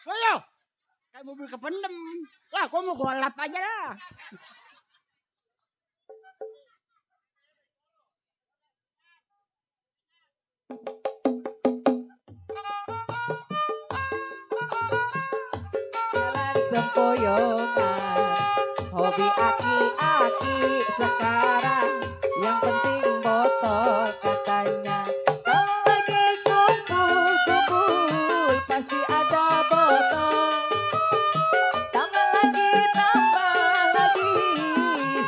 Ayo, kayak mobil kependem. Lah, gua mau gua lap aja lah. jalan sempoyongan. Hobi aki-aki sekarang, yang penting botol katanya. Kalau lagi kumpul-kumpul pasti ada botol. Tambah lagi,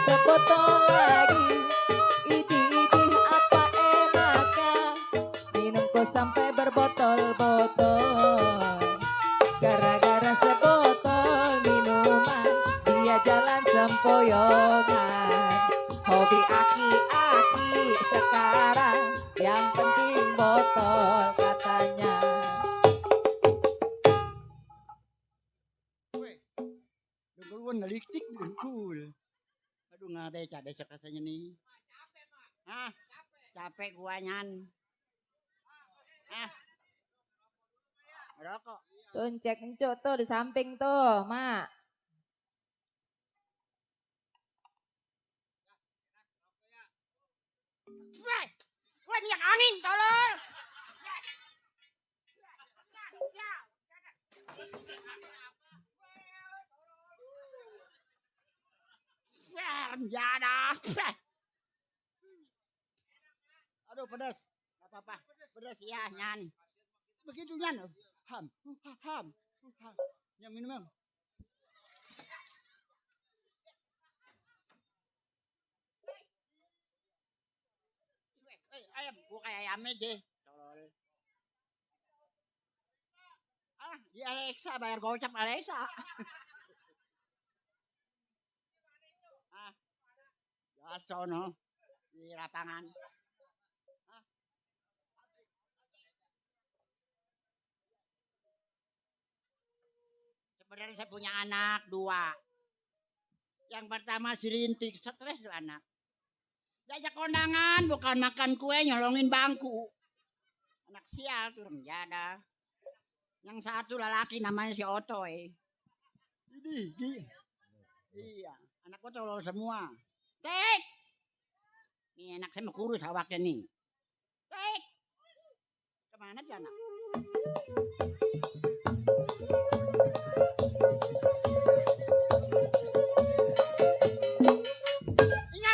sebotol lagi. Idih-idih apa enaknya, minum kok sampai berbotol-botol. Gara-gara sebotol minuman, dia jalan sempoyongan. Hobi aki-aki sekarang, yang penting botol katanya. Dengkul neliktik dengkul. Aduh nggak becak rasanya nih. Ah, capek guanyan. Ah, rokok. Tuh cek encuk tuh di samping tuh, Mak. Wah, minyak angin, tolong. Jada. Aduh pedas. Gak apa-apa. Pedas ya nyan. Begitu nyan. Ham. Ham. Yang minum. Ayam, gua kayak ayamnya deh. Tolol. Di Alexa bayar gocap Alexa. Ya sono di lapangan. Sebenarnya saya punya anak 2. Yang pertama si Rintik, stres tuh anak. Diajak kondangan, bukan makan kue, nyolongin bangku. Anak sial tuh Jada. Yang satu lelaki namanya si Otoy. Iya, anak gua tolol semua. Tek! Nih anak saya mau kurus awaknya nih. Tek! Kemana dia anak?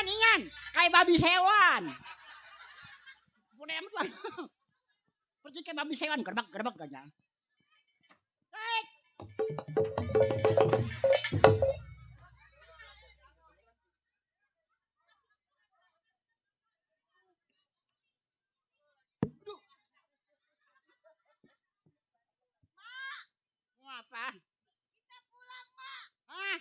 Ingan! Kayak babi sewan. Boleh amat lah. Pergi kayak babi sewan, gerbak aja. Tek! Apa? Kita pulang, Mak. Hah?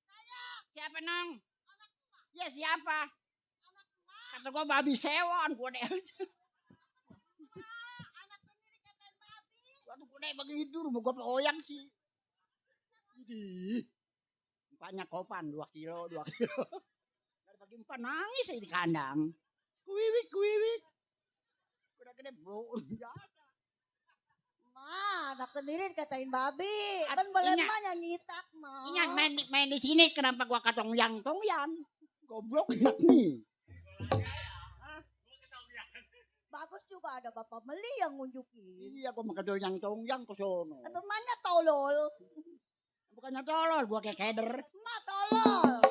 Saya. Siapa, Nong? Anak Mak. Ya, siapa? Anak Mak. Kata gua babi sewon, gua deh. Anak sendiri katain babi. Waduh, gua deh begitu, rumah gua peoyang sih. Idih. Empatnya kopan, 2 kilo. Dari pagi 4 nangis saya di kandang. Kuiwik. Udah gede, bro. Ma, anak sendiri dikatain babi. Kan boleh Ingat. mah nyanyi tak, Ma. Ingat main di sini kenapa gua katongyang. Goblok enak nih. Bagus juga ada Bapak Meli yang ngunjukin. Iya, gua mau katongyang ke sono. Temannya tolol. Bukannya tolol, gua kayak keder. Ma tolol.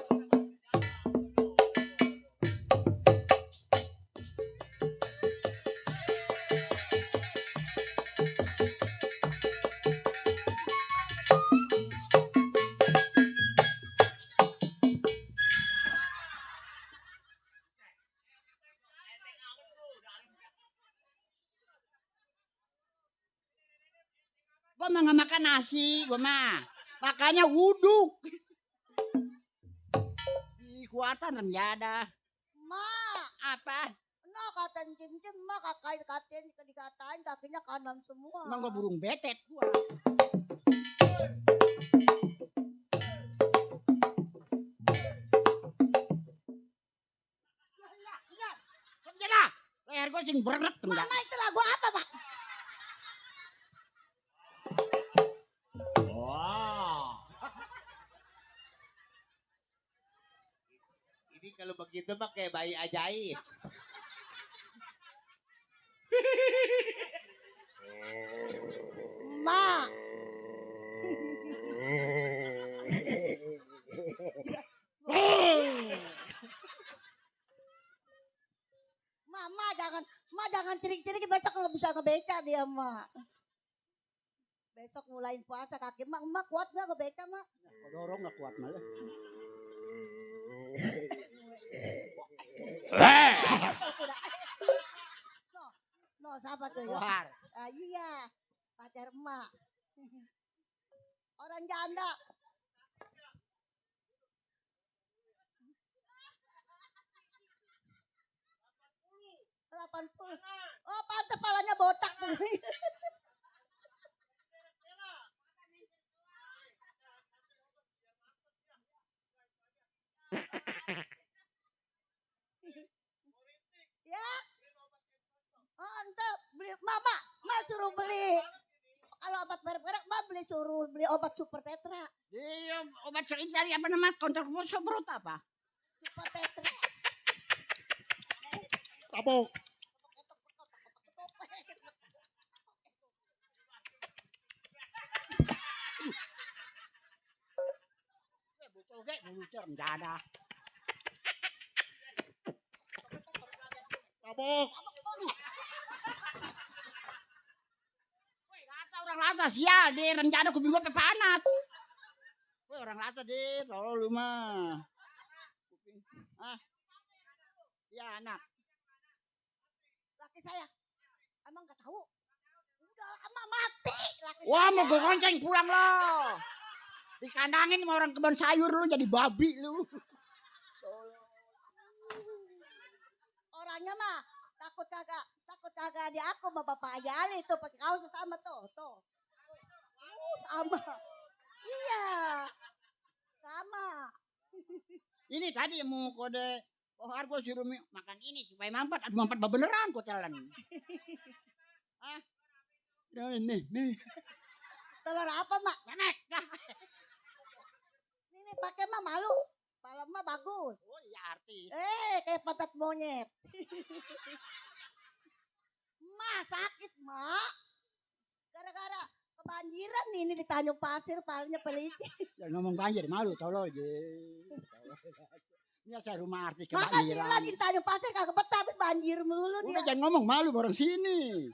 Gua mah nggak makan nasi, gua mah. Makanya wuduk. Di kuatan Jada. Ma, Apa? no katain cim-cim, ma dikatain kakinya kanan semua. Emang gua burung betet gua. Iya. Kerja lah. Leher gua sing berat enggak. Mama itu lagu apa, Pak? Ini kalau begitu mah kayak bayi ajaib. Ma. jangan cirik-cirik besok kalau bisa ngebeca dia, Mak. Besok mulain puasa kaki Mak kuat nggak ngebeca, Mak? Dorong nggak kuat malah. No, siapa tuh? Kohar. Iya, pacar emak. Orang janda. $80. Oh, pantes palanya botak tuh. Ya. Oh, entar beli Mama suruh beli. Kalau obat merek-merek suruh beli obat Super Tetra. Iya, obat dari apa namanya? Kontak perut apa? Super Tetra. Tabok. Butuh enggak ada. Mabok. Woi, kata orang lata sial deh, rencana kuping gua panas. Woi, orang lata deh, tolong lu mah. Kuping. Ah. Ya anak. Laki saya. Emang gak tahu? Udah lama mati. Laki Wah, saya. mau gue gonceng pulang lo. Dikandangin sama orang kebun sayur lu jadi babi lu. Orangnya mah takut kagak di aku sama Bapak aja Ali tuh pakai kaos sama tuh. Sama. Iya. Sama. Ini tadi mau kode Kohar gue suruh makan ini supaya mampet. Aduh mampet beneran gue telan. Hah? Nih. Telur apa mak? Nenek. Ini pakai mah malu. Palem mah bagus. Oh iya artis. Kayak pantat monyet. Mak sakit mak. Gara-gara kebanjiran nih, ini di Tanjung Pasir palingnya pelicin. Jangan ngomong banjir malu tolol aja. Ini saya rumah artis Makasih kebanjiran. lagi di Tanjung Pasir kagak betah tapi banjir melulu Udah dia. jangan ngomong malu orang sini.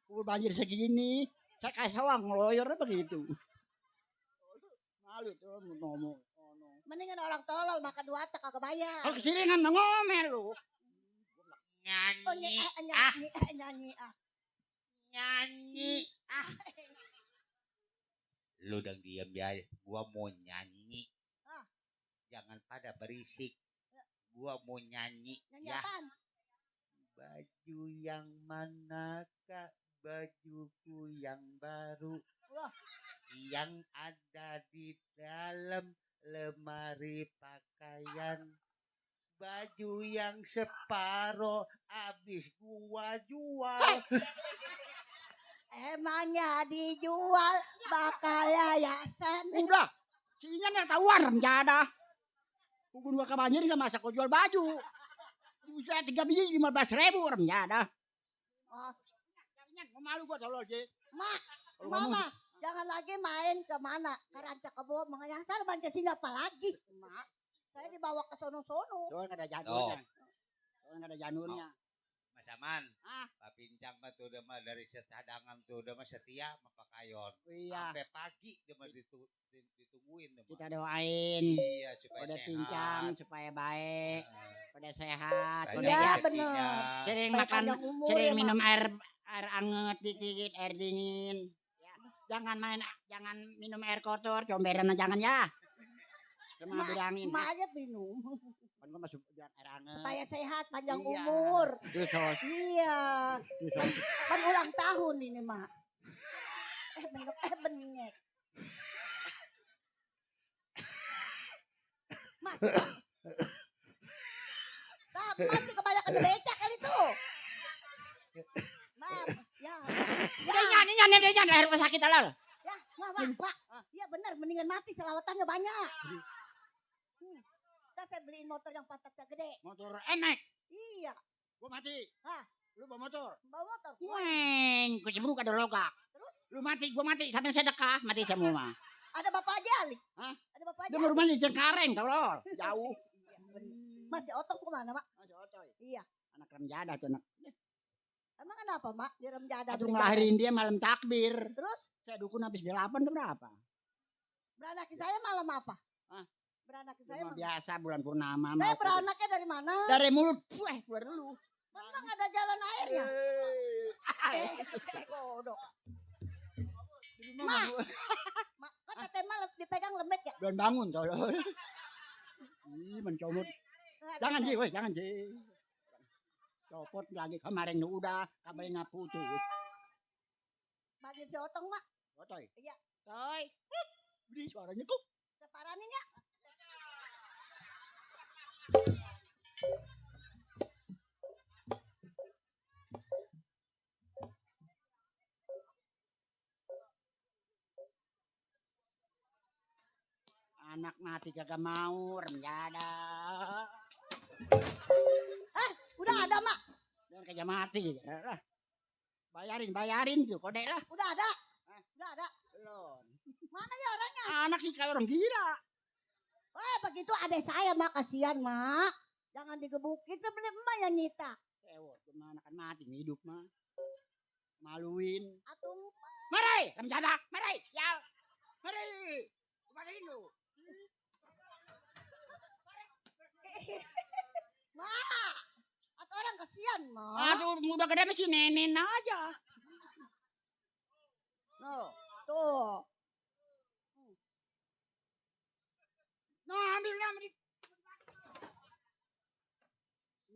Udah banjir segini. Saya kasih sawang ngeloyornya begitu. Malu tuh ngomong. Mendingan orang tolol makan dua tak kagak bayar. Kalau kesini kan ngomel lu. Oh, Nyanyi. nyanyi. Nyanyi. Lu udah diam ya, gua mau nyanyi. Ah. Jangan pada berisik. Gua mau nyanyi. Nyanyi Ya. apaan? Baju yang manakah bajuku yang baru? Wah. Yang ada di dalam lemari pakaian. Baju yang separoh habis gua jual. Emangnya dijual bakal yayasan. Udah. Sininya nih tawar menjada. Kugun gua kebanjir gak masa kau jual baju. Bisa 3 biji 15.000 orang menjada. Oh, Mau malu gua tolol aja. mak, Kalau mama, jangan lagi main kemana? Ke Rancak Kebo, mengasar banyak sini apa lagi? Mak, saya dibawa ke sono-sono. Soalnya gak ada janurnya. Soalnya gak ada janurnya. Mas Aman, Ah. Pak Pincang mah tuh udah mah dari cadangan tuh udah mah setia sama Pak Kayon. Iya. Sampai pagi dia mah ditungguin dia mah. Kita doain. Iya, supaya Udah sehat. pincang supaya baik. Udah sehat. Banyak Udah Iya, ya. bener. Sering Supaya makan, panjang umur sering ya, minum air anget dikit, air dingin. Ya. Jangan minum air kotor, comberan jangan ya. Cuma bilangin. Mak aja minum. Kan gua masuk air anget. Supaya sehat, panjang Iya. umur. Dusos, Iya. dusos. Kan ulang tahun ini, mak. Bengek. Mak. Masih kebanyakan becak kali itu. Mak, ya. Nyanyi, air sakit halal. Ya, Pak. Iya benar, mendingan mati selawatannya banyak. Ntar saya beliin motor yang pantatnya gede. Motor enak. Iya, Gua mati. Hah? Lu bawa motor. bawa motor. Weng, kecebur ada logak. Terus? Lu mati, gua mati. Sampai sedekah, mati semua. Ada Bapak Jali. Hah? Ada Bapak Dia Jali. mau rumah di Cengkareng, tolol. Jauh. Masih otong kemana, Mak? Masih ocoy. Iya. Anak remjada tuh anak. Emang kenapa, Mak? Di Remjada. Aku ngelahirin dia malam takbir. Terus? Saya dukun habis 8 tuh berapa? Beranakin saya malam apa? Hah? Beranakin saya Cuma malam. biasa bulan purnama. Saya mau beranaknya dari mana? dari mulut. Keluar dulu. Memang ada jalan airnya. Kodok. Mak. Mak, kan katanya malam dipegang lembek ya? Belum bangun tolol. Ih, mencomot. Jangan sih, woi, jangan sih. Copot lagi kemarin udah, kabarnya putus. Bagi si otong, Mak. Otoy. Iya. Toy. Beli suaranya kok. Separanin ya. Anak mati kagak mau, remjada. Udah ada, Mak. Dan kagak mati. Bayarin tuh, kode lah. Udah ada. Udah ada. Belum. Mana ya orangnya? Anak sih kayak orang gila. Wah, begitu adek saya, Mak. Kasihan, Mak. Jangan digebukin. Itu beli emak yang nyita. Sewot, mah akan mati hidup mah. Maluin. Atuh Mari, remjada, mari, sial. Mari. Kembaliin lu. Ma, atau orang kasihan, Ma. Aduh, udah gede masih nenek aja. No. Tuh. No, ambil.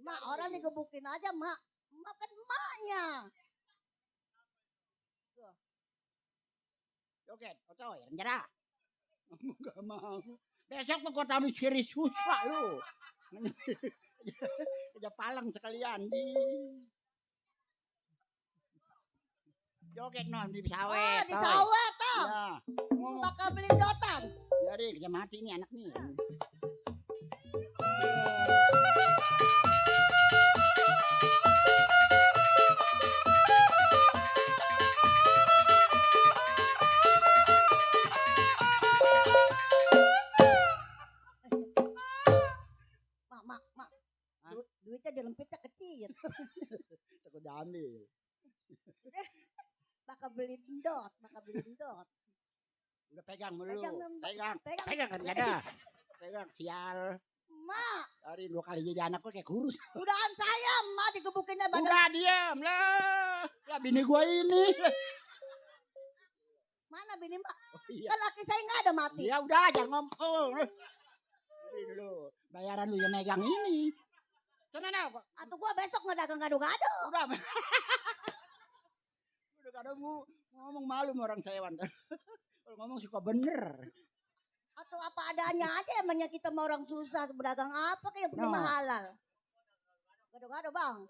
Mak, orang digebukin aja, Mak. Mak kan emaknya. Joget, ocoy, remjada. Enggak mau. Besok mau kau taruh ciri susah lu. Kerja palang sekalian di. Joget non di sawet. Di sawet toh. Iya. Bakal beli dotan. Jadi kerja mati nih anak nih. Mak. Duitnya di lempitnya kecil. Takut diambil. Bakal beli dot. Udah pegang mulu. Pegang kan ada. Pegang sial. Mak. Dari 2 kali jadi anak gue kayak kurus. Udahan saya, Mak digebukinnya badan. Udah diam lah. Lah bini gua ini. Mana bini Mak? Oh, iya. Kan laki saya nggak ada mati. Ya udah jangan ngomong. Ini dulu. Bayaran lu yang megang ini. Sana apa? Atau gua besok ngedagang gado-gado. Udah. Udah kadang ngomong malu sama orang sewan. Kalau ngomong suka bener. Atau apa adanya aja emangnya kita mau orang susah berdagang apa kayak punya halal. Gado-gado bang.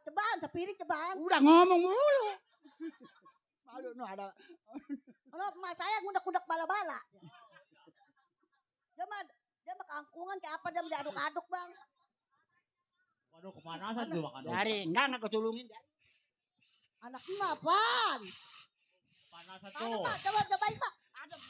Cobaan, sepiring cobaan. Udah ngomong mulu. Malu no ada. Kalau emak saya ngudak-ngudak bala-bala. Dia mah keangkungan kayak apa dia diaduk-aduk bang. Waduh kemanasan tuh makan. Dari enggak ketulungin. Anak emak apaan? Panasan tuh. Pak, cobain Pak. Ada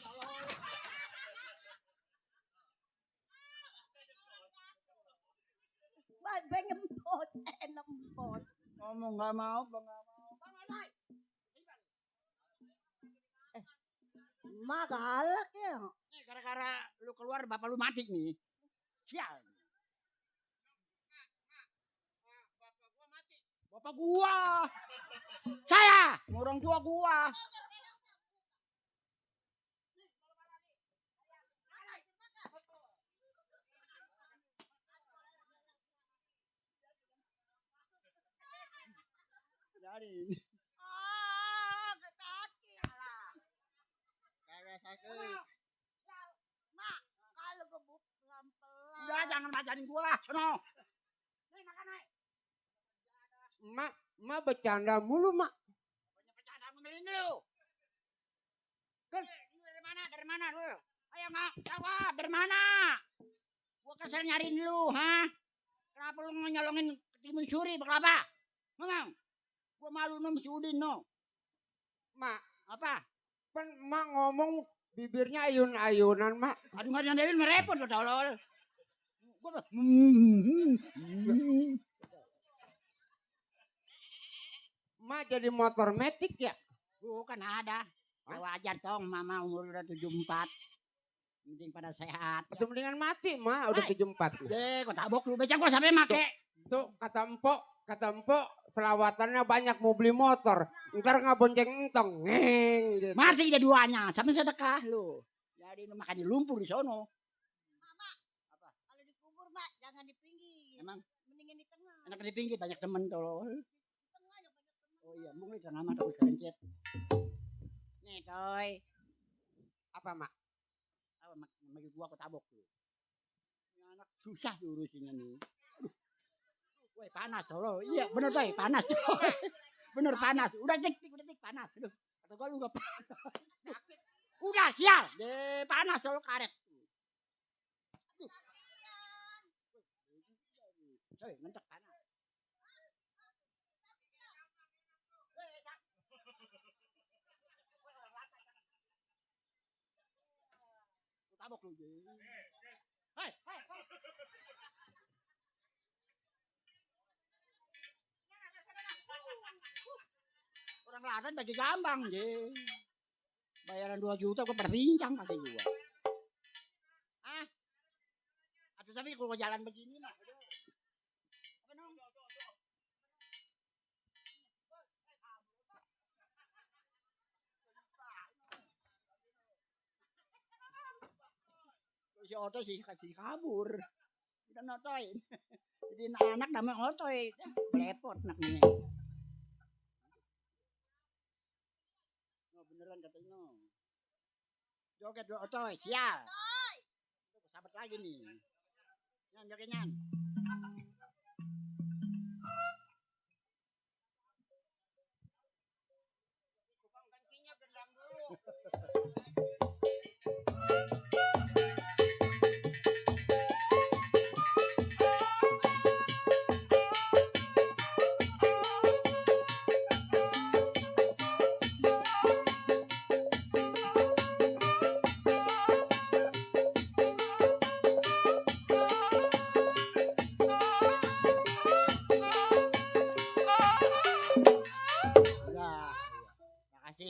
Bang, pengen empot, enak empot. Ngomong nggak mau, bang nggak mau. Emak galak ya. Gara-gara lu keluar bapak lu mati nih. Sial. Bapak gua. Saya, orang tua gua. Dari. Sakit. Kagak sakit. Mak, kalau gebuk pelan-pelan. Udah jangan majanin gua, sono. Nih makan naik. Mak bercanda mulu, Mak. Banyak bercanda ngemelin lu. Kan dari mana lu? Ayo nggak jawab, dari mana? Gua kesel nyariin lu, ha? Kenapa lu nyolongin ketimun suri berapa? Ngomong. Gua malu no si Udin no. Mak, apa? Kan Mak ngomong bibirnya ayun-ayunan, Mak. Aduh nggak diandain merepot lo tolol. Gua Mak jadi motor metik ya? bukan ada. Ya wajar tong, mama umur udah 74. Penting pada sehat. Atau mendingan mati, Mak. Udah 74. Deh, kok tabok lu becang gua sampai make. Tuh, kata Empok, selawatannya banyak mau beli motor. Ntar nggak bonceng entong. Ngeng. Gitu. Mati dia duanya, sampai sedekah lu. Jadi lu makan di lumpur di sono. Mama, apa? Kalau dikubur, Mak, jangan di pinggir. Emang? Mendingan di tengah. Enak di pinggir banyak temen tolol. Di tengah aja banyak teman. Oh iya, mung di tengah mah takut kerencet. Nih, coy. Apa, Mak? Apa bagi gua kok tabok lu. Ini anak susah diurusinnya nih. Woi panas tolol. Iya bener coy, panas coy. Bener panas. Udah detik panas. Aduh, kata gua lu enggak panas. Udah sial. Deh panas tolol karet. Aduh. Coy, mentek panas. Tabok lu. Hei. Kelatan bagi gampang deh. Bayaran 2 juta gue perbincang kata gue. Ah, atau tapi kalau jalan begini mah. Apa nong? Si Oto sih kasih kabur. Kita notoin. Jadi anak namanya Otoy. Belepot anaknya. Oh, beneran katanya. Joget lo Otoy, sial. Sahabat lagi nih. Nyan joget nyan. Tukang kancingnya gendang dulu.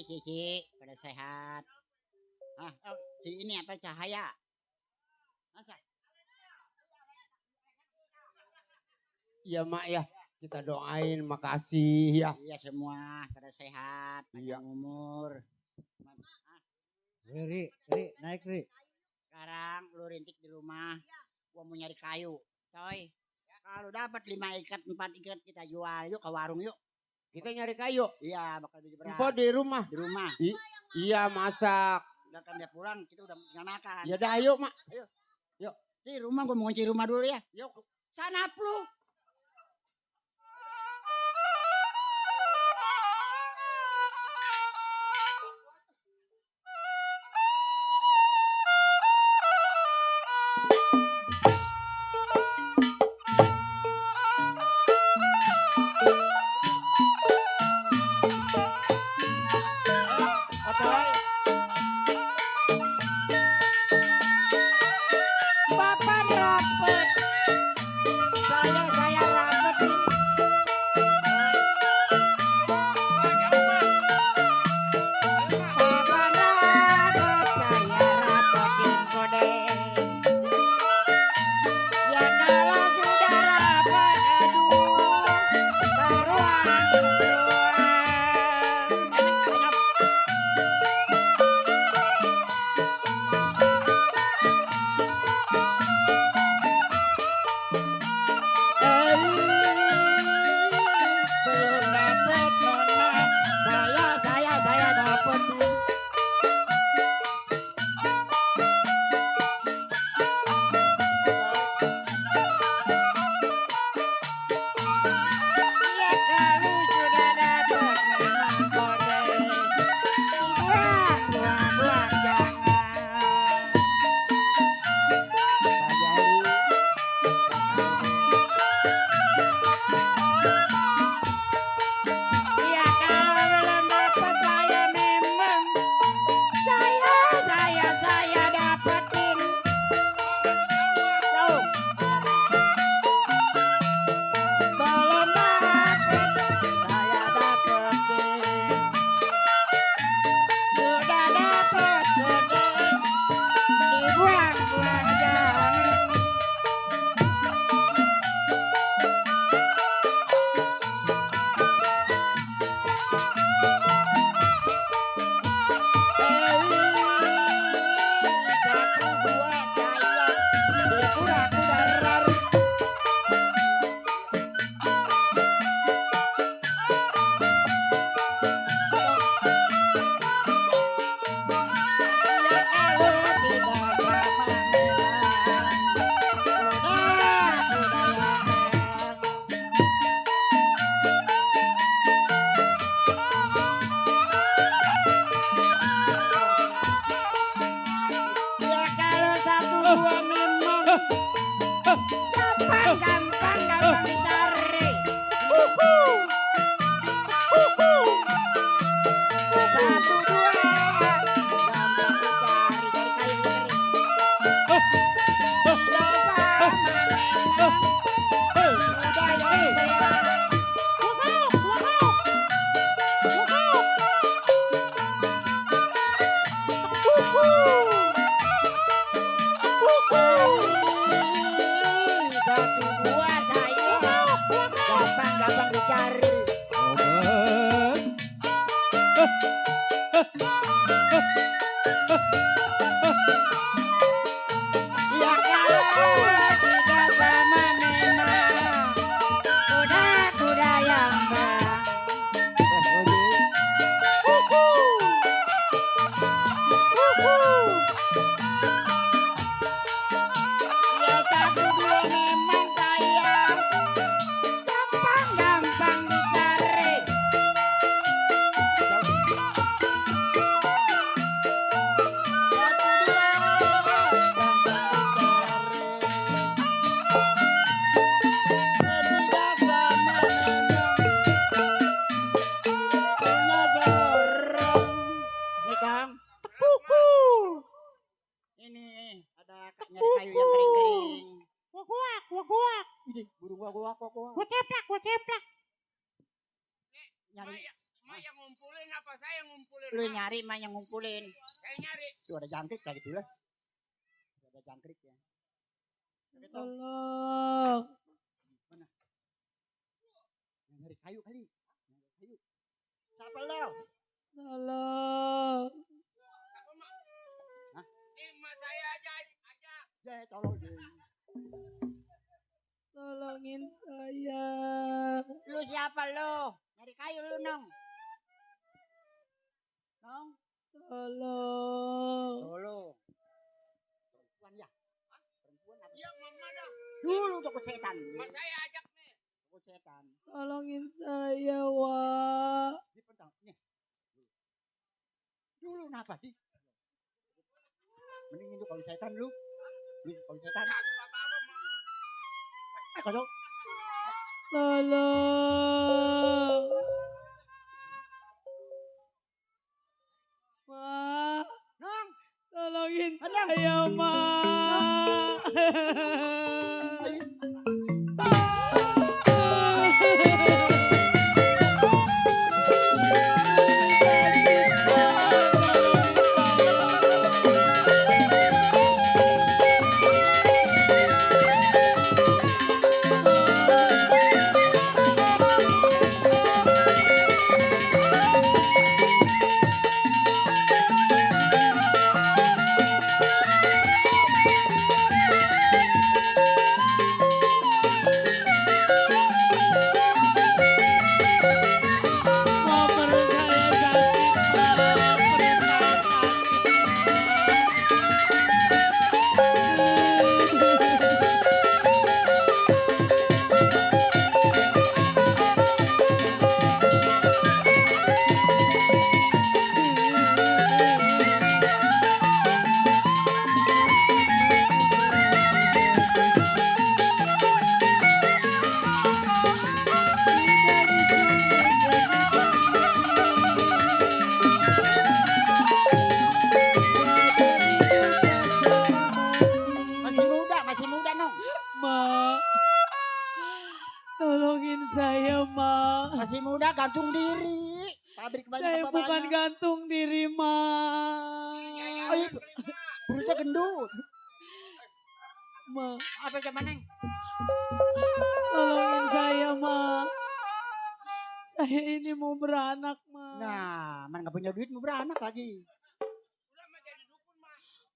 Cici, pada sehat. Si ini apa Cahaya? Masa? Iya mak ya, kita doain, makasih ya. Iya semua pada sehat, panjang umur. Ri, naik Ri. Sekarang lu rintik di rumah, gua mau nyari kayu. Coy, kalau dapat 5 ikat, 4 ikat kita jual yuk ke warung yuk. Kita nyari kayu. Iya, bakal beli beras. Empok di rumah. Di rumah. Iya masak. Udah kan dia pulang, kita udah tinggal makan. Ya udah ayo mak. Ayo. Yuk. Di rumah gua mau kunci rumah dulu ya. Yuk. Sana lu. Papan rapet. Saya cakep nyari kayu yang kering-kering. Wak. Ih, burung wak. Gua ceplak. Nyari, Ma yang ngumpulin apa saya yang ngumpulin? lu Ma? nyari mah yang ngumpulin. Saya nyari. Tuh ada jangkrik kayak gitu lah. Ada jangkrik ya. Tolong. Mana? Yang nyari kayu kali. Kayu. Siapa lo? Tolong. Ini ma saya aja. Ya, tolong deh. Tolongin saya. Lu siapa lo? Nyari kayu lu nong. Nong. Tolong. Tolong. Perempuan ya? Hah? Perempuan apa? Iya mama dah. Dulu toko setan. Ma saya ajak nih. Toko setan. Tolongin saya, Wak. Di pentang. Nih. Dulu kenapa sih? Mending itu kalau setan lu. Ini kalau setan. Kalau Tolong. Mak. nong. Tolongin Ada. saya, Mak. Mak, perut saya sakit, Mak. Perut saya Masih muda nong. Mak. Tolongin saya, Mak. Masih muda gantung diri. Pabrik banyak Saya apa bukan banyak. gantung diri, Mak. Oh, itu. Perutnya gendut. Mak, Apa zaman neng? tolongin saya, Mak. Saya ini mau beranak, Mak. Nah, mana nggak punya duit mau beranak lagi.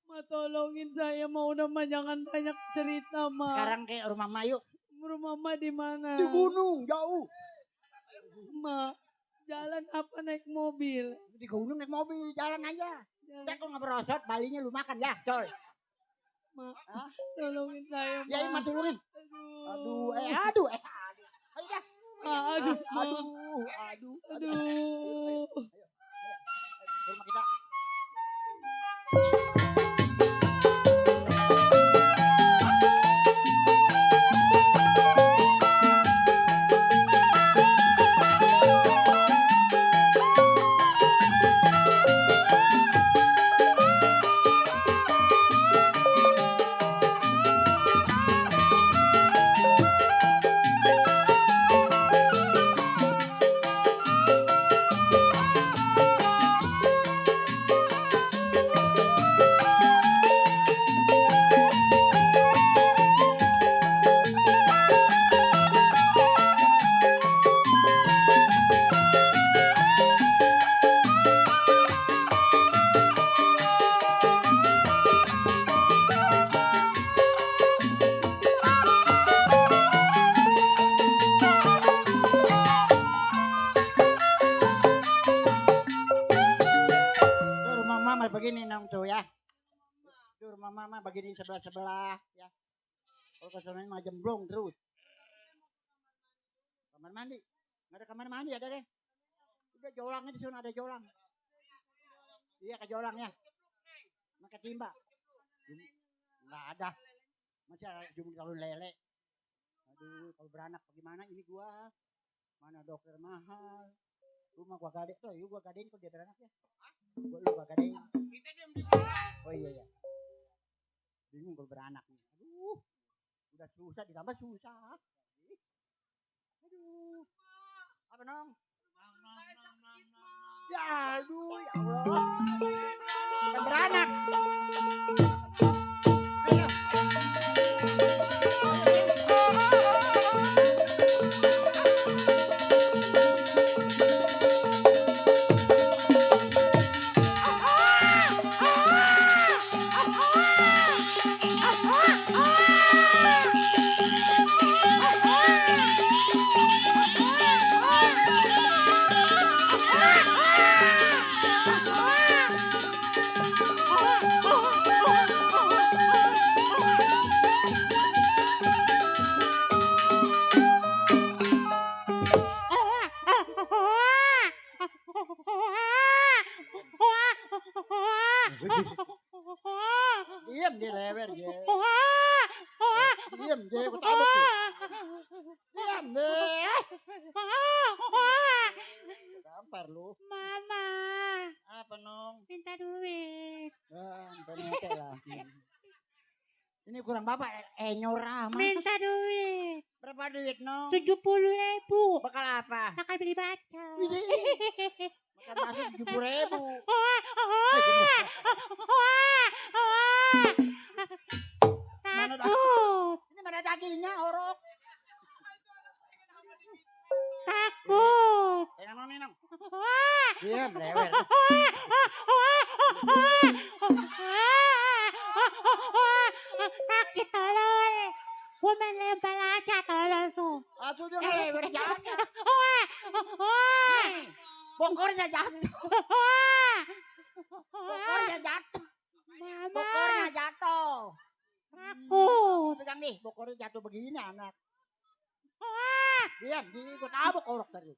Mak, tolongin saya, Mak. Udah, Mak, jangan banyak cerita, Mak. Sekarang kayak rumah Mayu Rumah Mak di mana? di gunung jauh. Mak, jalan apa naik mobil? Di gunung naik mobil jalan aja. Jalan. Ntar kalau nggak berosot, balinya lu makan ya, coy. Mak, Hah? tolongin saya, Mak. Ya, Ima tolongin. Aduh. Aduh. Ayo dah. Aduh, Mak. Aduh. Aduh. Ke rumah kita. begini nong tuh ya. Tuh rumah mama begini sebelah-sebelah ya. Kalau ke sana mah jemblong terus. Kamar mandi. Nggak ada kamar mandi ada deh. Udah jolangnya di sana ada jolang. Iya ke jolang ya. Makan timba. Nggak ada. Masih ada jumlah kalau lele. Aduh kalau beranak bagaimana ini gua. Mana dokter mahal. Rumah gua gade tuh, gua gadein kalau dia beranak ya. Gua gadein. Kita diam di sana. Oh iya ya. Bingung kalau beranak nih. Aduh, udah susah ditambah susah. Aduh, apa nong? Ya, aduh, ya Allah. Bukan beranak. Diam dia lewer je. Diam je, aku tabok tuh. Diam deh. Gampar lu. Mama, Apa nong? minta duit. Penete lah. Ini kurang bapak nyorah mah. Minta duit. Berapa duit nong? 70.000. Bakal apa? Bakal beli bacang. Makan nasi 70.000. Mana Takut. ini mana dagingnya orok? Takut. Nong nong. Diam lewer. Sakit tolol. Gua main lempar aja tolol tuh. Aduh dia lewer jangan. Bongkornya jatuh. Bongkornya jatuh. Bokornya jatuh. Takut. Pegang nih, bokornya jatuh begini anak. Diam, ikut abok orok tadi.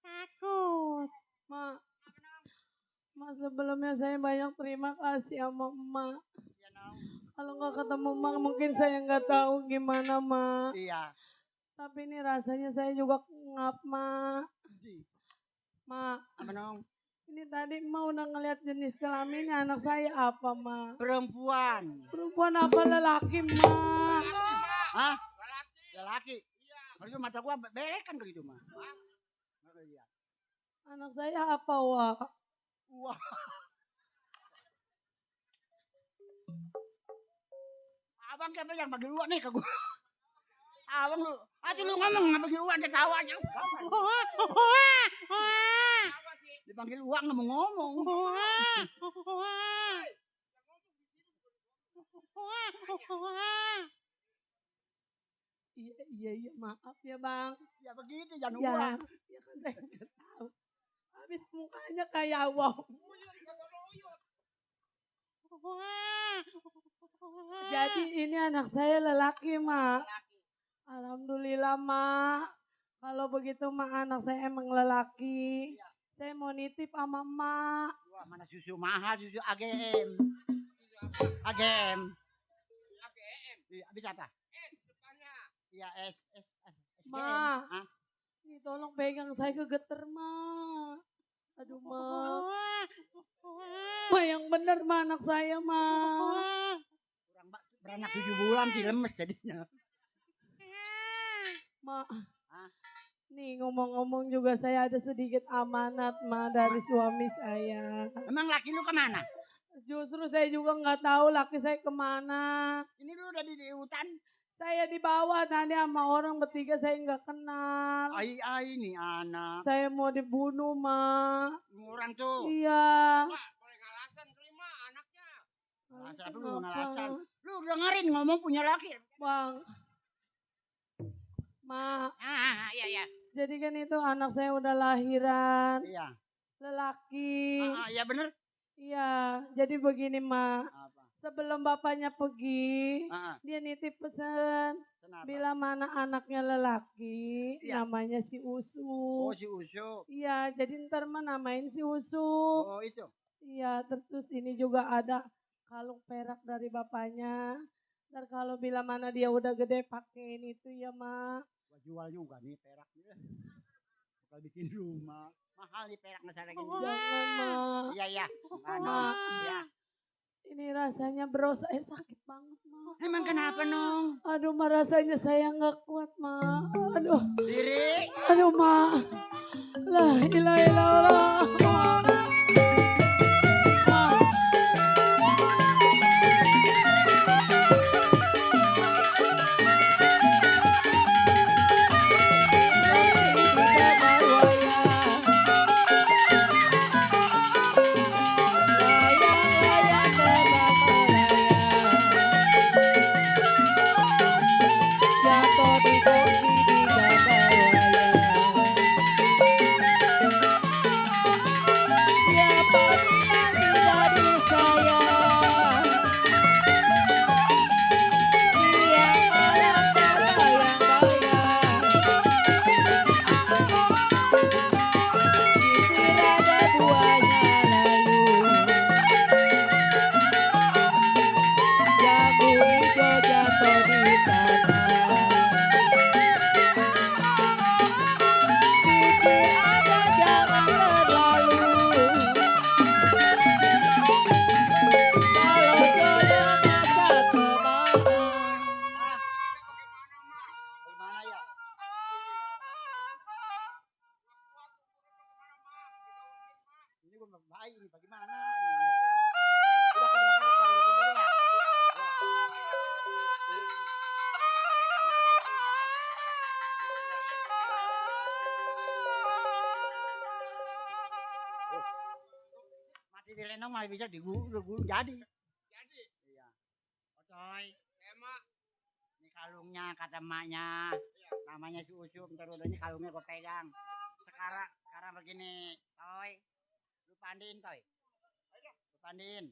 Takut. Ma, sebelumnya saya banyak terima kasih sama emak. Kalau nggak ketemu emak mungkin saya nggak tahu gimana, Ma. Iya. Tapi ini rasanya saya juga ngap, Ma. Ma, Apa nong? ini tadi emak udah ngeliat jenis kelaminnya anak saya apa, Ma? Perempuan. Perempuan apa lelaki, Ma? Hah? Lelaki. Kalau mata gua belekan begitu mah. Anak saya apa, Wak? Wah. Abang siapa yang bagi uang nih ke gua? Abang lu, lu ngomong nggak bagi uang ketawa aja. Dipanggil uang nggak mau ngomong. Iya, maaf ya, Bang. Ya begitu jangan Ya, uang. ya kan saya nggak tahu. Habis mukanya kayak wow. Jadi ini anak saya lelaki, Mak. Alhamdulillah, Mak. Kalau begitu, Mak, anak saya emang lelaki. Saya mau nitip sama Mak. Wah, mana susu mahal, susu AGM. AGM. Iya, habis apa? Iya, Ma, Hah? ini tolong pegang saya kegeter, Ma. Aduh, Ma. Ma, yang bener, Ma, anak saya, Ma. Kurang beranak 7 bulan sih lemes jadinya. Ma, nih ngomong-ngomong juga saya ada sedikit amanat, Ma, dari suami saya. Emang laki lu kemana? Justru saya juga nggak tahu laki saya kemana. Ini lu udah di hutan. Saya dibawa tadi sama orang bertiga saya nggak kenal. Ai nih anak. Saya mau dibunuh, Ma. Orang tuh. Iya. Boleh ngalasan terima anaknya. Alasan apa lu ngalasan? Lu dengerin ngomong punya laki. Bang. Ma. Iya. Jadi kan itu anak saya udah lahiran. Iya. Lelaki. Iya bener. Iya. Jadi begini, Ma. Sebelum bapaknya pergi, dia nitip pesan. Kenapa? Bila mana anaknya lelaki, Iya. namanya si Usu. Oh si Usu. Iya, jadi ntar mah namain si Usu. Oh itu. Iya, terus ini juga ada kalung perak dari bapaknya. Ntar kalau bila mana dia udah gede pakein itu ya, Ma. Gua jual juga nih peraknya. Bakal bikin rumah. Mahal nih perak masalah gini. Jangan, Ma. Iya. Ma. Iya. Ini rasanya bro saya sakit banget, Ma. Emang kenapa, Nong? Aduh, Ma, rasanya saya nggak kuat, Ma. Aduh. Diri. Aduh, Ma. La ilaha illallah. Mati di lenong malah bisa digulung jadi. Iya. Ocoy. Emak. Ini kalungnya kata emaknya. Namanya si Usum, terus ini kalungnya gue pegang. Sekarang begini, Toy. Lu pandiin, Toy. Lu pandiin.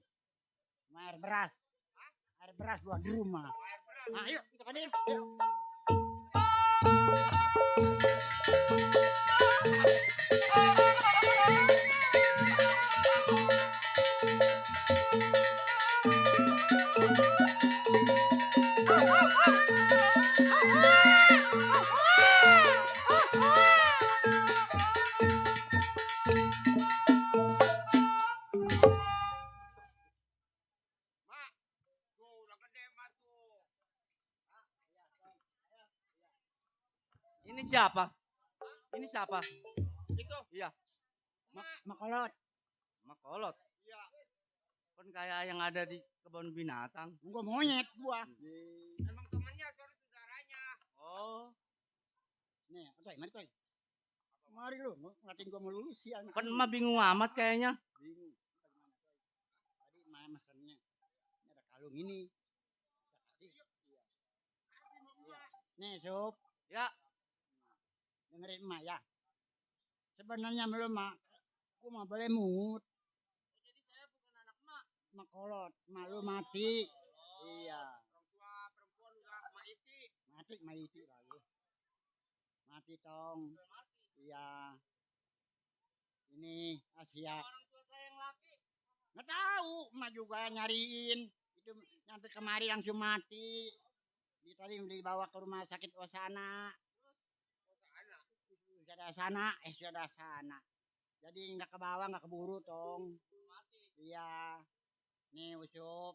Sama air beras. Air beras buat di rumah. Nah, ayo kita pandiin. Ayo. Ini siapa? Ini siapa? Itu. Iya. Makolot. Makolot. Iya. Kan kayak yang ada di kebun binatang. Gua monyet gua. Emang temannya saudaranya. Oh. Nih, Toy, mari Toy. Mari lu, ngeliatin gua melulu sih anak. Kan emak bingung amat kayaknya. Bingung. Tadi emak mesennya. Ini ada kalung ini. Nih, Sup. Ya. Dengerin emak ya. Sebenarnya belum mak. Gua mah boleh mut. Jadi saya bukan anak emak. Makolot, emak lu mati. Iya. Orang tua perempuan udah mati. Mati lagi. Mati tong. Iya. Ini Asia. Orang tua saya yang laki. Nggak tahu, emak juga nyariin. Itu nyampe kemari langsung mati. Dia tadi dibawa ke rumah sakit Osana. Sudah sana. Jadi nggak ke bawah, nggak keburu tong. Iya. Nih Ucup.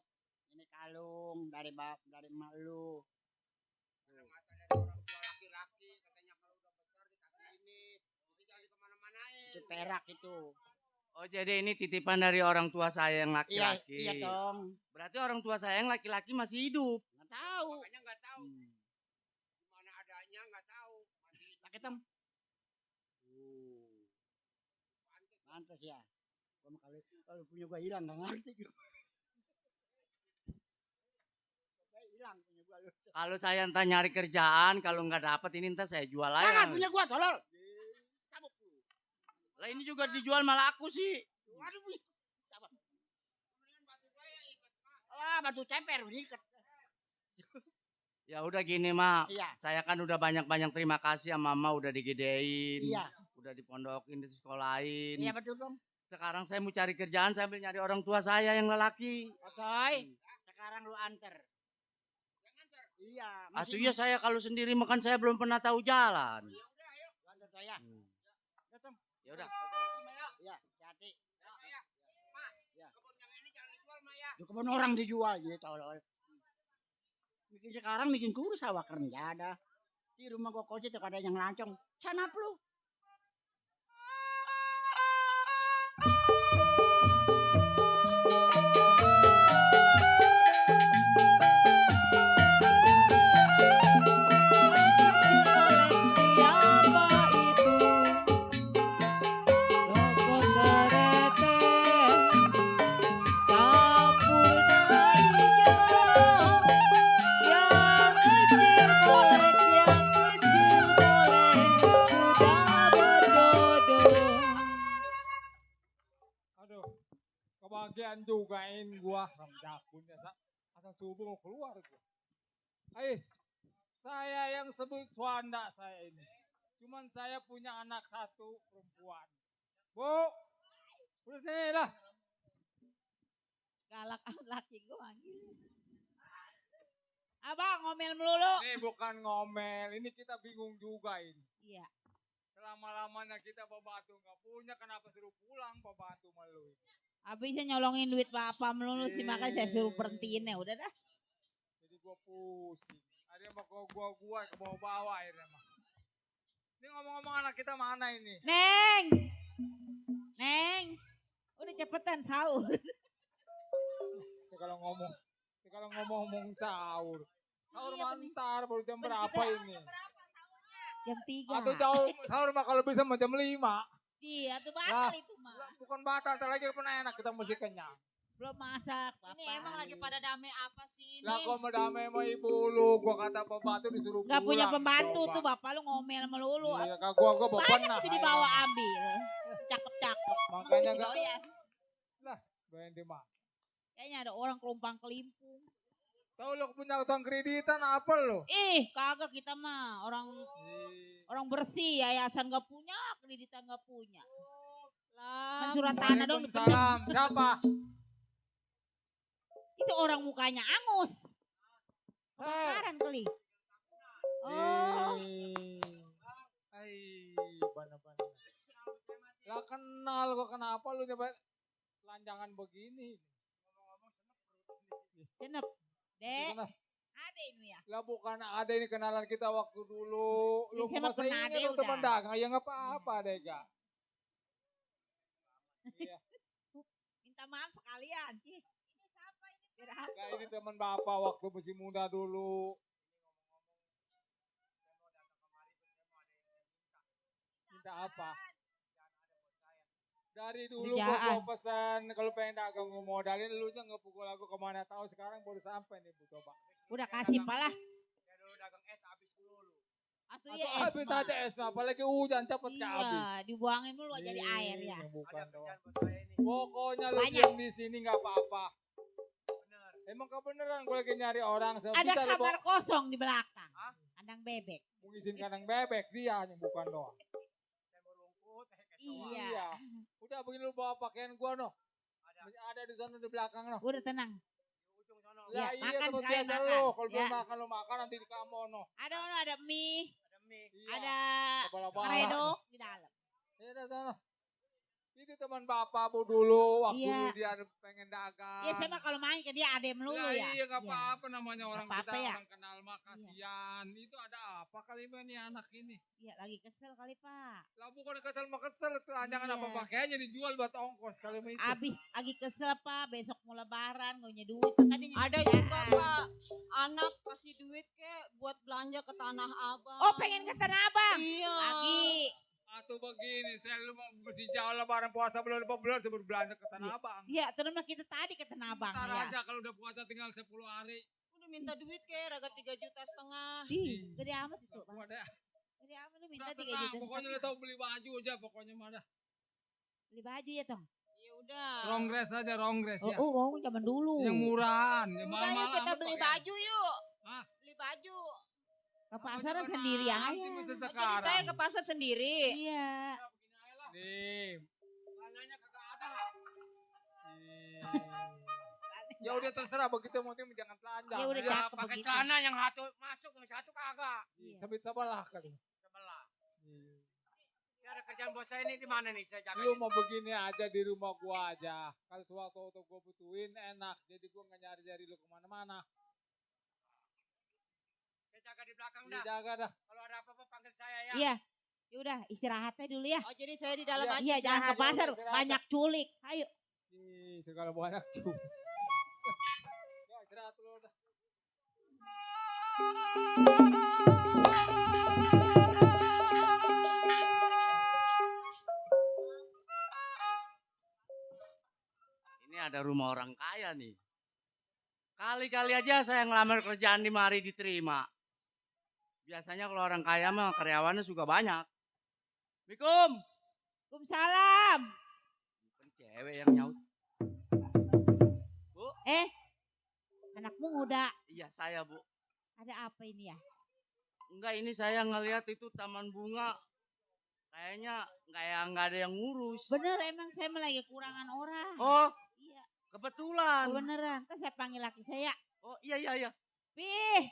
Ini kalung dari emak lu. Ada mata dari orang tua laki-laki. Katanya kalau udah besar dikasih ini. Jadi jangan kemana-manain. Itu perak itu. Oh jadi ini titipan dari orang tua saya yang laki-laki. Iya tong. Berarti orang tua saya yang laki-laki masih hidup. Nggak tahu. Makanya nggak tahu. Gimana adanya nggak tahu. Pakai tem. Pantes ya. Kalau punya gua hilang nggak ngerti. Hilang punya gua lu. Kalau saya entah nyari kerjaan, kalau nggak dapat ini entah saya jual aja. Jangan punya gua tolol. Cabut lu. Lah ini juga dijual malah aku sih. Waduh, cabut. Ah, batu ceper diikat. Ya udah gini mak, Iya. saya kan udah banyak-banyak terima kasih sama mama udah digedein, Iya. udah dipondokin, disekolahin. Iya betul dong. Sekarang saya mau cari kerjaan sambil nyari orang tua saya yang lelaki. Oke. Sekarang lu anter. Iya. Atuh ya saya kalau sendiri makan saya belum pernah tahu jalan. Lu anter saya. Datang. Ya udah. Iya, hati-hati. Mak, kebun yang ini jangan dijual mak ya. Kebun orang dijual gitu loh. Bikin sekarang bikin kurus awak kerja ada. Di rumah gua kocet ada yang lancong. Canap lu. Aduh, kebahagiaan jugain gua Ramjakun ya, asal subuh mau keluar gua. Saya yang sebut Swanda saya ini. Cuman saya punya anak satu perempuan. Bu, udah sini lah. Galak amat laki gue manggil. Abang ngomel melulu. Ini bukan ngomel, ini kita bingung juga ini. Iya. Selama-lamanya kita pembantu nggak punya, kenapa suruh pulang pembantu malu? Habisnya nyolongin duit bapak melulu sih, makanya saya suruh berhentiin ya, udah dah. Jadi gua pusing. Ada yang mau gua ke bawah-bawah akhirnya mah. Ini ngomong-ngomong anak kita mana ini? Neng, Neng, udah cepetan sahur. Kalau ngomong sahur. Sahur Iya, mantar baru jam berapa ini? Jam 3. Atau jauh sahur mah kalau bisa jam 5. Iya, tuh batal itu mah. Bukan batal, ntar lagi pernah enak kita mesti kenyang. Belum masak, Bapak. Ini emang lagi pada damai apa sih ini? Lah kok medame sama ibu lu, gua kata pembantu disuruh pulang. Gak punya pembantu coba. tuh Bapak lu ngomel melulu. Iya, kak gua Banyak pernah. tuh dibawa ambil. Cakep-cakep. Makanya gak. Doyan. Lah, doyan di mana? Kayaknya ada orang kelumpang kelimpung. Tahu lu punya utang kreditan apa lu? Kagak kita mah orang bersih, yayasan gak punya, kreditan gak punya. Kan surat tanah dong dipendam. Salam, siapa? Itu orang mukanya angus. Kebakaran kali. Oh. Bana-bana. Lah kenal gua, kenapa lu nyoba telanjangan begini? Senep. Dek. Ada ini ya. Lah bukan ada ini kenalan kita waktu dulu. Lu Saya mah masa pernah ingat ada lu udah. teman dagang, ya nggak apa-apa deh kak. Iya. Minta maaf sekalian. Ini siapa ini? Biar apa? Nah, ini teman bapak waktu masih muda dulu. Minta apa? Dari dulu gua pesan kalau pengen dagang gua modalin, lu nya nggak pukul aku kemana tahu, sekarang baru sampai nih Bu, coba. Udah kasih palah. Ya dulu dagang es habis dulu. Atau ya es Habis mah. aja es mah, apalagi hujan cepet Iya, habis. dibuangin dulu jadi air ya. Bukan doang. Pokoknya lu Banyak. diam di sini nggak apa-apa. Bener. Emang kebeneran gue lagi nyari orang. Ada kamar kosong di belakang. Kandang bebek. Mau izin kandang bebek dia hanya bukan doang. Iya. Udah begini lu bawa pakaian gua noh. Ada di sana di belakang noh. Udah tenang. Ya, Ya, iya makan tempat sekalian biasa makan. lu. Kalau Ya. belum makan lu makan nanti di kamu noh. Ada mie. Iya. Ada Kepala-kepala. redo di dalam. Ya udah sana. Itu teman bapak Bu dulu waktu Iya. dia pengen dagang. Iya, saya mah kalau main ke dia adem melulu Lah, ya. iya nggak apa-apa namanya orang apa-apa kita ya. orang kenal mah kasihan. Itu ada apa kali ini anak ini? Iya, lagi kesel kali Pak. Lah bukan kesel mah kesel, telanjangan Iya. apa pakaiannya dijual buat ongkos kali itu. Abis lagi kesel Pak, besok mau lebaran gak punya duit. Makanya Ada nyusahin. juga Pak, anak kasih duit buat belanja ke Tanah Abang. Oh, pengen ke Tanah Abang? Iya. Lagi. Atau begini, saya lu mau bersih jauh lebaran puasa belum sebelum belanja ke Tanah Abang. Iya, terus mah kita tadi ke Tanah Abang Ntar ya. aja kalau udah puasa tinggal 10 hari. Udah minta duit raga 3,5 juta. Gede amat itu Bang. Wadah. Gede amat lu minta Udah 3 tenang, juta. pokoknya lu tahu beli baju aja pokoknya mah dah. Beli baju ya Tong. Ya udah. Rongres aja, rongres ya. Oh, zaman dulu. Yang murahan, yang Udah yuk mahal-mahal kita amat beli pakaian. baju yuk. Hah? Beli baju. Ke pasar sendiri aja. Jadi saya ke pasar sendiri. Iya. Nih. Celananya kagak ada. Ya udah terserah begitu mau jangan telanjang. Ya udah cakep Pakai begitu. celana yang satu masuk, yang satu kagak. Sebit sebelah kali. Sebelah. Iya. Biar ada kerjaan buat saya ini di mana nih? Saya jaga. Lu mau begini aja di rumah gua aja. Kalau sewaktu gua butuhin enak. Jadi gua nggak nyari-nyari lu kemana-mana. Saya jaga di belakang Iya, dah. jaga dah. Kalau ada apa-apa panggil saya ya. Iya. Yaudah istirahatnya dulu ya. Oh jadi saya di dalam Iya, aja iya jangan ke istirahat. pasar. Banyak culik. Ayo. Ih, segala banyak cu. Ya, istirahat dulu dah. Ini ada rumah orang kaya nih. Kali-kali aja saya ngelamar kerjaan di mari diterima. Biasanya kalau orang kaya mah karyawannya juga banyak. Assalamualaikum. Waalaikumsalam. Bukan cewek yang nyaut. Bu. Anakmu muda. Iya saya bu. Ada apa ini ya? Enggak ini saya ngelihat itu taman bunga. Kayaknya nggak ada yang ngurus. Bener emang saya lagi kekurangan orang. Oh. Iya. Kebetulan. Oh, beneran. Kan saya panggil laki saya. Oh iya. Pih.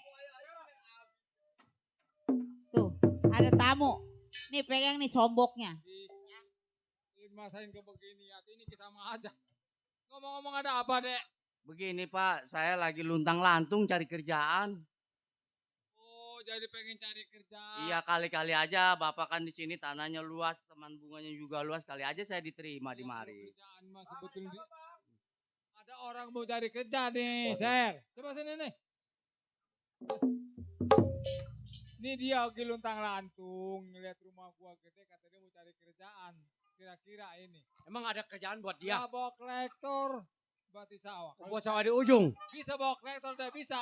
Tuh ada tamu. Nih pegang nih somboknya. Masain ke begini ya, ini sama aja. Ngomong-ngomong ada apa, Dek? Begini Pak, saya lagi luntang-lantung cari kerjaan. Oh, jadi pengen cari kerja. Iya kali-kali aja, Bapak kan di sini tanahnya luas, taman bunganya juga luas, kali aja saya diterima di mari. Kerjaan mah sebetulnya ada orang mau cari kerja nih, Ser. Coba sini nih. Ini dia lagi luntang-lantung, ngeliat rumah gua gede, kata dia mau cari kerjaan. Kira-kira ini. Emang ada kerjaan buat dia? Ya, bawa kolektor, bati sawah. Buat sawah di ujung? Bisa bawa kolektor, udah bisa.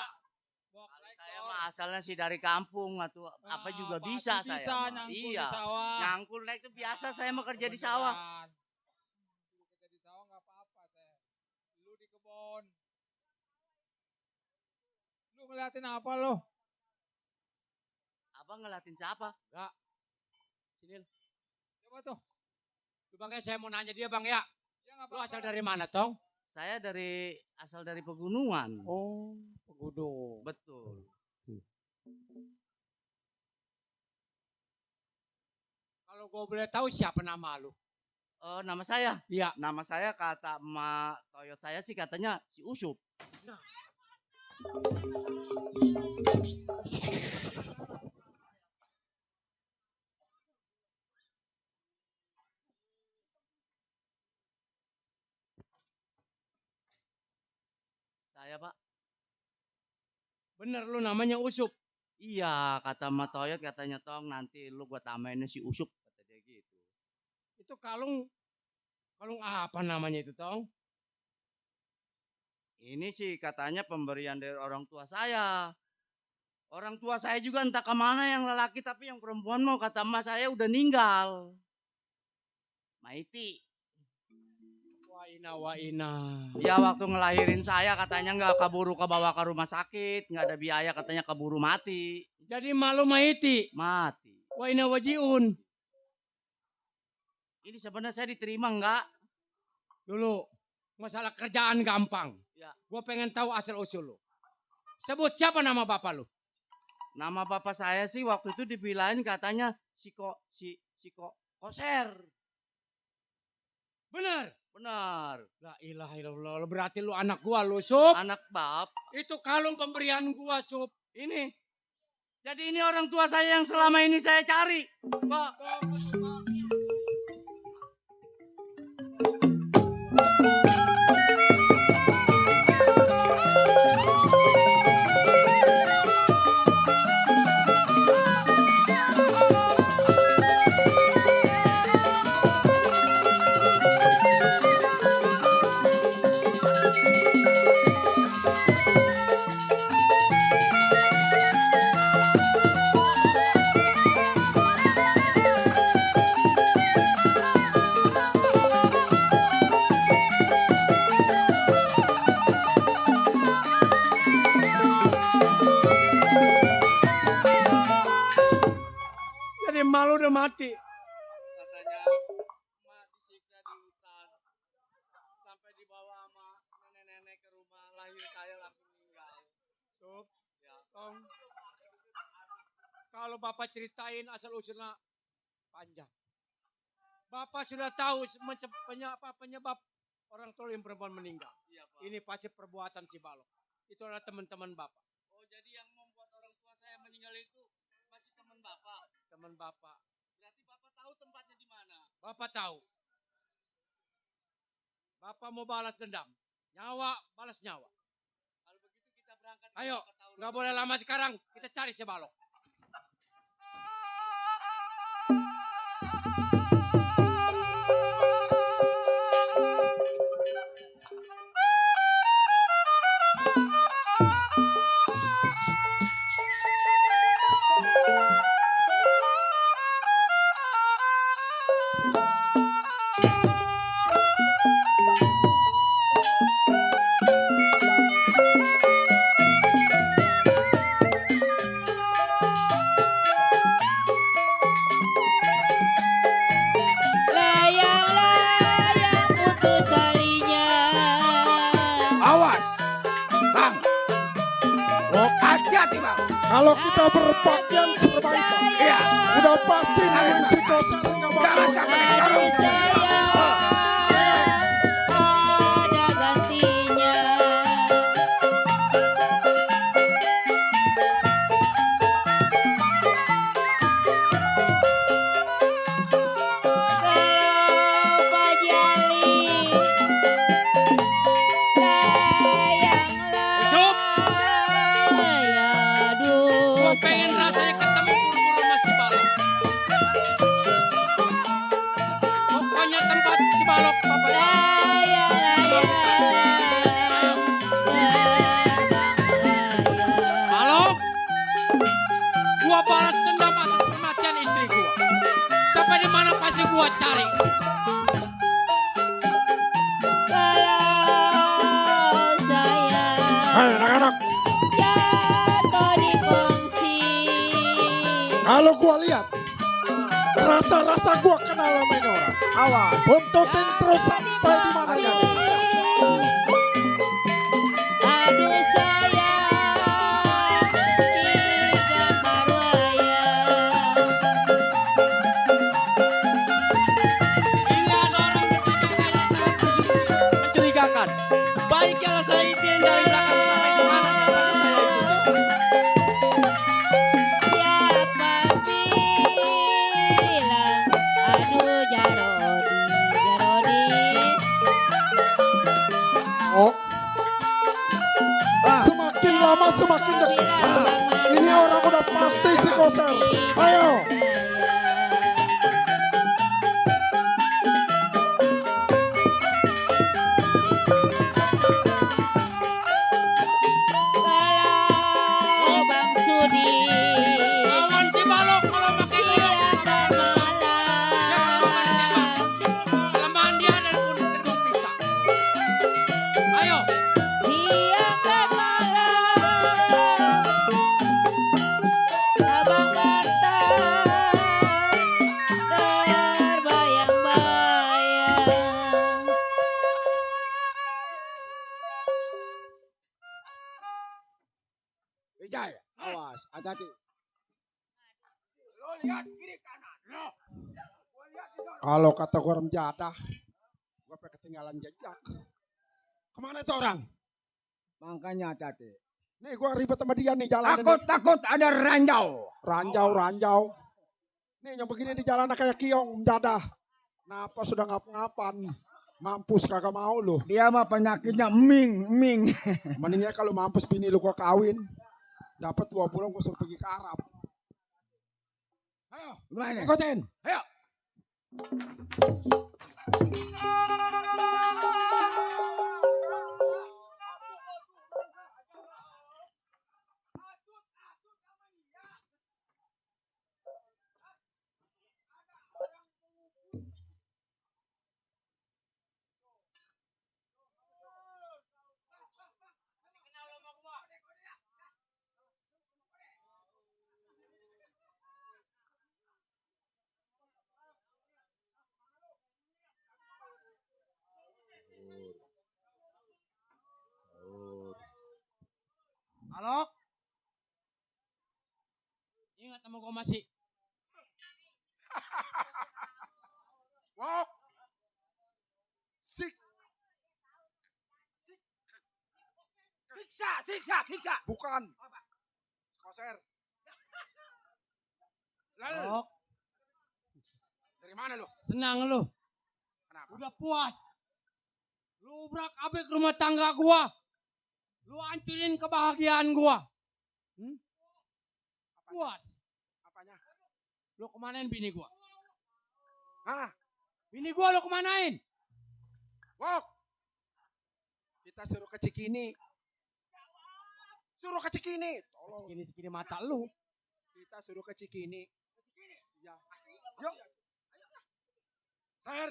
Bawa kolektor. Saya mah asalnya sih dari kampung atau apa juga bisa saya. Mah. Nyangkul Iya. di sawah. Nyangkul naik itu biasa saya mau kerja di sawah. Kerja di sawah nggak apa-apa, Ser. Lu di kebun. Lu ngeliatin apa lo? Abang ngeliatin siapa? Enggak. Sini. Coba tuh. Tuh Bang, saya mau nanya dia Bang ya. Lu asal dari mana, Tong? Saya asal dari pegunungan. Oh, pegunung. Betul. Kalau gue boleh tahu siapa nama lu? Nama saya? Iya. Nama saya kata emak Toyot saya sih katanya si Usup. Nah. Saya Pak. Bener lu namanya Usup. Iya, kata emak Toyot katanya Tong nanti lu gua tamainnya si Usup kata dia gitu. Itu kalung apa namanya itu Tong? Ini sih katanya pemberian dari orang tua saya. Orang tua saya juga entah kemana yang lelaki tapi yang perempuan mau kata emak saya udah ninggal. Maiti. Wa ina. Ya waktu ngelahirin saya katanya nggak keburu kebawa ke rumah sakit, nggak ada biaya katanya keburu mati. Jadi malu Maiti. Mati. Wa ina wajiun. Ini sebenarnya saya diterima nggak? Dulu masalah kerjaan gampang. Ya. Gue pengen tahu asal usul lu. Sebut siapa nama bapak lu? Nama bapak saya sih waktu itu dibilangin katanya si Koser. Bener. Benar. La ilaha illallah. Berarti lu anak gua lu, Sup. Anak bab. Itu kalung pemberian gua, Sup. Ini. Jadi ini orang tua saya yang selama ini saya cari. Pak. Jadi malu udah mati. Katanya emak disiksa di hutan. Sampai dibawa sama nenek-nenek ke rumah lahir saya langsung meninggal. Sup. Ya. Tong. Kalau bapak ceritain asal usulnya panjang. Bapak sudah tahu penyebab orang tolol yang perempuan meninggal. Ini pasti perbuatan si Balok. Itu adalah teman-teman Bapak. Oh, jadi yang membuat orang tua saya meninggal itu masih teman Bapak. Teman Bapak. Berarti Bapak tahu tempatnya di mana? Bapak tahu. Bapak mau balas dendam. Nyawa balas nyawa. Kalau begitu kita berangkat. Ayo, nggak boleh lama sekarang. Kita cari si Balok. Layang-layang putus talinya. Awas, Bang. Oh, hati-hati, Bang. Kalau kita berpakaian serba hitam, Iya. udah pasti nemuin si Koser nggak bakal. Aduh sayang, ada gantinya. Kalau Pak Jali, layang-layang, aduh Gua pengen sayang. rasanya ketemu buru-buru sama si Balok. Pokoknya tempat si Balok Bapak. Balok, gua balas dendam atas kematian istri gua. Sampai di mana pasti gua cari. Kalau saya Hei anak-anak, jatuh di kongsi, kalau gua lihat, rasa-rasa gua kenal sama ini orang. Awas. Buntutin terus sampai di mana ya. aduh sayang, di gambar wayang. Ini ada orang bertiga kayaknya sangat mencurigakan. Baik yang saya ikutin dari belakang sampai di mana dia pasti saya ikutin. Siapa bilang, aduh Jarodi, Jarodi. Oh, semakin lama semakin dekat. Ini orang udah pasti si Koser. Ayo. Kalau Bang Sudi, Lawan si Balok kalau pakai golok. Kelemahan dia dan pun terbang pisah. Ayo. siang dan malam, Abang Marta terbayang-bayang. Wijaya, awas, hati-hati. Lo lihat kiri kanan, lo. Gua lihat di sana. Kalau kata gua orang jadah, gua pengen ketinggalan jejak. Kemana itu orang? Makanya hati-hati. Nih gua ribet sama dia nih jalan. Takut ada ranjau. Ranjau. Nih yang begini di jalan kayak kiong jadah. Napa sudah ngap-ngapan. Mampus kagak mau lu. Dia mah penyakitnya ming. Mendingnya kalau mampus bini lu gua kawin. Dapat 2 bulan gua suruh pergi ke Arab. Ayo, Gimana? ikutin. Ayo. Halo? Ingat sama gua masih. Bok. Sik. Siksa. Bukan. Koser. Lalu. Bok, Dari mana lu? senang lu. Kenapa? Udah puas. Lu ubrak-abrik rumah tangga gua. Lu hancurin kebahagiaan gua. Puas. Apanya? Lu kemanain bini gua? Hah? Bini gua lu kemanain? Bok. Kita suruh ke Cikini. Suruh ke Cikini. Tolong. Segini mata lu. Kita suruh ke Cikini. Ya. Yuk. Ser.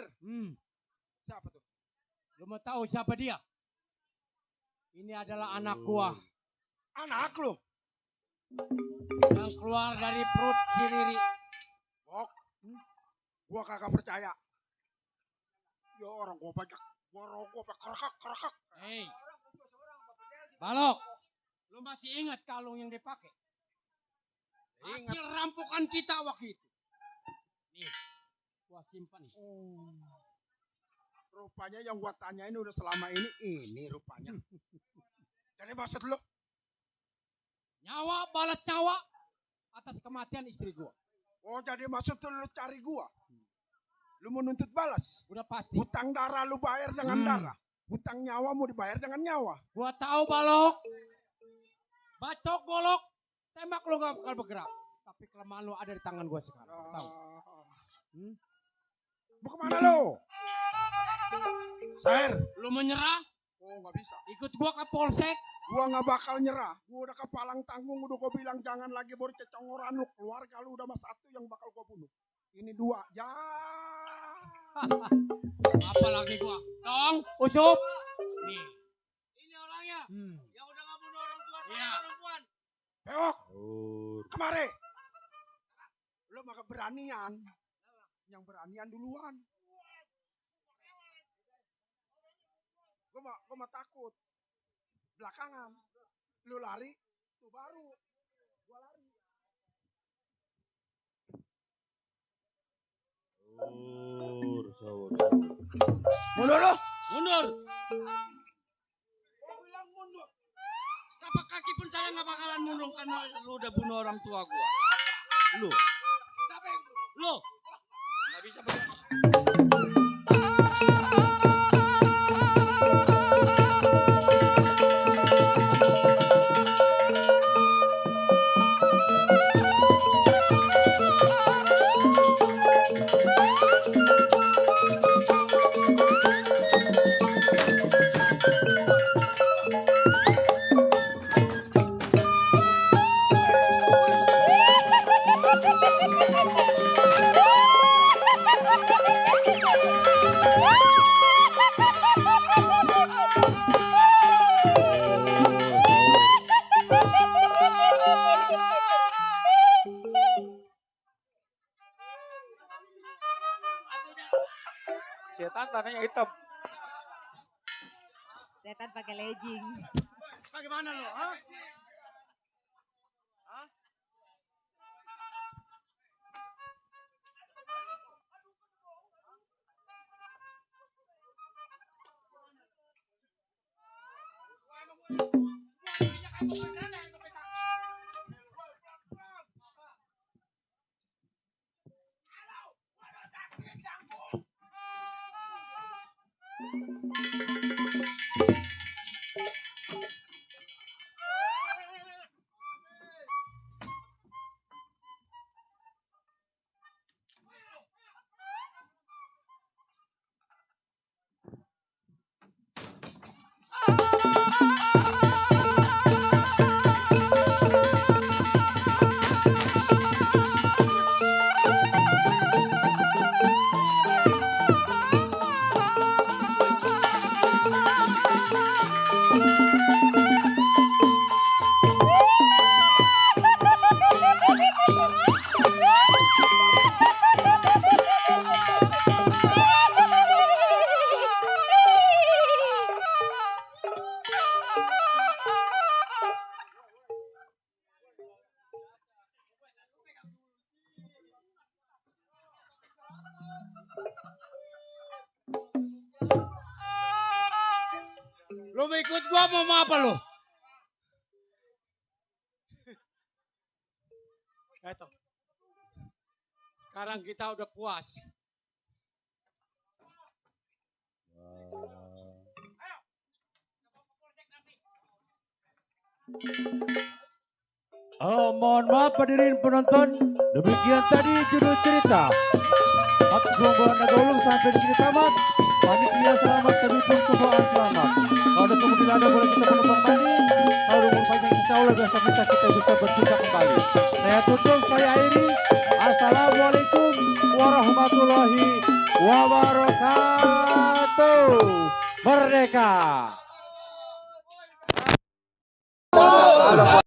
Siapa tuh? Lu mau tahu siapa dia? Ini adalah anak gua. Anak lu? Yang keluar dari perut si Riri. Bok. Gua kagak percaya. Ya orang gua pajak. Gua rokok kerekak. Hei. Balok. Lu masih ingat kalung yang dipakai? Hasil rampokan kita waktu itu. Nih. Gua simpan. Rupanya yang gua tanyain udah selama ini rupanya. Jadi maksud lu? Nyawa balas nyawa atas kematian istri gua. Oh jadi maksud lu cari gua? Lu mau nuntut balas? Udah pasti. Hutang darah lu bayar dengan darah. Hutang nyawa mau dibayar dengan nyawa. Gua tahu Balok. Bacok golok. Tembak lu gak bakal bergerak. Tapi kelemahan lu ada di tangan gua sekarang. Tahu? Mau kemana lu? Ser. Lu menyerah? Oh nggak bisa. Ikut gua ke polsek. Gua nggak bakal nyerah. Gua udah kepalang tanggung. Udah gua bilang jangan lagi baru cecongoran lu. Keluarga lu udah mas satu yang bakal gua bunuh. Ini 2. Ya. Apa lagi gua? Tong, usup. Nih. Ini orangnya yang udah ngabunuh orang tua saya Iya. perempuan. Peok. Kemari. Lu mah keberanian. Yang beranian duluan. Gua mah takut. Belakangan. Lu lari, tuh baru. Gua lari. Mundur lu. Mundur. Gua bilang mundur. Setapak kaki pun saya nggak bakalan mundur karena lu udah bunuh orang tua gua. Lu. Lu. Nggak bisa bergerak. Setan tanahnya hitam. Setan pakai legging. Bagaimana lu? Hah? Thank you. gua mau apa lo? Eto. Sekarang kita udah puas. Mohon maaf hadirin penonton, demikian tadi judul cerita. Hati gerombolan naga ulung sampai di sini tamat. Panitia selamat, kami pun semua selamat. Kalau ada kemudian ada boleh kita menumpang mandi. Kalau umur panjang insya Allah bisa kita bisa berjumpa kembali. Saya tutup, saya akhiri. Assalamualaikum warahmatullahi wabarakatuh. Merdeka.